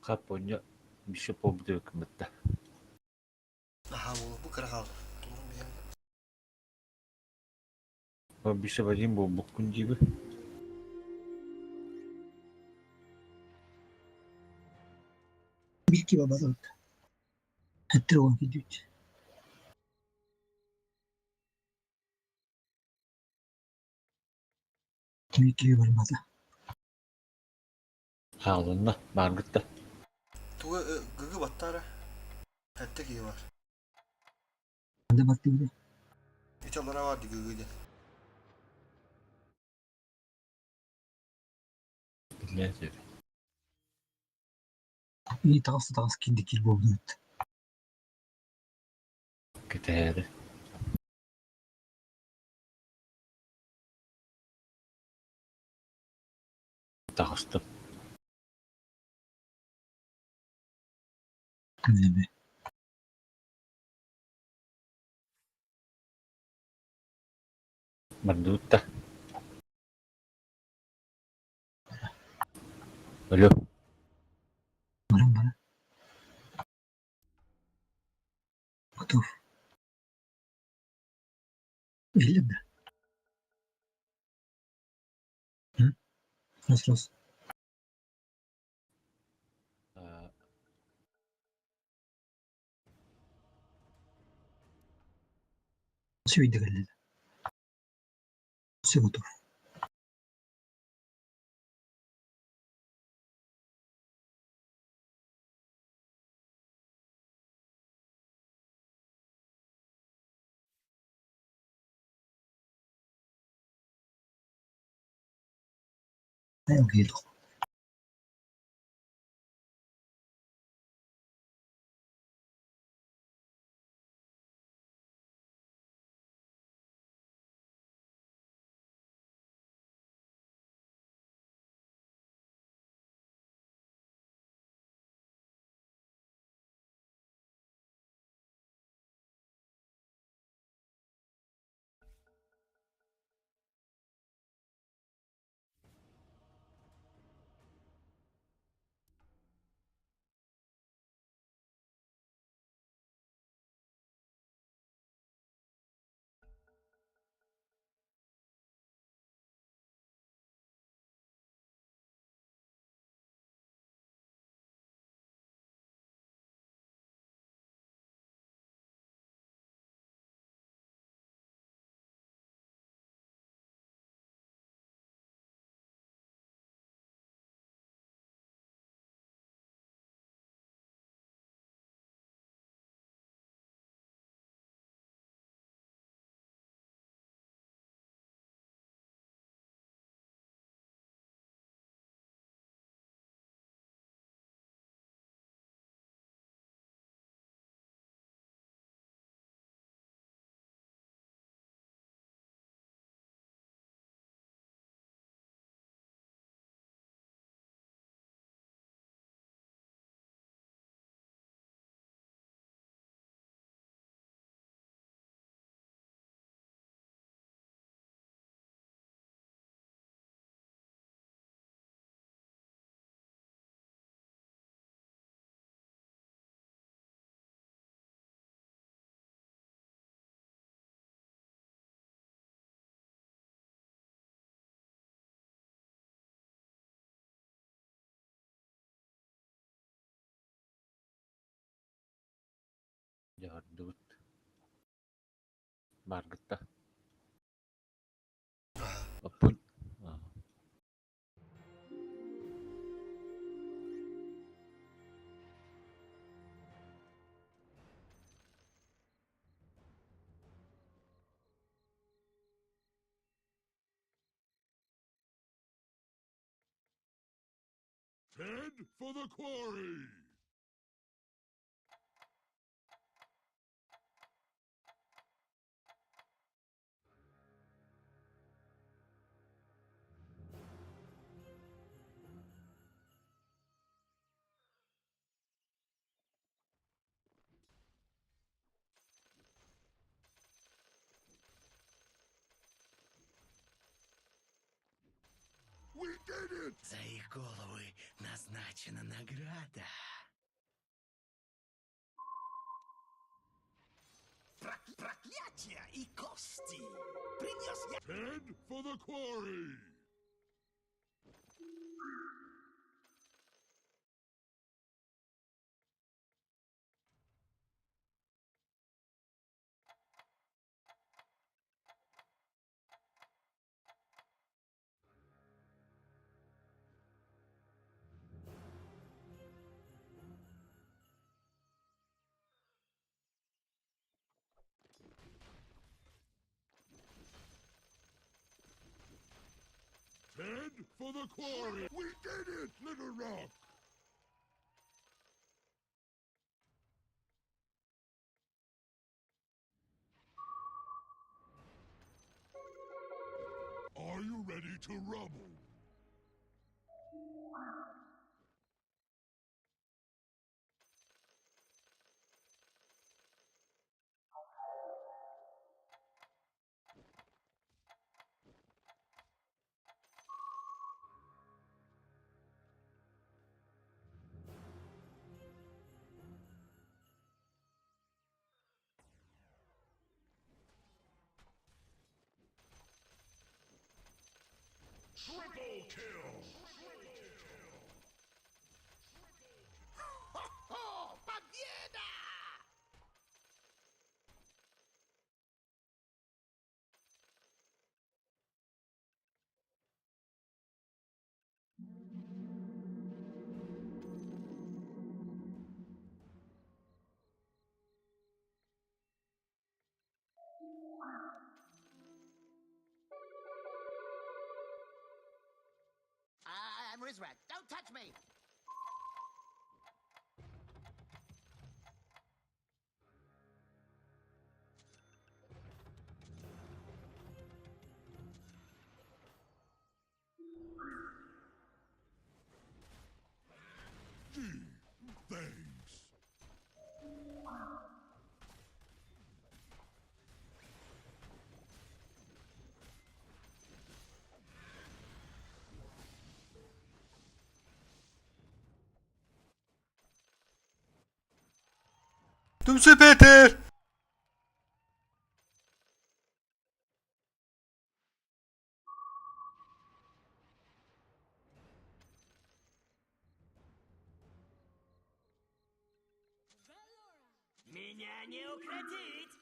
Хаппонья еще полбутылкамытта. Аха буолу бу кыра хаалла. Тугун биһэн. Бишеп один буолбуккун диибин. Биир киһи барбат Эттер кийдибит. Кими киһи барбата. Хаалынна, бааргытта. Туга гыгы баттара. Хэтте киһи бар. Анда баттыгы. Ити аллара бар ди гыгы диэн. Билэн сөп. И таҕыс таҕыс киирди киир буолбут. Кэтээри. Таҕыстым. Небе. Бардыбытта. Алло. Баран бара. Готов. Биллим да. Раз раз. Все видно кэллэ. Все готов. Окей. Дьаһардыбыт. Бааргытта. Оппун. Head for the quarry! We did it! За их головы назначен. Назначена награда. Проклятия и кости! Принес я... Head for the quarry! Head for the quarry! We did it, Little Rock! Are you ready to rumble? Triple kill! Хо-хо! Победа! I'm Rizrak. Don't touch me! Gee, thanks. Түмсүү Петер! Меня не укротить!